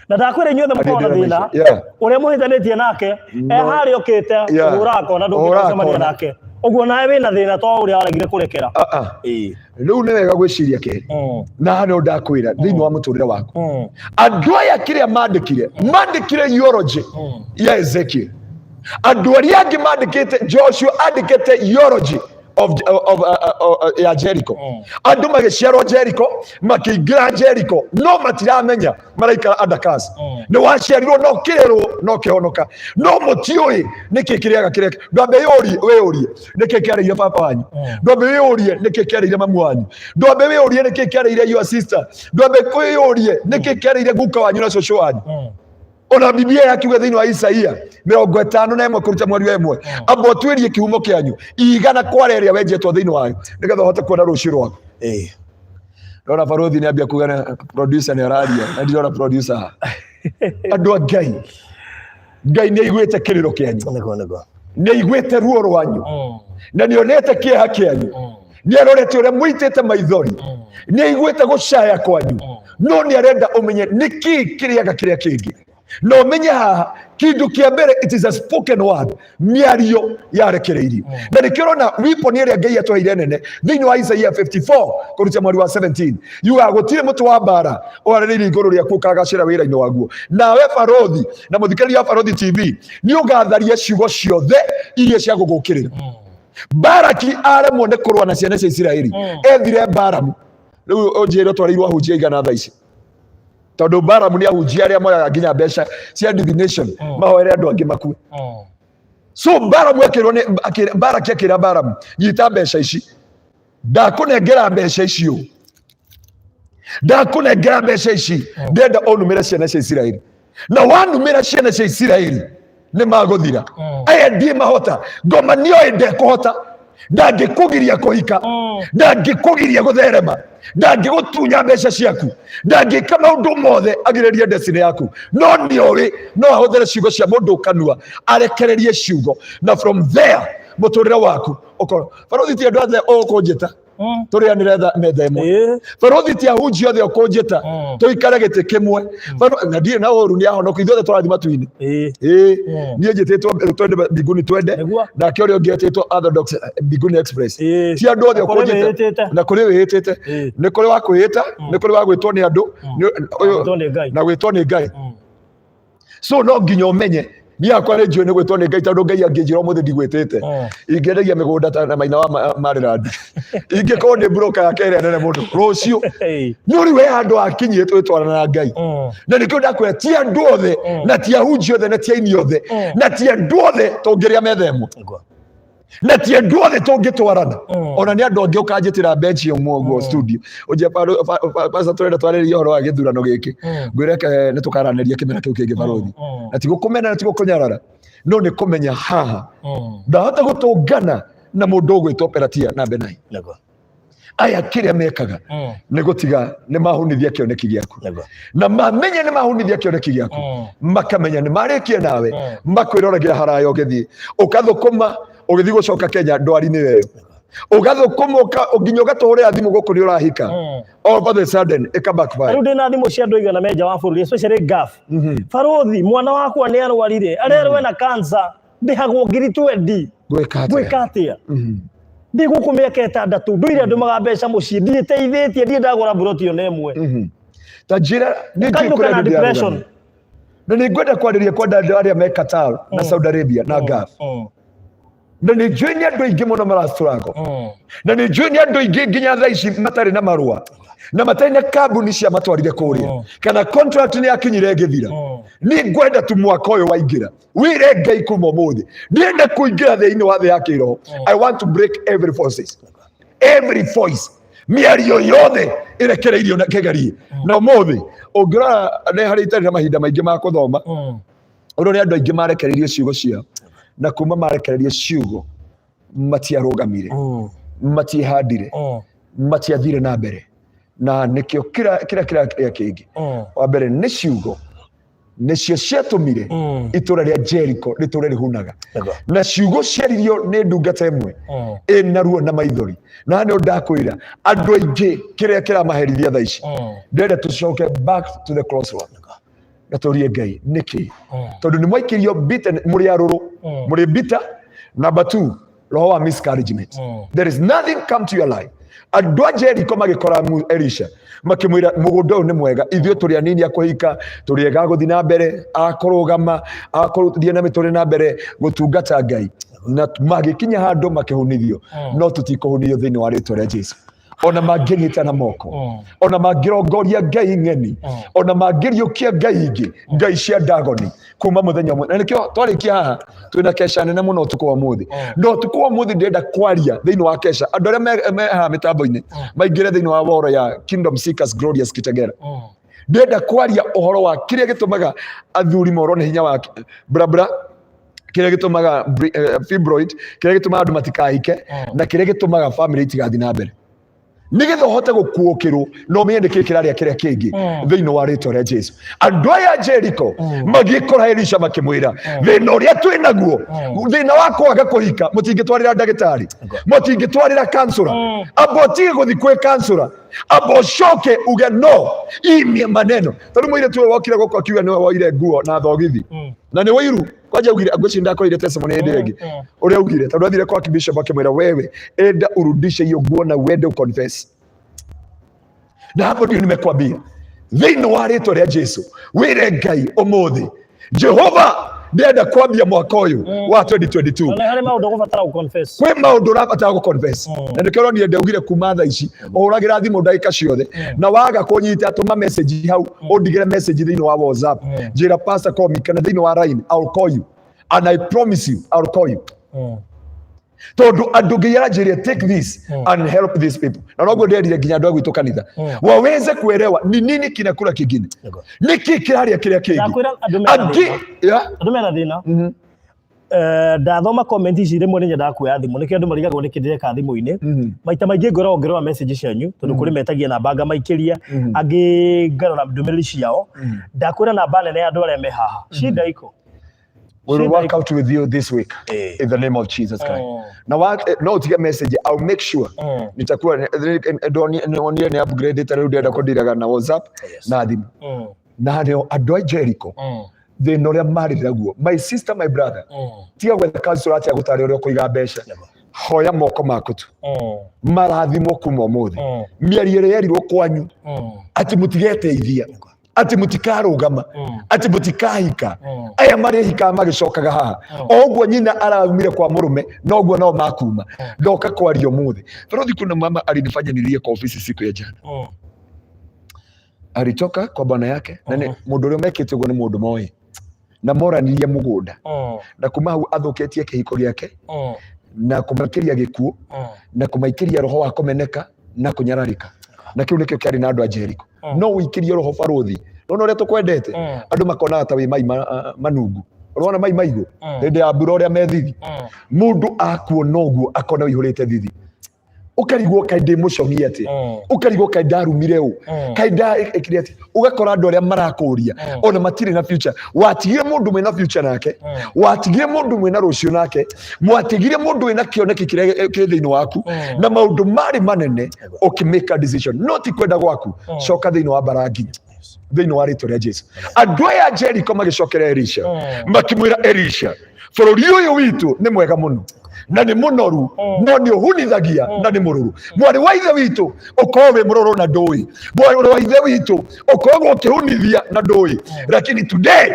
Na ndakwĩra inyuothe mũkoragwo na Arĩ thĩna maica. Ũrĩa mũhĩtanĩtie nake e harĩa ũkĩte kũhũra kona, Kũhũra ndũngĩcemania kona. nake ũguo, nawe wĩna thĩna to ũrĩa waregire kũrekera. Ah, ah. Rĩu nĩ wega gwĩciria kĩhĩ, na haha nĩho ndakwĩra thĩinĩ wa mũtũrĩre waku, andũ aya kĩrĩa mandĩkire eulogy ya Ezekiel, andũ arĩa angĩ mandĩkĩte, Joshua andĩkĩte eulogy of ya Jericho. Andũ magĩciarwo Jericho, makĩingĩra Jericho, no matiramenya maraikara under curse. Nĩ waciarirwo no kĩrerwo no kĩhonoka, no mũtiũĩ nĩkĩ kĩrĩaga kĩrĩa. Ndwambe yũrie, wĩyũrie nĩkĩ kĩarĩire baba wanyu, ndwambe wĩyũrie nĩkĩ kĩarĩire mamu wanyu, ndwambe wĩyũrie nĩkĩ kĩarĩire your sister, ndwambe kwĩyũrie nĩkĩ kĩarĩire guka wanyu na cũcũ wanyu. Ona Biblia yakiuga thĩinĩ wa Isaia 51 kũruta mweri wa 1, amba ũtuĩrie kĩhumo kĩanyu igana kwara ĩrĩa wenjetwo thĩinĩ wayo nĩgetha ũhote kuona rũciũ rwaku. Ndona barũthi nĩ ambia kuga na producer nĩ araria, na ndirona producer haha. Andũ a Ngai, Ngai nĩ aiguĩte kĩrĩro kĩanyu. Nĩguo nĩguo. Nĩ aiguĩte ruo rwanyu, na nĩ onete kĩeha kĩanyu, nĩ arorete ũrĩa mũitĩte maithori, nĩ aiguĩte gũcaya kwanyu, no nĩ arenda ũmenye nĩkĩ kĩrĩaga kĩrĩa kĩngĩ, na ũmenye haha kĩndũ kĩa mbere, it is a spoken word, mĩario yarekereirio. Na nĩkĩo ũrona weapon ĩrĩa Ngai atũheire nene thĩinĩ wa Isaia 54 kũruta mweri wa 17 yugaga gũtirĩ mũtĩ wa mbara ũharĩrĩirie igũrũ rĩaku ũkagacĩra wĩra-inĩ waguo. Nawe barũthi na mũthikĩrĩria wa Barũthi TV, nĩ ũgatharia ciugo ciothe iria cia gũgũkĩrĩra. Baraki aremwo nĩ kũrũa na ciana cia Isiraeli, ethire Baramu. Rĩu ũnjĩre ũtwarĩirwo ahunjia igana thaa ici, tondũ Baramu nĩ ahunjia arĩa moyaga nginya mbeca cia divination, mahoere andũ angĩ makue. So Baramu akĩrwo nĩ Baraki akĩra Baramu, nyita mbeca ici, ndakũnengera mbeca icio, ndakũnengera mbeca ici, ndĩrenda ũnumĩre ciana cia Isiraeli, na wanumĩra ciana cia Isiraeli nĩ magũthira. Aya ndiĩ mahota ngoma nĩoĩ ndekũhota, ndangĩkũgiria kũhika, ndangĩkũgiria gũtherema, ndangĩgũtunya mbeca ciaku, ndangĩka maũndũ mothe agirĩrie destiny yaku, no nĩoĩ no ahũthĩre ciugo cia mũndũ kanua arekererie ciugo, na from there mũtũrĩre waku ũkorwo barũthi ti andũ othe ũkũnjĩta tũrĩanĩre metha ĩmwe. Barũthi ti ahunjia othe ũkũnjĩta tũikare gĩtĩ kĩmwe. Na ndirĩ na ũru, nĩ ahonoku, ithuothe tũrathiĩ matu-inĩ. Ĩĩ. Niĩ njĩtĩtwo twende mbinguni twende. Nake ũrĩa ũngĩ etĩtwo Orthodox, mbinguni express. Ti andũ othe Na kũrĩ ũkũnjĩta. wĩĩtĩte. Na kũrĩ wĩĩtĩte. Nĩ kũrĩ wa kwĩĩta, nĩ kũrĩ wa gwĩtwo nĩ andũ, Gwĩtwo nĩ Ngai. Na gwĩtwo nĩ Ngai. So no nginya ũmenye, niĩ hakwa nĩ njũĩ nĩ gwĩtwo nĩ Ngai, tondũ Ngai angĩnjĩra ũmũthĩ ndigwĩtĩte, ingĩendagia mĩgũnda ta na maina wa Maryland, ingĩkorwo nĩ broker yake ĩrĩa nene mũno rũciũ. No rĩu he handũ hakinyie twĩtwarana na Ngai. Na nĩkĩo ndakwĩra ti andũ othe, na ti ahunjia othe, na ti aini othe, na ti andũ othe tũngĩrĩa metha ĩmwe, na ti andũ othe tũngĩtwarana. Ona nĩ andũ angĩ ũkanjĩtĩra bench ĩmwe ũguo studio, ũnjie pastor, tũrenda twarĩrĩrie ũhoro wa gĩthurano gĩkĩ. Ngwĩre ke nĩ tũkaranĩria kĩmera kĩu kĩngĩ, barũthi. Na ti gũkũmena, na ti gũkũnyarara, no nĩ kũmenya haha ndahota gũtũngana na mũndũ ũgwĩtwo Pelatia na Benai. Aya kĩrĩa mekaga nĩ gũtiga nĩ mahunithia kĩoneki gĩaku, na mamenya nĩ mahunithia kĩoneki gĩaku, makamenya nĩ marĩkia nawe, makwĩroragĩra haraya ũgĩthiĩ ũkathũkũma, ũgĩthiĩ gũcoka Kenya ndwari nĩ weyo. Ũgathũkũma nginya ũgatũhũrĩra thimũ gũkũ nĩ ũrahika. All of a sudden ĩka backfire. Rĩu ndĩna thimũ cia andũ aigana me nja wa bũrũri, especially Gulf. Barũthi, mwana wakwa nĩ arwarire, arerwo ena cancer, ndĩhagwo 20,000. Gwĩka atĩa? Gwĩka atĩa? Ndĩ gũkũ mĩaka 6, ndũire ndũmaga mbeca mũciĩ, ndiĩteithĩtie, ndirĩ ndagũra mburoti ona ĩmwe. Ta njĩra nĩ njũĩ Ũkainũka kũrĩa na andũ depression. ndĩrarũgamia. Na nĩ ngwenda kwarĩria kwenda andũ arĩa me Qatar na Saudi Arabia na Gulf. Na nĩ njũĩ nĩ andũ aingĩ mũno marastruggle. Na nĩ njũĩ nĩ andũ aingĩ nginya thaa ici matarĩ na marũa na matarĩ na kambuni cia matwarire kũrĩa kana contract nĩ yakinyire ĩgĩthira. Nĩ ngwenda tu mwaka ũyũ waingĩra wĩre Ngai kuma ũmũthĩ ndĩrenda kũingĩra thĩinĩ wa thĩ ya kĩroho. I want to break every forces, every voice, mĩario yothe ĩrekereirio na kĩgerie. Na ũmũthĩ ũngĩrora nĩ harĩ itarĩ na mahinda maingĩ ma gũthoma ũrĩa ũrĩa andũ aingĩ marekereirio ciugo ciao, na kuma marekereirio ciugo matiarũgamire, matiĩhandire, matiathire na mbere. Na nĩkĩo kĩrĩa kĩrĩa kĩrĩa kĩngĩ wa mbere nĩ ciugo nĩcio ciatũmire itũra rĩa Jericho rĩtũre rĩhunaga. Na ciugo ciaririo nĩ ndungata ĩmwe ĩna ruo na maithori. Na nĩ ndakwĩra andũ aingĩ kĩrĩa kĩramaherithia thaa ici, ndĩrenda tũcoke back to the crossroad na tũrie Ngai nĩkĩ, tondũ nĩ mwaikĩrio bitter, mũrĩ arũrũ, mũrĩ bitter. Number two, roho wa miscarriagement. There is nothing come to your life. Andũ a Jericho magĩkora Elisha makĩmwĩra, mũgũnda ũyũ nĩ mwega, ithuĩ tũrĩ anini a kũhika, tũrĩ ega gũthiĩ na mbere, a kũrũgama, a kũthiĩ na mĩtũrĩre na mbere gũtungata Ngai. Na magĩkinya handũ makĩhunithio. No tũtikũhunithio thĩinĩ wa rĩtwa rĩa Jesu. Ona mangĩnyita na moko, ona mangĩrongoria ngai ng'eni, ona mangĩriũkia ngai ingĩ, ngai cia Dagoni kuma mũthenya ũmwe. Na nĩkĩo twarĩkia haha twĩna kesha nene mũno ũtukũ wa ũmũthĩ. Na ũtukũ wa ũmũthĩ ndĩrenda kwaria thĩinĩ wa kesha andũ arĩa me haha mĩtambo-inĩ maingĩre thĩinĩ wa woro ya Kingdom Seekers Glorious Kitegera. Ndĩrenda kwaria ũhoro wa kĩrĩa gĩtũmaga athuri morwo nĩ hinya wa brabra, kĩrĩa gĩtũmaga fibroid, kĩrĩa gĩtũmaga andũ matikahike, na kĩrĩa gĩtũmaga family itigathiĩ na mbere, nĩgetha ũhote gũkuũkĩrwo na ũmenye nĩkĩ kĩrarĩa kĩrĩa kĩngĩ thĩinĩ wa rĩtwa rĩa Jesu. Andũ aya Jericho magĩkora Elisha makĩmwĩra, thĩna ũrĩa twĩ naguo, thĩna wa kwaga kũhika, mũtingĩtwarĩra ndagĩtarĩ, mũtingĩtwarĩra kansũra. Amba ũtige gũthiĩ kwĩ kansũra, amba ũcoke uge no imie maneno. Tondũ mũirĩtu ũyũ wokire gũkũ akiuga nĩwe woire nguo na thogithi na nĩ wĩiru kwanja augire, ngwĩciria ndakorire testimony hĩndĩ ĩngĩ ũrĩa augire, tondũ athire kwa bishop akĩmwĩra, wewe enda urudishe hiyo nguo na uende uconfess. Na hapo ndio nimekwambia thĩinĩ wa rĩtwa rĩa Jesu, wĩre Ngai ũmũthĩ, Jehova, ndĩrenda kwambia mwaka ũyũ wa 2022. Ona harĩ maũndũ ũgũbatara gũ-confess. Kwĩ maũndũ ũrabatara gũ confess. Na nĩkĩo ũronire ndaugire kuma thaa ici ũhũragĩra thimũ ndagĩka ciothe, na waga kũnyita tũma message hau, ũndigĩre message thĩinĩ wa WhatsApp, njĩra, "Pastor, call me," kana thĩinĩ wa line. I'll call you and I promise you I'll call you, tondũ andũ Ngai aranjĩrire, take this and help these people. Na noguo nderire nginya andũ a gwitũ kanitha waweze kuelewa ni nini kinakula kingine, nĩkĩ kĩrarĩa kĩrĩa kĩngĩ. Ndakwĩra andũ mena angĩ thĩna. Yeah? Andũ mena thĩna. Ndathoma comment ici rĩmwe nĩ nyendaga kuoya thimũ, nĩkĩo andũ marigagwo nĩkĩ ndĩreka thimũ-inĩ. Maita maingĩ ngoragwo ngĩrora message cianyu, tondũ kũrĩ metagia namba ngamaikĩria, angĩ ngarora ndũmĩrĩri ciao. Ndakwĩra namba nene ya andũ arĩa me haha, shida iko. We will Shida work out with you this week in the name of Jesus Christ. Na no utige message, I'll make sure nitakuwa ndonire nĩ upgrade rĩu ndĩrenda kũndiraga na WhatsApp na thimũ. Na nĩo andũ a Jericho thĩna ũrĩa marĩ naguo. My sister, my brother, tiga gwetha counselor atĩ agũtare ũrĩa ũkũiga mbeca. Hoya moko maku tu marathimwo kuma ũmũthĩ. Mĩario ĩrĩa yerirwo kwanyu atĩ mũtigeteithia, atĩ mũtikarũgama, atĩ mũtikahika, aya marĩhikaga magĩcokaga haha o ũguo nyina araumire kwa mũrũme, noguo nao makuma. Ndoka kwaria ũmũthĩ tondũ kuna mama alinifanya nilie kwa ofisi siku ya jana. Alitoka kwa bwana yake na nĩ mũndũ ũrĩa mekĩte ũguo nĩ mũndũ moĩ na moranirie mũgũnda, na kuma hau athũkĩtie kĩhiko gĩake na kũmaikĩria gĩkuũ na kũmaikĩria roho wa kũmeneka na kũnyararĩka. Na kĩu nĩkĩo kĩarĩ na andũ a Jericho. No ũikĩrie roho barũthi nona ũrĩa tũkwendete, andũ makonaga ta wĩ mai manungu. Ũrona mai maigũ hĩndĩ ya mbura ũrĩa me thithi, mũndũ akuona ũguo akona wĩihũrĩte thithi. Ũkarigwo kaĩ ndĩ mũcong'i atĩa, ũkarigwo kaĩ ndarumire ũ, kaĩ ndekire atĩa. Ũgakora andũ arĩa marakũria ona matirĩ na future. Watigire mũndũ mwĩna future nake, watigire mũndũ mwĩna rũciũ nake, mwatigire mũndũ wĩna kĩoneki kĩrĩa kĩ thĩinĩ waku na maũndũ marĩ manene, ũkĩ make a decision no ti kwenda gwaku. Coka thĩinĩ wa mbara nginya thĩinĩ wa rĩtwa rĩa Jesu. Andũ aya Jericho magĩcokera Elisha, makĩmwĩra, "Elisha, bũrũri ũyũ witũ nĩ mwega mũno na nĩ mũnoru, no nĩ ũhunithagia na nĩ mũrũrũ. Mwarĩ wa ithe witũ, ũkorwo wĩ mũrũrũ na ndũĩ. Mwarĩ wa ithe witũ, ũkoragwo ũkĩhunithia na ndũĩ." Lakini today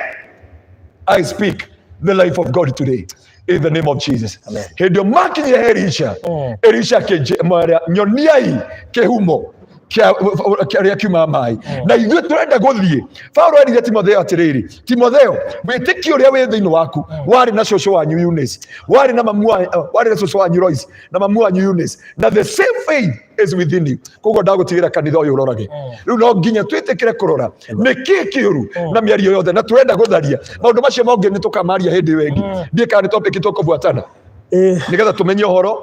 I speak the life of God today in the name of Jesus. Amen. Hĩndĩ ĩyo makinyire he Elisha, Elisha akĩmwĩra, "Nyoniai kĩhumo kĩrĩa kiumaga maĩ na ithuĩ tũrenda gũthiĩ." Paulo erire Timotheo atĩrĩrĩ, "Timotheo, wĩtĩkio ũrĩa wĩ thĩinĩ waku warĩ na cũcũ wanyu Eunice, warĩ na mamu warĩ na cũcũ wanyu Lois na mamu wanyu Eunice, na the same faith is within you. Koguo ndagũtigĩra kanitha ũyũ ũrorage." Rĩu no nginya twĩtĩkĩre kũrora nĩ kĩ kĩũru na mĩario yothe, na tũrenda gũtharia maũndũ macio mangĩ nĩ tũkamaria hĩndĩ ĩyo ĩngĩ. Ndiĩ kana nĩ topic tũkũbuatana nĩgetha tũmenye ũhoro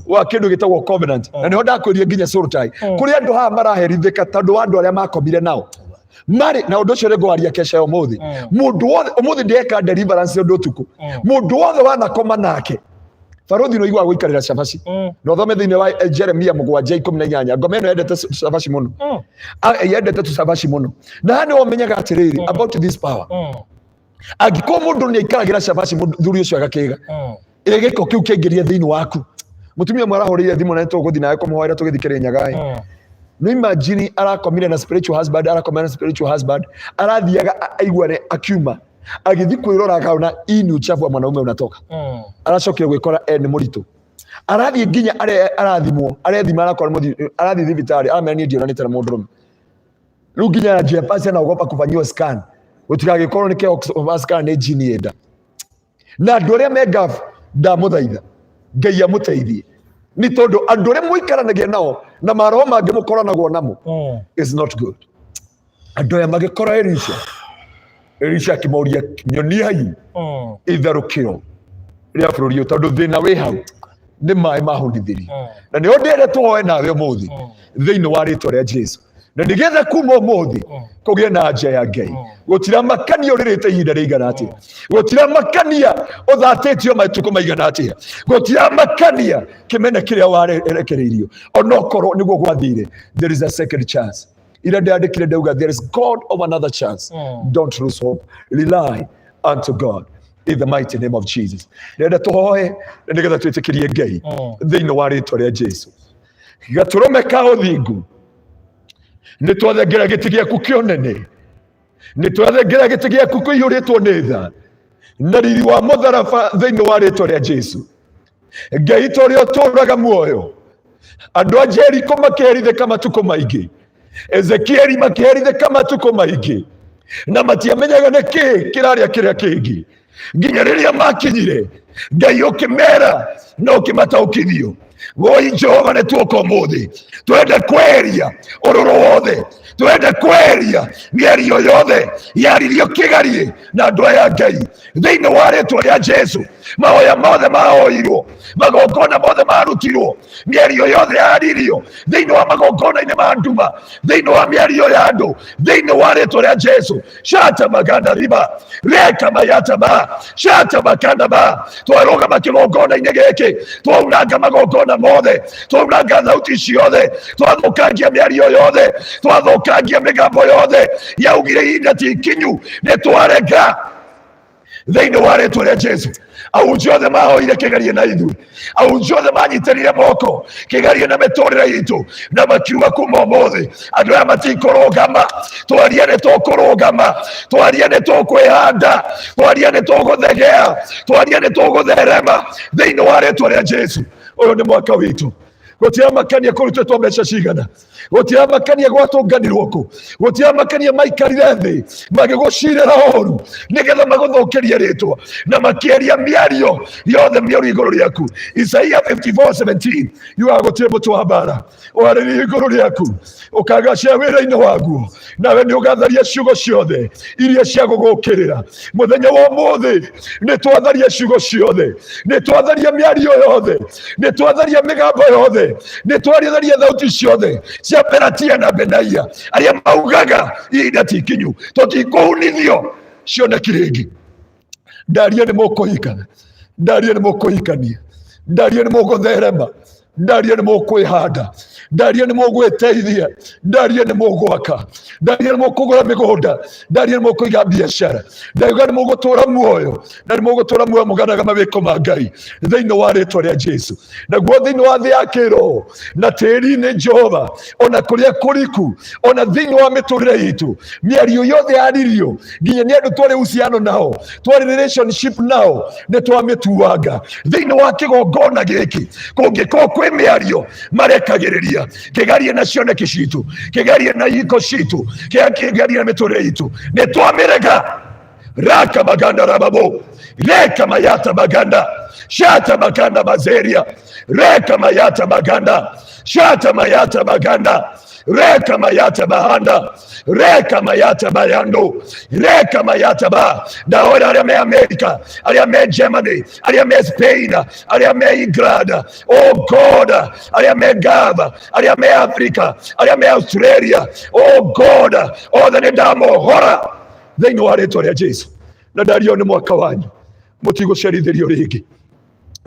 wa kĩndũ gĩtagwo covenant, na nĩho ndakwĩrie nginya soul tie. Kũrĩ andũ haha maraherithĩka tondũ wa andũ arĩa makomire nao marĩ na ũndũ ũcio. Nĩngwaria kesha ya ũmũthĩ. Mũndũ wothe ũmũthĩ ndeka deliverance ũndũ ũtukũ, mũndũ wothe wanakoma nake, barothi no iguaga gũikarĩra cabaci, na ũthome thĩinĩ wa Jeremia 7:18. Ngoma ĩno yendete cabaci mũno. Yendete tũcabaci mũno, na haha nĩho ũmenyaga atĩrĩrĩ about this power. Angĩkorwo mũndũ nĩ aikaragĩra cabaci, mũthuri ũcio agakĩga ĩ gĩko kĩu kĩaingĩria thĩinĩ waku. Mũtumia ũmwe arahũrĩire thimũ na nĩtũgũthiĩ nawe kũmũhoera tũgĩthiĩ Kĩrĩnyaga ĩ. No imagine arakomire na spiritual husband, arakomire na spiritual husband, arathiaga aiguane akiuma agĩthiĩ kwĩrora akaona hii ni uchafu wa mwanaume unatoka. Aracokire gwĩkora e nĩ mũritũ, arathiĩ nginya arathimwo, arethima arakora arathiĩ thibitarĩ aramera, "Niĩ ndionanĩte na mũndũrũme." Rĩu nginya anjia pasi anaogopa kufanyiwa scan gũtigagĩkorwo nĩ kĩo scan nĩ jini enda. Na andũ arĩa me ngabu, ndamũthaitha Ngai amũteithie, nĩ tondũ andũ arĩa mũikaranagia nao na maroho mangĩ mũkoranagwo namo is not good. Andũ aya magĩkora Elisha, Elisha akĩmoria, "Nyoniai itherũkĩro rĩa bũrũri ũyũ, tondũ thĩna wĩ hau nĩ maĩ mahunithirio." Na nĩho ndĩrenda tũhoe nawe ũmũthĩ thĩinĩ wa rĩtwa rĩa Jesu, na nĩgetha kuma ũmũthĩ kũgĩe na anja ya Ngai. Gũtiramakania ũrĩrĩte ihinda rĩigana atĩa, gũtiramakania ũthatĩtio matukũ maigana atĩa, gũtiramakania kĩmene kĩrĩa warekereirio, onokorwo nĩguo gwathire, there is a second chance. Ira ndĩandĩkire ndauga, there is God of another chance. Don't lose hope, rely unto God in the mighty name of Jesus. Ndĩrenda tũhoe na nĩgetha twĩtĩkĩrie Ngai thĩinĩ wa rĩtwa rĩa Jesu. Gatũrũme ka ũthingu, nĩ twathengera gĩtĩ gĩaku kĩonene, nĩ twathengera gĩtĩ gĩaku kũiyũrĩtwo nĩ tha na riri wa mũtharaba thĩinĩ wa rĩtwa rĩa Jesu. Ngai ta ũrĩa ũtũũraga muoyo, andũ a Jeriko makĩherithĩka matukũ maingĩ, Ezekieli makĩherithĩka matukũ maingĩ, na matiamenyaga nĩ kĩĩ kĩrarĩa kĩrĩa kĩngĩ, nginya rĩrĩa makinyire Ngai ũkĩmera na ũkĩmataũkithio. Woi Jehova, nĩ tuoka ũmũthĩ, twende kweheria ũrũrũ wothe, twende kweheria mĩario yothe yaririo kĩgariĩ na andũ aya Ngai thĩinĩ wa rĩtwa rĩa Jesu. Mahoya mothe mahoirwo, magongona mothe marutirwo, mĩario yothe yaririo thĩinĩ wa magongona-inĩ ma nduma, thĩinĩ wa mĩario ya andũ, thĩinĩ wa rĩtwa rĩa Jesu. Shata maganda riba reka mayata ma shata makanda ma twarũgama kĩgongona-inĩ gĩkĩ, twaunanga magongona mothe, twaunanga thauti ciothe, twathũkangia mĩario yothe, twathũkangia mĩgambo yothe yaugire ihinda ti ikinyu. Nĩ twarega thĩinĩ wa rĩtwa rĩa Jesu. Ahunjia othe mahoire kĩgerie na ithuĩ, ahunjia othe manyitanire moko kĩgerie na mĩtũrĩre itũ na makiuga kuma ũmũthĩ andũ aya matikũrũgama. Twaria nĩ tũkũrũgama, twaria nĩ tũkwĩhanda, twaria nĩ tũgũthegea, twaria nĩ tũgũtherema thĩinĩ wa rĩtwa rĩa Jesu. Ũyũ nĩ mwaka witũ. Gũtiramakania kũrutĩtwo mbeca cigana, gũtiramakania gwatũnganirwo kũ, gũtiramakania maikarire thĩ magĩgũcirĩra ũru nĩgetha magũthũkĩrie rĩtwa na makĩaria mĩario yothe mĩũru igũrũ rĩaku. Isaia 54:17 yugaga gũtirĩ mũtĩ wa mbara ũharĩrie igũrũ rĩaku ũkagacĩra wĩra-inĩ waguo, nawe nĩ ũgatharia ciugo ciothe iria cia gũgũkĩrĩra. Mũthenya wa ũmũthĩ nĩ twatharia ciugo ciothe, nĩ twatharia mĩario yothe, nĩ twatharia mĩgambo yothe. Ciothe nĩ twarĩtharia, thauti ciothe cia Pelatia na Benaia arĩa maugaga ihinda ti ikinyu, tũtikũhunithio cioneki rĩngĩ. Ndaria nĩ mũkũhika, ndaria nĩ mũkũhikania, ndaria nĩ mũgũtherema, ndaria nĩ mũkwĩhanda, ndaria nĩ mũgwĩteithia, ndaria nĩ mũgwaka, ndaria nĩ mũkũgũra mĩgũnda, ndaria nĩ mũkũiga biacara, ndauga nĩ mũgũtũra muoyo na nĩ mũgũtũra muoyo mũganaga mawĩko ma Ngai thĩinĩ wa rĩtwa rĩa Jesu. Naguo thĩinĩ wa thĩ ya kĩroho na tĩri-inĩ, Jehova, ona kũrĩa kũriku, ona thĩinĩ wa mĩtũrĩre itũ, mĩario yothe yaririo nginya nĩ andũ twarĩ uhusiano nao, twarĩ relationship nao, nĩ twamĩtuanga thĩinĩ wa kĩgongona gĩkĩ. Kũngĩkorwo kwĩ mĩario marekagĩrĩria kĩgarie na cioneki citũ, kĩgarie na ihiko citũ, kĩgarie na mĩtũrĩre itũ, nĩ twamĩrega. Raka maganda rababo reka mayata maganda shata maganda mazeria reka mayata maganda shata mayata maganda reka mayata bahanda reka mayata bayando reka mayata ba. Ndahoera arĩa me America, arĩa me Germany, arĩa me Spain, arĩa me England, oh God, arĩa me Gava, arĩa me Africa, arĩa me Australia, oh God, othe nĩ ndamohora thĩinĩ wa rĩtwa rĩa Jesu. Na ndario nĩ mwaka wanyu, mũtigũcerithĩrio rĩngĩ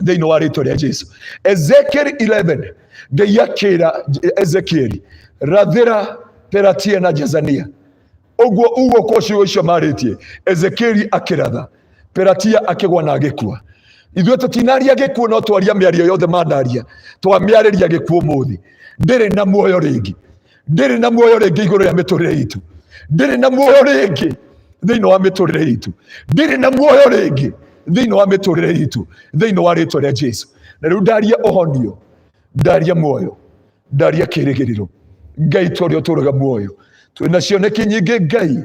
thĩinĩ wa rĩtwa rĩa Jesu. Ezekiel 11, Ngai akĩra Ezekiel, rathĩra Pelatia na Jezania ũguo uguo kwa ciugo icio marĩtie. Ezekieli akĩratha, Pelatia akĩgwa na agĩkua. Ithuĩ tũtinaria gĩkuũ, no twaria mĩario yothe manaria, twamĩarĩria gĩkuũ ũmũthĩ. Ndĩrĩ na muoyo rĩngĩ, ndĩrĩ na muoyo rĩngĩ igũrũ rĩa mĩtũrĩre itũ, ndĩrĩ na muoyo rĩngĩ thĩinĩ wa mĩtũrĩre itũ, ndĩrĩ na muoyo rĩngĩ thĩinĩ wa mĩtũrĩre itũ, thĩinĩ wa rĩtwa rĩa Jesu. Na rĩu ndaria ũhonio, ndaria muoyo, ndaria kĩrĩgĩrĩro. Ngai tũrĩa ũtũraga muoyo, twĩna cioneki nyingĩ, Ngai,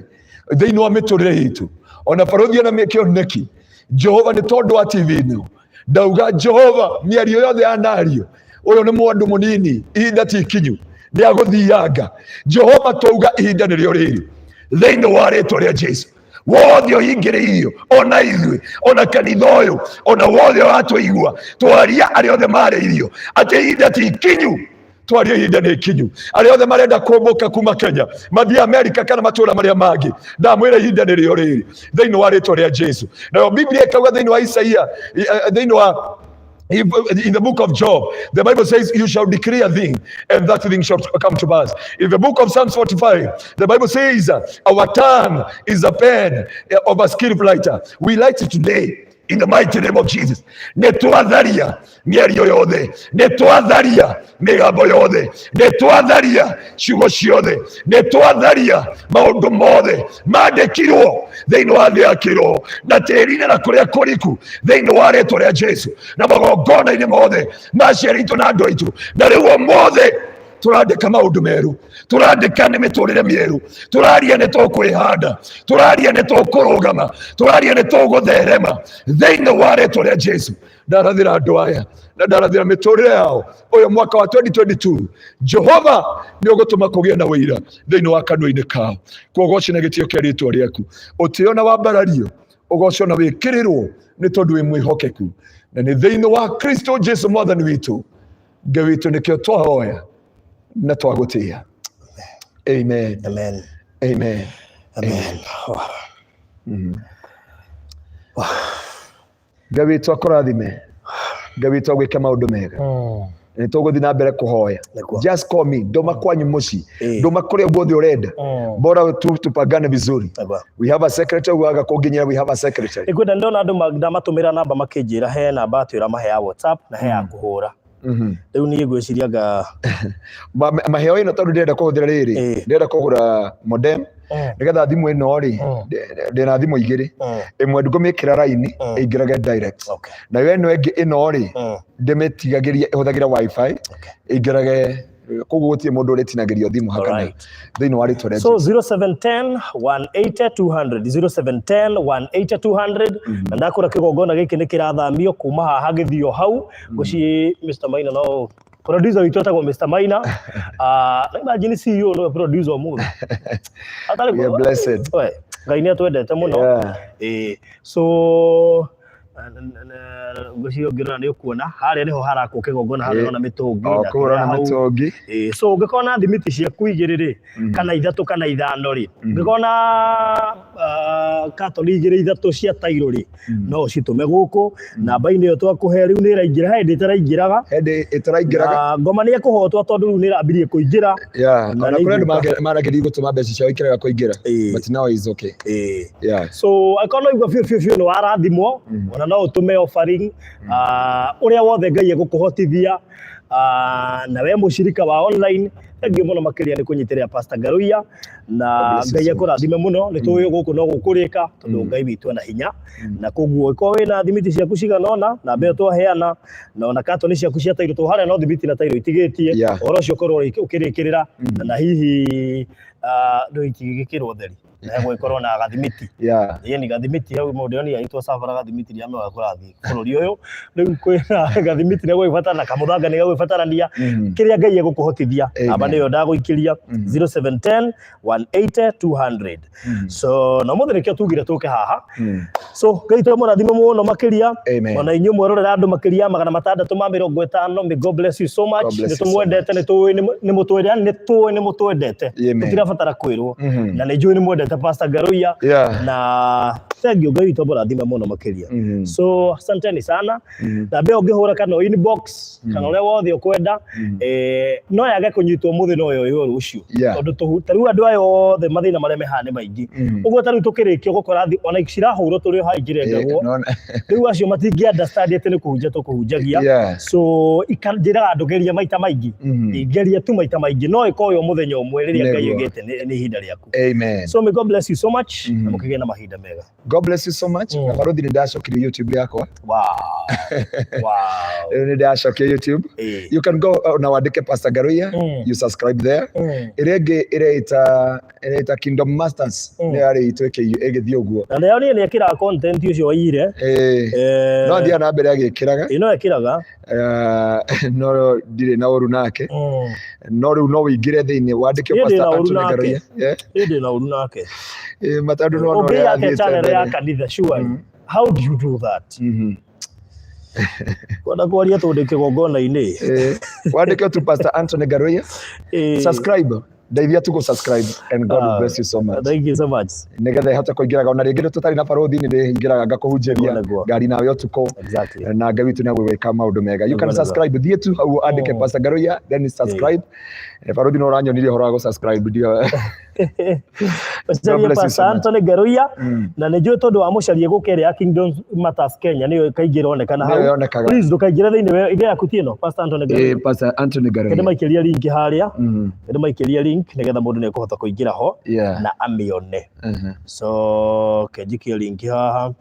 thĩinĩ wa mĩtũrĩre itũ, ona barũthi ona kĩoneki, Jehova, nĩ tondũ wa TV ĩno. Ndauga, Jehova, mĩario yothe yanario, ũyũ nĩ mwandũ mũnini, ihinda ti ikinyu, nĩ agũthianga. Jehova, twauga ihinda nĩrĩo rĩrĩ thĩinĩ wa rĩtwa rĩa Jesu. Wothe ũhingĩrĩirio, ona ithuĩ, ona kanitha ũyũ, ona wothe ũratũigua, twaria arĩa othe marĩirio atĩ ihinda ti ikinyu, twaria ihinda nĩ ikinyu. Arĩa othe marenda kũmbũka kuma Kenya mathiĩ Amerika kana matũra marĩa mangĩ, ndamwĩra ihinda nĩrĩo rĩrĩ thĩinĩ wa rĩtwa rĩa Jesu. Nayo Biblia ĩkauga thĩinĩ wa Isaia, thĩinĩ wa in the book of Job, the Bible says, "You shall decree a thing, and that thing shall come to pass." In the book of Psalms 45, the Bible says, "Our tongue is a pen of a skillful writer." We write it today in the mighty name of Jesus. Nĩ twatharia mĩario yothe, nĩ twatharia mĩgambo yothe, nĩ twatharia ciugo ciothe, nĩ twatharia maũndũ mothe mandĩkirwo thĩinĩ wa thĩ ya kĩroho na tĩri-inĩ na kũrĩa kũriku thĩinĩ wa rĩtwa rĩa Jesu, na magongona-inĩ mothe ma aciari aitũ na andũ aitũ. Na rĩu ũmũthĩ tũrandĩka maũndũ merũ, tũrandĩka nĩ mĩtũrĩre mĩerũ, tũraria nĩ tũkwĩhanda, tũraria nĩ tũkũrũgama, tũraria nĩ tũgũtherema thĩinĩ wa rĩtwa rĩa Jesu. Ndarathĩra andũ aya na ndarathĩra mĩtũrĩre yao ũyũ mwaka wa 2022. Jehova, nĩ ũgũtũma kũgĩe na wĩira thĩinĩ wa kanua-inĩ kao. Kwogoci na gĩtĩo kĩa rĩtwa rĩaku, ũtĩo na wambarario, ũgoco na wĩkĩrĩrwo, nĩ tondũ wĩ mwĩhokeku, na nĩ thĩinĩ wa Kristo Jesu Mwathani witũ, Ngai witũ, nĩkĩo twahoya na twagũtĩĩa. Amen. Amen. Amen. Amen. Wow. Ngai witũ akũrathime, Ngai witũ agwĩke maũndũ mega. Nĩ tũgũthiĩ na mbere kũhoya. Nĩguo. Just call me, ndũma kwanyu mũciĩ, ndũma kũrĩa guothe ũrenda, bora tu tupangane vizuri. Nĩguo. We have a secretary waga kũnginyĩra, we have a secretary. Nĩngwenda, ndona andũ ndamatũmĩra namba makĩnjĩra he namba atwĩra mahe ya WhatsApp na he ya kũhũra. Rĩu niĩ ngwĩciria nga Maheo ĩno tondũ ndĩrenda kũhũthĩra rĩrĩ, ndĩrenda kũgũra modem nĩgetha thimũ ĩno rĩ, ndĩna thimũ igĩrĩ, ĩmwe ngũmĩkĩra raini ĩingĩrage direct, nayo ĩno ĩngĩ ĩno rĩ, ndĩmĩtigagĩria ĩhũthagĩra WiFi ĩingĩrage, koguo gũtirĩ mũndũ ũrĩtinagĩrio thimũ hakana thĩinĩ wa rĩtwa rĩa So 0710 180 200, 0710 180 200. Na ndakũra kĩgongona gĩkĩ nĩ kĩrathamio kuma haha gĩthio hau mũciĩ. Mr Maina, no producer witũ etagwo Mr Maina. Ah, na imagine CEO no producer ũmũthĩ. Atarĩ We are blessed. We, Ngai nĩ atwendete mũno. Ĩĩ, so Ngwĩciria ũngĩrora nĩ ũkuona harĩa nĩho harakwo kĩgongona, harĩa ũrona mĩtũngi O na kũu ũrona kĩrĩa hau. mĩtũngi. Ĩĩ, so ũngĩkorwo na thimiti ciaku igĩrĩ rĩ, kana ithatũ kana ithano rĩ, ũngĩkorwo na katoni igĩrĩ ithatũ cia tairo rĩ, no ũcitũme gũkũ namba-inĩ ĩyo twakũhe. Rĩu nĩ ĩraingĩra, he hĩndĩ ĩtaraingĩraga. Hĩndĩ ĩtaraingĩraga. Na ngoma nĩ ekũhotwo tondũ rĩu nĩ ĩrambirie kũingĩra. Yeah. Na Ona nĩ kũrĩ andũ igũka. Marageria gũtũma mbeca ciao ikĩrega kũingĩra. But now is okay. Yeah. So angĩkorwo no igua biũ biũ biũ nĩ warathimwo, ona no ũtũme offering, ũrĩa wothe Ngai egũkũhotithia. Na we mũcirika wa online, thengiũ mũno makĩria nĩ kũnyitĩrĩra Pastor Ngaruiya, na God bless you Ngai so much. akũrathime mũno. Nĩ tũĩ gũkũ no gũkũrĩka tondũ Ngai witũ ena hinya, na koguo ĩkorwo wĩna thimiti ciaku cigana ũna na mbeo twaheana, na ona katoni ciaku cia tairo, tondũ harĩa no thimiti na tairo itigĩtie, ũhoro ũcio ũkorwo ũkĩrĩkĩrĩra, na hihi ndũ itingĩgĩkĩrwo theri na gũgĩkorwo na gathimiti. Ĩni gathimiti hau mũndũ ndĩronire agĩtwo cabara gathimiti ndiramenya kũrathiĩ bũrũri ũyũ rĩu kwĩna gathimiti nĩ gũgĩbatara na kamũthanga nĩ gagũgĩbatarania. Kĩrĩa Ngai egũkũhotithia, namba nĩyo ndagũikĩria, 0710 180 200. So na ũmũthĩ nĩkĩo tugire tũke haha. So Ngai twamũrathime mũno makĩria. Amen. Ona inyuĩ mwerorera andũ makĩria ya 650, may God bless you so much. God bless Nĩ you so tũmwendete, much. nĩ tũĩ nĩ mũtwendete, nĩ tũĩ nĩ mũtwendete. Amen. Tũtirabatara kwĩrwo. Na nĩ njũĩ nĩ mwendete Pastor Ngaruiya. Na thank you, Ngai witũ amũrathime mũno makĩria. So asanteni sana. Na mbĩa ũngĩhũra kana inbox kana ũrĩa wothe ũkwenda, no yage kũnyitwo mũthĩ, no yoywo rũciũ. Tondũ ta rĩu andũ aya othe mathĩna marĩa me haha nĩ maingĩ. Ũguo ta rĩu tũkĩrĩkia ũgũkora ona cirahũrwo tũrĩ o haha ingĩrengagwo. Rĩu acio matingĩ understand atĩ nĩ kũhunjia tũkũhunjagia. So njĩraga andũ geria maita maingĩ. Geria tu maita maingĩ, no ĩkoywo mũthenya ũmwe rĩrĩa Ngai Nĩguo. oigĩte nĩ ihinda rĩaku. Amen. So may God bless you so much, na mũkĩgĩe na mahinda mega. God bless you so much. Na barothi nĩ ndacokirie YouTube yakwa. Rĩu nĩ ndacokia YouTube. You can go na wandĩke Pastor Ngaruiya, you subscribe there. Ĩrĩa ĩngĩ ĩreita Kingdom Masters, nĩ yarĩ itũ ĩgĩthiĩ ũguo. Na nayo niĩ nĩ ĩkĩraga content ũcio waiyire. No athiaga na mbere agĩkĩraga. Ĩ, no ĩkĩraga. No ndirĩ na ũru nake. No rĩu no ũingĩre thĩinĩ wandĩke Niĩ ndĩ Pastor na ũru Anthony nake. Ngaruiya. Yeah. Niĩ ndĩ na ũru nake. Matandũ no Ũngĩ ũrĩa yake athiĩte channel ya mbere. kanitha, surely how do you do that? Kwenda kwaria tondũ ndĩ kĩgongona-inĩ. Wandĩke tu Pastor Anthony Ngaruiya. Subscribe, ndeithia tu subscribe and God will bless you so much. Thank you so much. Nigetha ihote kũingĩraga ona rĩngĩ tũtarĩ na barothi nĩ ndĩingĩraga ngakũhunjĩria Nĩguo, nĩguo. ngari nawe ũtukũ. Na Ngai witũ nĩ agwĩka maũndũ mega. You can Nĩguo, nĩguo. subscribe, thiĩ tu hau andĩke Pastor Ngaruiya, then subscribe. Barothi no ũranyonirie ũhoro wa gũ-subscribe ndio. Ũcarie bless you Pastor so much. Anthony Ngaruiya, na nĩ njũĩ tondũ wa mũcarie gũkũ ĩrĩa ya Kingdom Matters Kenya nĩyo kaingĩ ĩronekana Nĩyo hau. yonekaga. Please ndũkaingĩre thĩinĩ ĩrĩa yaku ti ĩno, Pastor Anthony Ngaruiya. Pastor Anthony Ngaruiya. Ndĩmaikĩria link harĩa. Ndĩmaikĩria link nĩgetha mũndũ nĩ ekũhota kũingĩra ho na amĩone. So kenjikie link haha.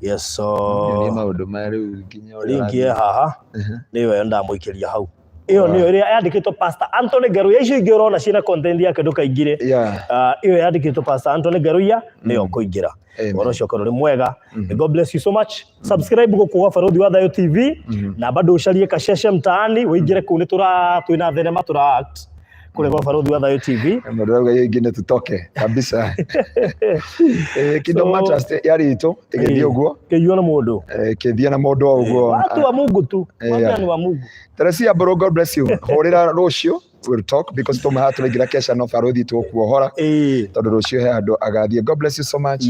Yes, so Nyonie maũndũ maya rĩu nginya ũrĩa link ũrathiĩ. ĩ haha, nĩyo ĩyo ndamũikĩria hau, ĩyo nĩyo ĩrĩa yandĩkĩtwo Pastor Anthony Ngaruiya. Icio ingĩ ũrona ciĩna content yake ndũkaingĩre. Ĩyo yandĩkĩtwo Pastor Anthony Ngaruiya nĩyo ũkũingĩra. Amen. Ũhoro ũcio ũkorwo ũrĩ mwega. May God bless you so much. Subscribe gũkũ gwa Barothi wa Thayũ TV, na bado ũcarie Kasheshe Mtaani ũingĩre kũu, nĩ tũra twĩna thenema tũra act kũrĩa gwa Barothi wa Thayũ TV. Mũndũ arauga hiyo ingine tutoke kabisa. Kingdom Matters yarĩ itũ ĩgĩthiĩ ũguo. Kĩiywo na mũndũ. Ĩkĩthiĩ na mũndũ o ũguo. Watu wa Mungu tu. Watu wa Mungu. Teresia Mbũrũ, God bless you. Hũrĩra rũciũ, we'll talk because tũma haha tũraingĩra kesha no barothi tũkuohora tondũ rũciũ he handũ agathiĩ. God bless you so much.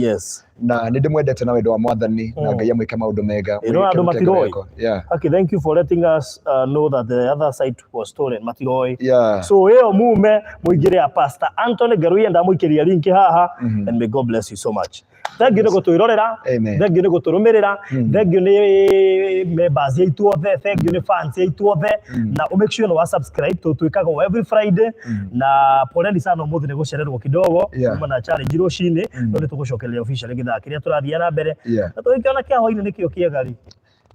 Na nĩ ndĩmwendete na wendo wa Mwathani, na Ngai amwĩke maũndũ mega. Ĩno andũ Mwĩke matiroĩ. ngoro. Okay, thank you for letting us know that the other side was stolen. Matiroi. So ĩyo mume mũingĩre ya Pastor Anthony Ngaruiya, ndamũikĩria link haha, and may God bless you so much. Thank you nĩ gũtwĩrorera. Amen. Thank you nĩ gũtũrũmĩrĩra. Thank you nĩ members aitũ othe. Thank you nĩ fans aitũ othe. Na make sure nĩ wa subscribe tũ twĩkaga o every Friday. Na poleni sana ũmũthĩ nĩ gũcererwo kidogo kuma na challenge rũcinĩ, no nĩ tũgũcokereria officially gĩthaa kĩrĩa tũrathiĩ na mbere. Na tũgĩkĩona kĩa hwainĩ nĩkĩo kĩega rĩ.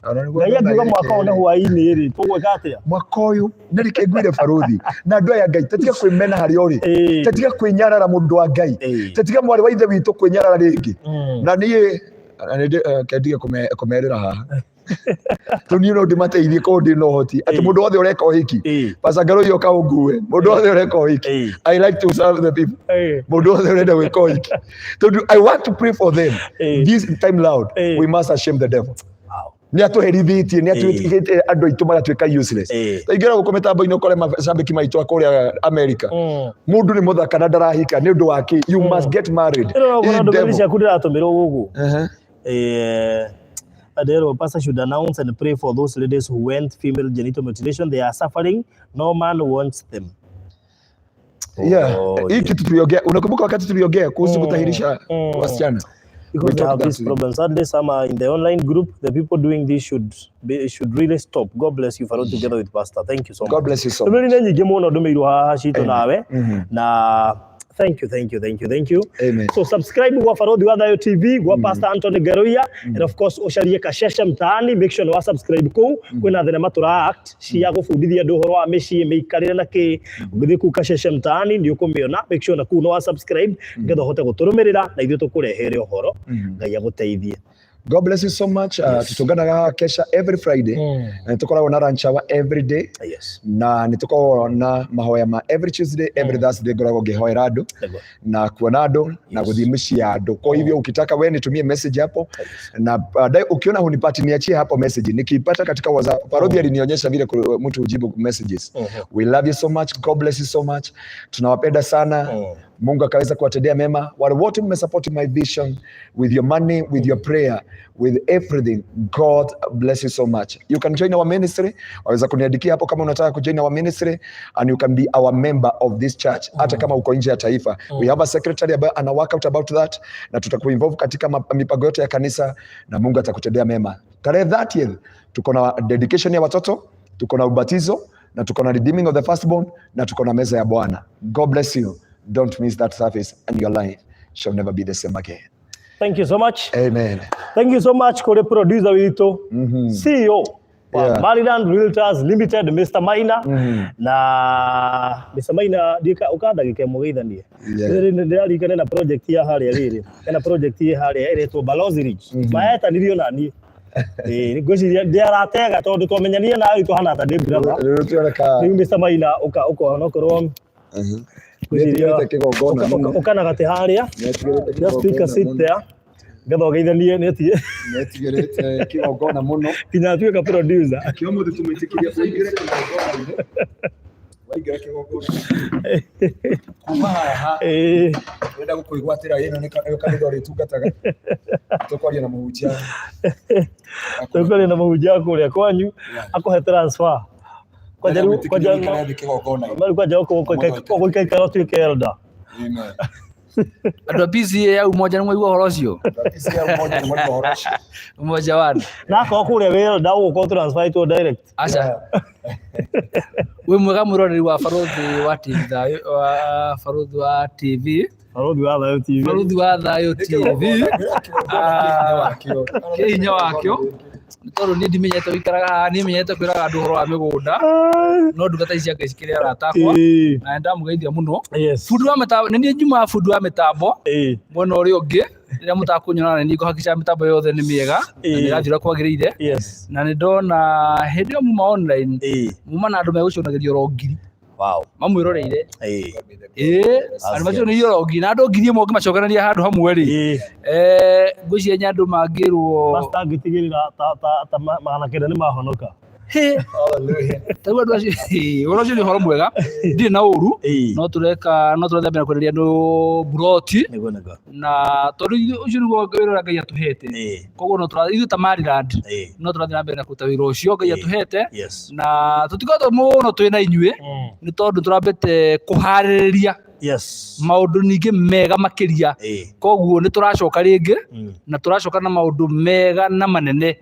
Ona nĩguo Ngai ndona angiuga gĩkĩ mwaka ũyũ nĩ rĩ. hwainĩ rĩ, tũgwĩka atĩa? Mwaka ũyũ nĩ rĩke ngwĩre barothi na andũ aya Ngai tatiga kwĩmena harĩa ũrĩ, tatiga kwĩnyarara mũndũ wa Ngai, tatiga mwarĩ wa ithe witũ kwĩnyarara rĩngĩ. Na niĩ na nĩ kendige kũmerĩra haha. Rĩu niĩ no ndĩmateithie korwo ndĩ na ũhoti atĩ mũndũ wothe ũreka ũhiki, Pastor Ngarũi, ũka ũngue. Mũndũ wothe ũreka ũhiki, I like to serve the people. Mũndũ wothe ũrenda gwĩka ũhiki, tondũ I want to pray for them this time round. We must shame the devil. Nĩ atũherithĩtie, nĩ atuĩkĩte andũ aitũ magatuĩka useless. Taingĩra gũkũ mĩtambo-inĩ ũkore macambĩki maitũ a kũrĩa America, mũndũ nĩ mũthaka na ndarahika. Nĩ ũndũ wa kĩ? You must get married. Ĩno no Hii ndũmĩrĩri devil. Ciaku ndĩratũmĩrwo gũkũ. Adero, pastor should announce and pray for those ladies who went female genital mutilation. They are suffering. No man wants them. Yeah. Oh, Hii kitu tuliongea, unakumbuka wakati tuliongea kuhusu kutahirisha wasichana? Because We they talked have that this today. Problem. Sadly, some are in the online group. The people doing this should really stop. God bless you, Farod, together with Pastor. Thank you so much. God bless you so much. Ndũmĩrĩri nĩ nyingĩ mũno ndũmĩirwo haha citũ nawe na thank you, thank you, thank you, thank you. Amen. So subscribe gwa Barothi wa Thayo TV, gwa Pastor Anthony Ngaruiya, and of course ucarie Kasheshe Mtaani. Make sure nĩ wa subscribe kũu. Kwĩna thenema tũra act cia gũbundithia andũ ũhoro wa mĩciĩ, mĩikarĩre na kĩ. Ũngĩthiĩ kũu Kasheshe Mtaani nĩ ũkũmĩona. Make sure na kũu nĩ wa subscribe nĩgetha ũhote gũtũrũmĩrĩra na ithuĩ tũkũrehere ũhoro. Ngai agũteithie. God bless you so much. Tutunganaga haha kesha every Friday na nĩ tũkoragwo na lunch hour every day na nĩ tũkoragwo na mahoya ma every Tuesday, every Thursday ngoragwo ngĩhoera andũ na kuona andũ na gũthiĩ mĩciĩ ya andũ. Kwa hivyo ukitaka we nitumie message hapo na baadaye ukiona hunipati, niachie hapo message, nikiipata katika WhatsApp. Parodi alinionyesha vile mtu hujibu messages. We love you so much. God bless you so much. Tunawapenda sana. Mungu akaweza kuwatendea mema wale wote mmesupport my vision with your money, with your prayer, with everything. God bless you so much. You can join our ministry. Waweza kuniandikia hapo kama unataka kujoin our ministry and you can be our member of this church hata kama uko nje ya taifa. We have a secretary ambaye ana work out about that na tutakuinvolve katika mipango yote ya kanisa na Mungu atakutendea mema. Tarehe 30th tuko na dedication ya watoto, tuko na ubatizo na tuko na redeeming of the firstborn na tuko na meza ya Bwana. God bless you. Don't miss that service and your life shall never be the same again. Thank you so much. Amen. Thank you so much kũrĩ producer witũ, CEO wa Maryland Realtors Limited, Mr. Maina. Na Mr. Maina ndika ũkandagĩka ĩmwe geithanie. Rĩrĩ ndĩraririkana na project ya harĩa, rĩrĩ hena project ĩ harĩa ĩretwo Balozi Ridge, maetanirio naniĩ. Ĩĩ, ngwĩciria ndĩaratega tondũ twamenyanire nawe tũhana ta ndĩ brother. Rĩu tuoneka. Rĩu Mr. Maina ũka ũka onokorwo ngwĩciria Nĩetigĩrĩte kĩgongona mũno. Ũka na gatĩ harĩa. Nĩetigĩrĩte Just take a kĩgongona seat mũno. there ngetha ũgeithanie nĩ ati Nĩetigĩrĩte kĩgongona mũno. Nginya atuĩka producer. Kĩo mũthĩ tũmwĩtĩkĩrie ũingĩre kĩgongona-inĩ. Waingĩra kĩgongona kuma haha, ndĩrenda gũkũigwatĩra ĩno nĩ kanitha ũrĩtungataga. Tũkwaria na mũhunjia. Tũkwaria na mũhunjia kũrĩa kwanyu akũhe transfer kwanja rĩu kwanja Ũikare thĩ kĩgongona-inĩ. Rĩu kwanja ũgũikaikara ũtuĩke elder. Amen. Andũ a PCA ya Umoja nĩ mwaigua ũhoro ũcio? PCA Umoja nĩ mwaigua ũhoro ũcio. Umoja one. Na akorwo kũrĩa wĩ elder ũgũkorwo transferĩtwo direct. Aca. Wĩ mwega mwĩroreri wa Barũthi wa TV Thayũ, wa Barũthi wa TV. Barũthi wa Thayũ TV. Barũthi wa Thayũ TV. Ah, kĩ hinya wakĩo. Nĩ tondũ niĩ ndimenyete gũikaraga haha, niĩ menyete kwĩraga andũ ũhoro wa mĩgũnda, no ndungata ici cia Ngai cikĩrĩ arata akwa na nĩ ndamũgeithia mũno. Bundi wa mĩtambo, nĩ niĩ njumaga bundi wa mĩtambo mwena ũrĩa ũngĩ, rĩrĩa mũtakũnyona nĩ niĩ ngũhakica mĩtambo yothe nĩ mĩega na nĩ ĩrathiĩ ũrĩa kwagĩrĩire. Na nĩ ndona hĩndĩ ĩyo muma online, muma na andũ megũconagĩria oro 1,000 mamwĩroreire. Ĩĩ, andũ maconagĩria oro 1,000 na andũ 1,000 ũngĩmacokanĩria handũ hamwe rĩ, ngwĩciria nĩ andũ mangĩrwo. Pastor angĩtigĩrĩra ta 900 nĩ mahonoka. Hĩ, ta rĩu andũ acio, hĩ, ũhoro ũcio nĩ ũhoro mwega, ndirĩ na ũru. No tũreka, no tũrathiĩ na mbere kwenderia andũ buroti Nĩguo nĩguo. Na tondũ ũcio nĩguo wĩra ũrĩa Ngai atũhete. Koguo no ithuĩ ta Maryland no tũrathiĩ na mbere na kũruta wĩra ũcio Ngai atũhete na tũtikoretwo mũno twĩ na inyuĩ nĩ tondũ tũrambĩte kũharĩrĩria maũndũ ningĩ mega makĩria. Koguo nĩ tũracoka rĩngĩ na tũracoka na maũndũ mega na manene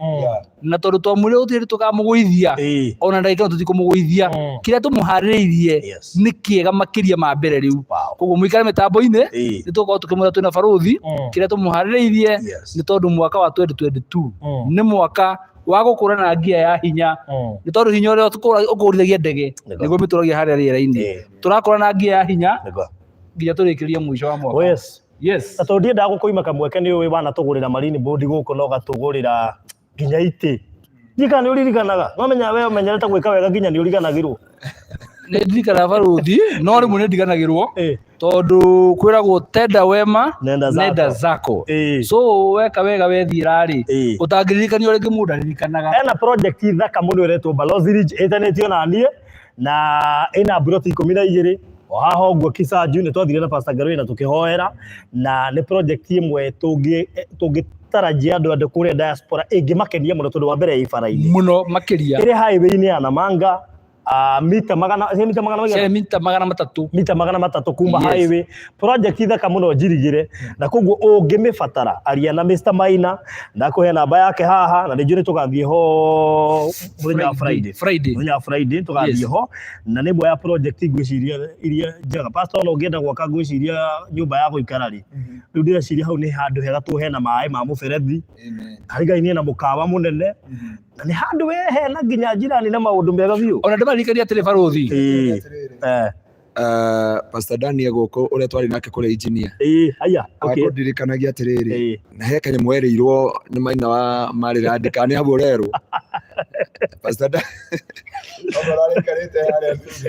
na tondũ twamwĩrire gũtirĩ hĩndĩ tũkamũgũithia ona ndagĩka ĩno tũtikũmũgũithia. Kĩrĩa tũmũharĩrĩirie nĩ kĩega makĩria ma mbere rĩu. Koguo mũikare mĩtambo-inĩ, nĩ tũgũkorwo tũkĩmwĩra twĩna barũthi kĩrĩa tũmũharĩrĩirie nĩ tondũ mwaka wa 2022 nĩ mwaka wa gũkũra na ngia ya hinya nĩ tondũ hinya ũrĩa ũkũrithagia ndege nĩguo mĩtũragia harĩa rĩera-inĩ. Tũrakũra na ngia ya hinya nginya tũrĩkĩrie mũico wa mwaka. Oh, yes. Yes. Na tondũ ndiendaga gũkũima kamweke, nĩ ũĩ wanatũgũrĩra marine board gũkũ na ũgatũgũrĩra nginya itĩ. Ndiũĩ kana nĩ ũririkanaga. No menya we ũmenyerete gwĩka wega nginya nĩ ũriganagĩrwo. Nĩ ndirikanaga barũthi, no rĩmwe nĩ ndiganagĩrwo Eh. tondũ kwĩragwo tenda wema Nenda zako. nenda zako. Eh. So weka wega wethiĩra rĩ, Eh. ũtangĩririkanio rĩngĩ mũndũ ndaririkanaga. Hena project thaka mũno ĩretwo Balozi Ridge ĩtanĩtio na niĩ na ĩna mburoti 12 o haha ũguo Kisanju. Nĩ twathire na Pastor Ngarũi na tũkĩhoera, na nĩ project ĩmwe tũngĩtarajia andũ kũrĩa diaspora ĩngĩmakenia mũno, tondũ wa mbere ĩ bara-inĩ mũno makĩria. Ĩrĩ highway-inĩ ya Namanga, mita magana, cia mita magana maigana? Cia mita 300. Mita 300 kuma Yes. highway. Project thaka mũno njirigĩre, na koguo ũngĩmĩbatara aria na Mr Maina, ndakũhe namba yake haha, na nĩ njũĩ nĩ tũgathiĩ ho mũthenya wa Friday. Friday. Mũthenya wa Friday tũgathiĩ ho, na nĩ ĩmwe ya project ngwĩciria iria njega. Pastor, ona ũngĩenda gwaka ngwĩciria nyũmba ya gũikara rĩ, rĩu ndĩreciria hau nĩ handũ hega tũ hena maĩ ma mũberethi. Amen. Harĩ Ngai nĩ na mũkawa mũnene, na nĩ handũ we hena nginya njirani na maũndũ mega biũ. Ona ndĩmaririkania atĩrĩ barũthi. Ĩĩ. Eh. Pastor Daniel gũkũ ũrĩa twarĩ nake kũrĩa engineer. Ĩĩ, haya, okay. Akũndirikanagia atĩrĩrĩ, Ĩĩ. na he kanyamũ werĩirwo nĩ maina wa marĩrandĩka nĩ hau ũrerwo. Pastor Dan Ũguo araikarĩte harĩa thutha.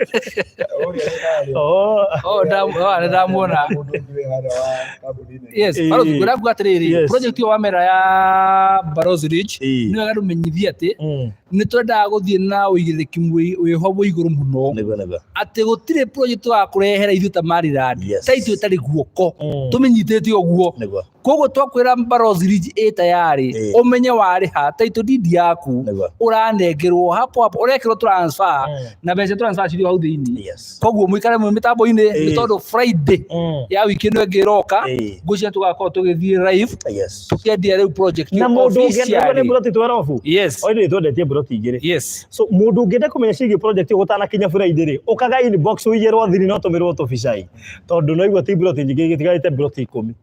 Ũrĩa wĩ harĩa. Oh. Oh, nĩ ndamuona. Mũndũ ũngĩ wĩ harĩa wa kambuni nene. Yes, Ĩĩ. barũthi ngwĩra nguga atĩrĩrĩ, Yes. project ĩyo wamera ya Barozi Ridge, Ĩĩ. nĩ wega ndũmenyithie atĩ Mm. nĩ twendaga gũthiĩ na ũigĩrĩrĩki wĩho wĩ igũrũ mũno. Nĩguo nĩguo. Atĩ gũtirĩ project tũgakũrehera ithuĩ ta Maryland Yes. ta ithuĩ ĩtarĩ guoko tũmĩnyitĩte ũguo. Nĩguo. Koguo twakwĩra Barozi Ridge ĩ tayarĩ, Ĩĩ. ũmenye warĩha title deed yaku, Nĩguo. ũranengerwo hapo hapo, ũrekĩrwo transfer na mbeca transfer cirĩ hau thĩinĩ. Yes. Koguo mũikare mwĩ mĩtambo-inĩ nĩ Ĩĩ. tondũ Friday ya wiki ĩno ĩngĩ ĩroka, ngwĩciria tũgakorwo tũgĩthiĩ live Yes. tũkĩendia rĩu project Na mũndũ ũngĩenda nĩ officially. mburoti 12. Yes. Oĩ nĩ twendetie mburoti igĩrĩ. Yes. So mũndũ ũngĩenda kũmenya ciĩgiĩ project ĩyo gũtanakinya Friday rĩ, ũkaga inbox ũigĩrwo thiri no tũmĩrwo tũbicai. Tondũ no igua ti mburoti nyingĩ igĩtigarĩte mburoti 10.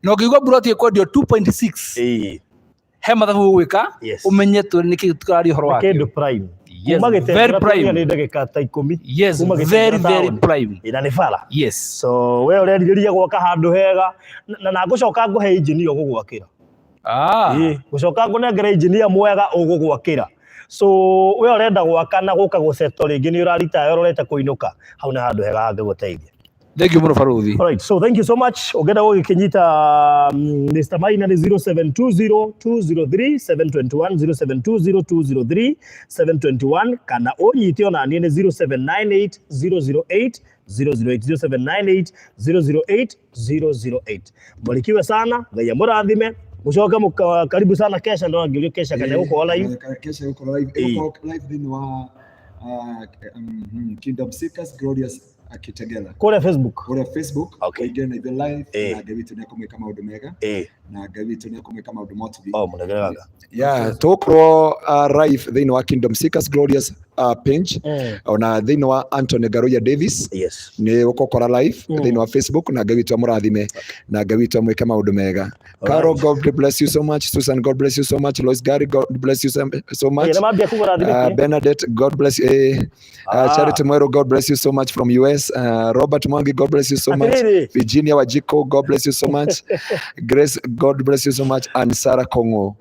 Na ũngĩigua mburoti ĩkwendio 2.6, Ĩĩ. he mathabu ũgwĩka Yes. ũmenye tũ nĩkĩ tũraria ũhoro wakĩo. Kĩndũ prime. Yes, Kuma very Gĩtengera prime. nĩ ndagĩka ta 10. Yes, Kuma very Gĩtengera very town. prime. Ĩ, na nĩ bara. Yes. So we ũrerirĩria gwaka handũ hega na ngũcoka ngũhe engineer ũgũgwakĩra. Ah. Ĩĩ, ngũcoka ngũnengere engineer mwega ũgũgwakĩra. So we ũrenda gwaka na gũka gũceto rĩngĩ nĩ ũraritaya ũrorete kũinũka, hau nĩ handũ hega hangĩgũteithia. Thank you mũno barũthi. Alright, so thank you so much. Ũngĩenda gũgĩkĩnyita Mr. Maina nĩ 0720 203 721, 0720 203 721, kana ũnyite ona niĩ nĩ 0798 008 008, 0798 008 008. Mbarikiwe sana, Ngai amũrathime. Mũcoke karibu sana kesha, ndona ngĩũrio kesha kana ĩgũkorwo live. Kesha ĩgũkorwo live, Ĩĩ. ĩgũkorwo live thĩinĩ wa Kingdom Seekers Glorious Akitegela Kũrĩa Facebook. Kũrĩa Facebook. Okay. Ũingĩre na ithuĩ live, Ĩĩ. na Ngai witũ nĩ ekũmwĩka maũndũ mega, Ĩĩ. na Ngai witũ nĩ ekũmwĩka maũndũ ma ũtugi. Oh, mũnegere gaka. Yeah, tũgũkorwo live thĩinĩ wa Kingdom Seekers Glorious page, ona thĩinĩ wa Anthony Ngaruiya Davis. Yes. Nĩ ũgũkora live thĩinĩ wa Facebook, na Ngai witũ amũrathime, na Ngai witũ amwĩke maũndũ mega. Carol, God bless you so much. Susan, God bless you so much. Lois Gary, God bless you so, so much. Ĩĩ, nĩ mambia kũgũra thimũ. Bernadette, God bless you. Ah. Charity Mwero, God bless you so much from US. Robert Mwangi, God bless you so much. Atĩrĩrĩ. Virginia Wajiko, God bless you so much. Grace, God bless you so much. And Sarah Kongo,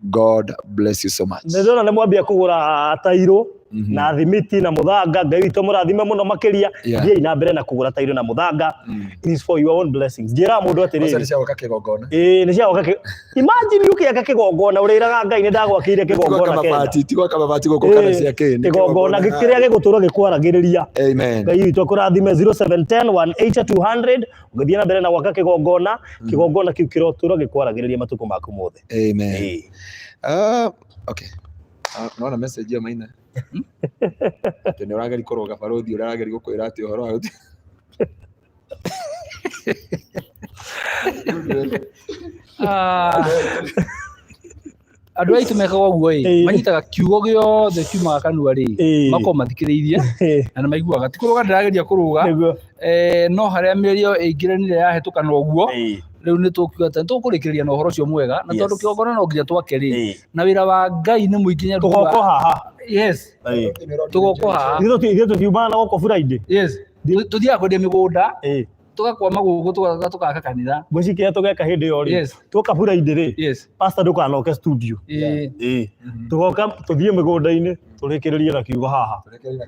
God bless you so much. Nĩ ndĩrona nĩ mwambia kũgũra tairũ na thimiti na mũthanga. Ngai witũ mũrathime mũno makĩria. Yeah. Thiĩi na mbere na kũgũra tairũ na mũthanga. It is for your own blessings. Njĩraga mũndũ atĩrĩrĩ. Nĩ cia gwaka kĩgongona. Ĩĩ, nĩ cia gwaka imagine ũkĩaka kĩgongona ũrĩraga Ngai nĩ ndagwakĩire Ti gwaka kĩgongona kenda. mabati, ti gwaka mabati gũkũ kana Ĩĩ, cia kĩ, nĩ kĩgongona kĩrĩa gĩgũtũra gĩkwaragĩrĩria. Amen. Ngai witũ akũrathime. 0710 180 200. Ũngĩthiĩ na mbere na gwaka kĩgongona, kĩgongona kĩu kĩrotũra gĩkwaragĩrĩria matukũ maku mothe. Amen. Ĩĩ. Okay. Naona message ya Maina. Atĩ nĩ ũrageria kũrũga barũthi, ũrĩa arageria gũkwĩra atĩ ũhoro wa Ah. Andũ aitũ mekaga ũguo ĩ, Ĩĩ. manyitaga kiugo gĩothe kiumaga kanua rĩ, Ĩĩ. makorwo mathikĩrĩirie na nĩ maiguaga ti kũrũga ndĩrageria kũrũga. Nĩguo. No harĩa mĩario ĩingĩranire yahĩtũka na ũguo, Ĩĩ. rĩu nĩ tũkiuga atĩ nĩtũkũrĩkĩrĩria na ũhoro ũcio mwega, na tondũ Yes. kĩgongona no nginya twake rĩ, Ĩĩ. na wĩra wa Ngai nĩ mũingĩ nĩ Tũgoka haha. Yes. Ĩĩ. Tũgoka haha. Ithuĩ tũtiumana na gũkũ Friday. Yes. Tũthiaga kwendia mĩgũnda. Ĩĩ. Tũgakwama gũkũ tũgaka kanitha. Ngwĩciria kĩrĩa tũgeka hĩndĩ ĩyo rĩ, tuoka Friday rĩ, pastor ndũkanoke studio. Ĩĩ. Tũgoka tũthiĩ mĩgũnda-inĩ tũrĩkĩrĩrie na kiugo haha.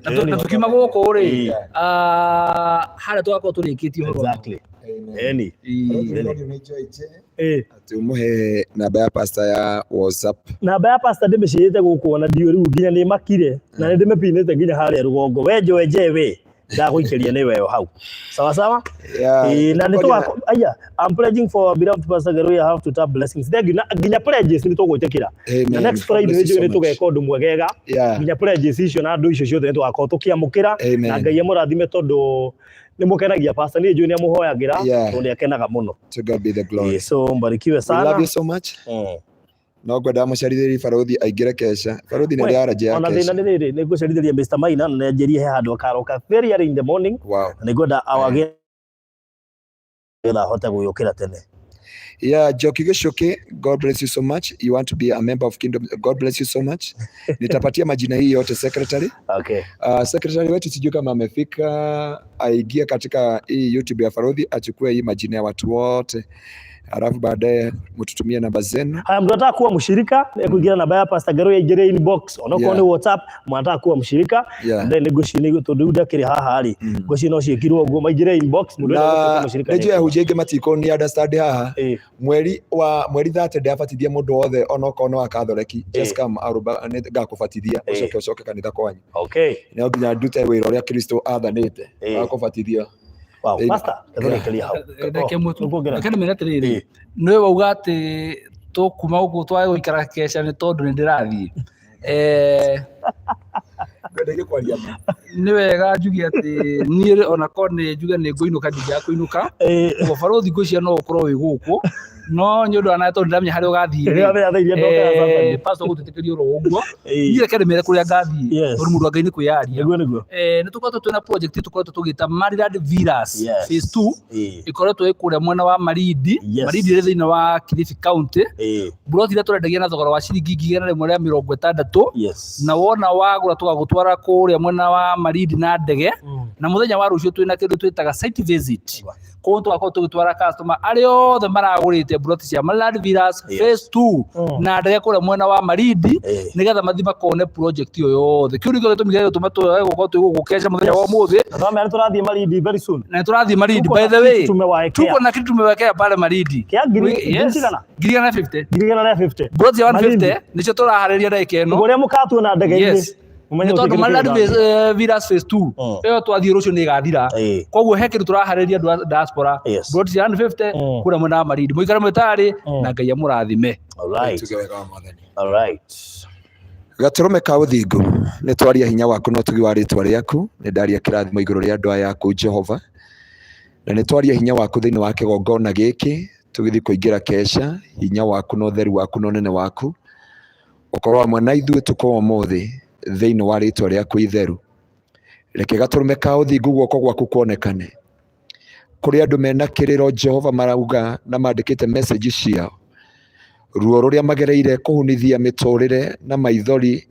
Na tũkiuma gũkũ rĩ, harĩa tũgakorwo tũrĩkĩtie ũhoro. Exactly. Ĩni. Ĩĩ. Atĩ ũmũhe namba ya pastor ya WhatsApp. Namba ya pastor ndĩmĩciĩte gũkũ ona ndiũĩ rĩu nginya nĩ makire na nĩ ndĩmĩpinĩte nginya harĩa rũgongo. We Joe J we ndagũikĩria nĩ weyo hau. Sawa sawa? Yeah, Ĩĩ, na nĩ tũkwaria tũgako aya, I'm pledging for our beloved Pastor Geruya have to tap blessings. Thank you. Na nginya pledges nĩ tũgwĩtĩkĩra. Amen. Na next God Friday bless nĩ you so njũĩ nĩ much. tũgeka ũndũ mwegega. Nginya pledges icio na andũ icio ciothe nĩ tũgakorwo tũkĩamũkĩra. Amen. Na Ngai amũrathime tondũ nĩ mũkenagia pastor. Niĩ njũĩ nĩ amũhoyagĩra tondũ nĩ akenaga mũno. To God be the glory. Ĩĩ, so mbarikiwe We love sana. you so much. No ngwenda mũcerithĩrie barũthi aingĩre kesha. Barũthi nĩ We, arĩ allergy ya ona thĩna kesha. nĩ rĩrĩ nĩ ngũcerithĩria Mr. Maina na nĩ anjĩrie he handũ akaroka very early in the morning. Na nĩ ngwenda awage nĩgetha ahote gũgĩũkĩra tene. Yeah, Njoki Gichuki, God bless you so much. You want to be a member of Kingdom. God bless you so much. Nitapatia majina hii yote secretary. Secretary wetu sijui kama amefika, aingie katika hii YouTube ya Farodhi achukue hii majina ya watu wote, alafu baadaye mtutumie namba zenu. Haya, mtu anataka kuwa mshirika ekuingira namba ya Pastor Gero ya ingire inbox onokorwo nĩ WhatsApp, mwanataka kuwa mshirika. Then ngũci nĩ tondũ rĩu ndakĩrĩ haha rĩ, ngũci no ciĩkirwo ũguo maingĩre inbox mũndũ ũrenda gũtuĩka Na mũshirika nĩ njũĩ nĩekũma. ahunjia aingĩ matikũ understand haha. Mweri wa mweri 30 ndabatithia mũndũ wothe onokorwo nĩ wa Katholeki, just come aruba nĩ ngakũbatithia, ũcoke ũcoke kanitha kwanyu. No nginya ndute wĩra ũrĩa Kristo athanĩte wa kũbatithia. Wow, pastor, ndũrĩkĩria hau. Reke mũtu. Ũkuongerera? Reke ndĩmwĩre atĩrĩrĩ, nĩwe wauga atĩ tũkuma gũkũ twage gũikara kesha nĩ tondũ nĩ ndĩrathiĩ. Ngwendaire kwaria ma. Nĩ wega njuge atĩ niĩ ona korwo nĩ njuge nĩ ngũinũka ndingĩaga kũinũka. Ũguo barũthi ngwĩciria no ũkorwo wĩ gũkũ, no nĩ ũndũ wa nawe tondũ ndĩramenya harĩa ũgathiĩ rĩ, Ndĩramenya thaa iria ndokaga Saturday. Pastor ũgũtwĩtĩkĩria oro ũguo. Niĩ reke ndĩmere kũrĩa ngathiĩ, tondũ mũndũ wa Ngai nĩ kwĩyaria. Nĩguo, nĩguo. Nĩ tũkoretwo twĩna project tũkoretwo tũgĩta Maryland Villas Phase 2. Ĩkoretwo ĩ kũrĩa mwena wa Malindi. Malindi ĩrĩ thĩinĩ wa Kilifi County. Mburoti iria tũrendagia na thogora wa ciringi 160,000. Na wona wagũra tũgagũtwara kũrĩa mwena wa Malindi na ndege. Na mũthenya wa rũciũ twĩna kĩndũ twĩtaga site visit. Koguo tũgakorwo tũgĩtwara customer arĩa othe maragũrĩte mburoti cia Maryland Villas Phase 2 na ndege kũrĩa mwena wa Malindi, nĩgetha mathiĩ makone project ĩyo yothe. Kĩu nĩkĩo gĩtũmi gĩa gũtũma tũage gũkorwo twĩ gũkũ kesha mũthenya wa ũmũthĩ. Na twamenya nĩ tũrathiĩ Malindi very soon. Na nĩ tũrathiĩ Malindi, Tuko by na the kitu way. tumewawekea. Tuko na kitu tumewekea pale Malindi. Kĩa ngiri Yes. cigana? Ngiri igana rĩa 50. Ngiri igana rĩa 50. Mburoti ya 150 Malindi. nĩcio tũraharĩria ndagĩka ĩno. Ũrĩa mũkatuona ndege-inĩ. Ũmenye Nĩ tondũ gũtirĩ kĩndũ Maryland kĩrĩ Villas Phase 2 ĩyo twathiĩ rũciũ nĩ ĩgathira. Koguo he kĩndũ tũraharĩria andũ a diaspora. Mburoti cia 150 kũrĩa mwena wa Malindi. Mũikare mwĩtarĩ na Ngai amũrathime. All right. Tuge wega wa Mwathani. All right. Gatũrũme ka ũthingu, nĩ twaria hinya waku na ũtugi wa rĩtwa rĩaku, nĩ ndaria kĩrathimo igũrũ rĩa andũ aya aku Jehova, na nĩ twaria hinya waku thĩinĩ wa kĩgongona gĩkĩ, tũgĩthiĩ kũingĩra kesha, hinya waku na ũtheru waku na ũnene waku, ũkorwo hamwe na ithuĩ ũtukũ wa ũmũthĩ thĩinĩ wa rĩtwa rĩaku itheru. Reke gatũrũme ka ũthingu guoko gwaku kuonekane. Kũrĩ andũ mena kĩrĩro Jehova marauga na mandĩkĩte message ciao, ruo rũrĩa magereire kũhunithia mĩtũrĩre na maithori,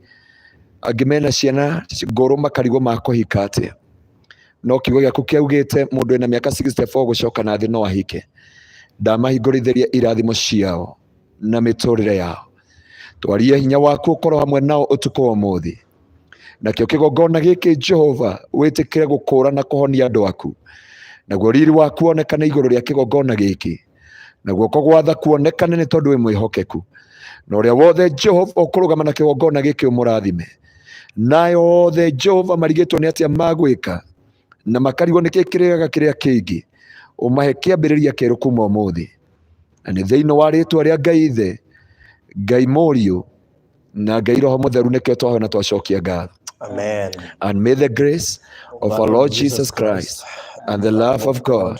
angĩ mena ciana ngũrũ makarigwo makũhika atĩa, no kiugo gĩaku kĩaugĩte mũndũ wĩna mĩaka 64 gũcoka na thĩ no ahike. Ndamahingũrithĩria irathimo ciao na mĩtũrĩre yao. Twarie hinya waku ũkorwo hamwe nao ũtukũ wa ũmũthĩ. Nakĩo kĩgongona gĩkĩ Jehova wĩtĩkĩre gũkũra na kũhonia andũ aku, naguo riri waku wonekane igũrũ rĩa kĩgongona gĩkĩ, na guoko gwa tha kuonekane nĩ tondũ wĩ mwĩhokeku, na ũrĩa wothe Jehova ũkũrũgama na kĩgongona gĩkĩ ũmũrathime, nayo othe Jehova marigĩtwo nĩ atĩa magwĩka na makarigwo nĩkĩ kĩrĩaga kĩrĩa kĩngĩ, ũmahe kĩambĩrĩria kĩerũ kuma ũmũthĩ, na nĩ thĩinĩ wa rĩtwa rĩa Ngai Ithe, Ngai Mũriũ na Ngai Roho Mũtheru nĩkĩo twahoya na twacokia ngatho. Amen. And may the grace of our Lord Jesus Christ and the love of God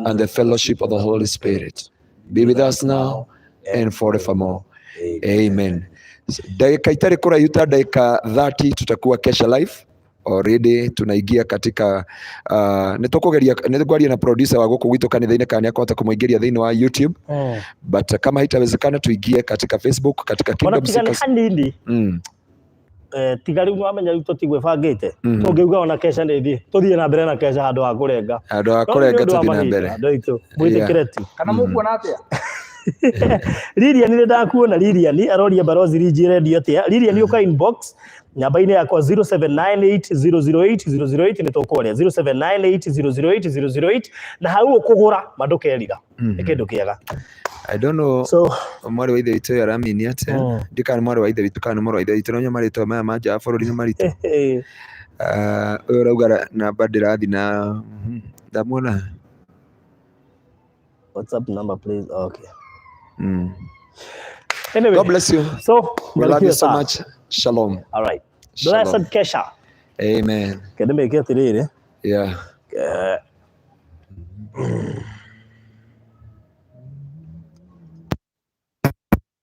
and the fellowship of the Holy Spirit be with us now and forevermore. Amen. Dakika itarĩ kũraihu ta dakika 30 tutakuwa Kesha Live. Already tunaingia katika nĩ tũkũgeria, nĩ tũkwaria na producer wa gũkũ gwitũ kanitha-inĩ kana nĩ akũhota kũmũingĩria thĩinĩ wa YouTube. But kama haitawezekana tuingie katika Facebook, katika Ona Kingdom tiga nĩ Seekers. hanini. Tiga rĩu wamenya rĩu tũtigwĩbangĩte, tũngĩuga ona kesha nĩ thiĩ, tũthiĩ na mbere na kesha handũ ha kũrenga. Handũ ha No nĩ kũrenga ũndũ wa tũthiĩ na mahinda, mbere. andũ aitũ mwĩtĩkĩre tu. Kana mũkuona atĩa? Lilian, nĩ ndakuona. Lilian aroria barozi rinji ĩrendio atĩa. Lilian, ũka inbox namba-inĩ yakwa 0798008008, nĩ tũkwaria 0798008008, na hau ũkũgũra ma ndũkerira, nĩ kĩndũ kĩega. I don't know. So mwarĩ wa ithe witũ ũyũ aramini atĩa? Ndikana nĩ mwarĩ wa ithe witũ kana nĩ mũrũ wa ithe witũ, no marĩtwa maya ma nja wa bũrũri nĩ maritũ. Ah, ũyũ ũrauga namba ndĩrathi na ndamuona. WhatsApp number, please. Okay. Anyway, God bless you. So We love you mbarikiwe so sana. much. Shalom. All right. Shalom. Blessed kesha. Amen. Kende meke atiriri. Yeah.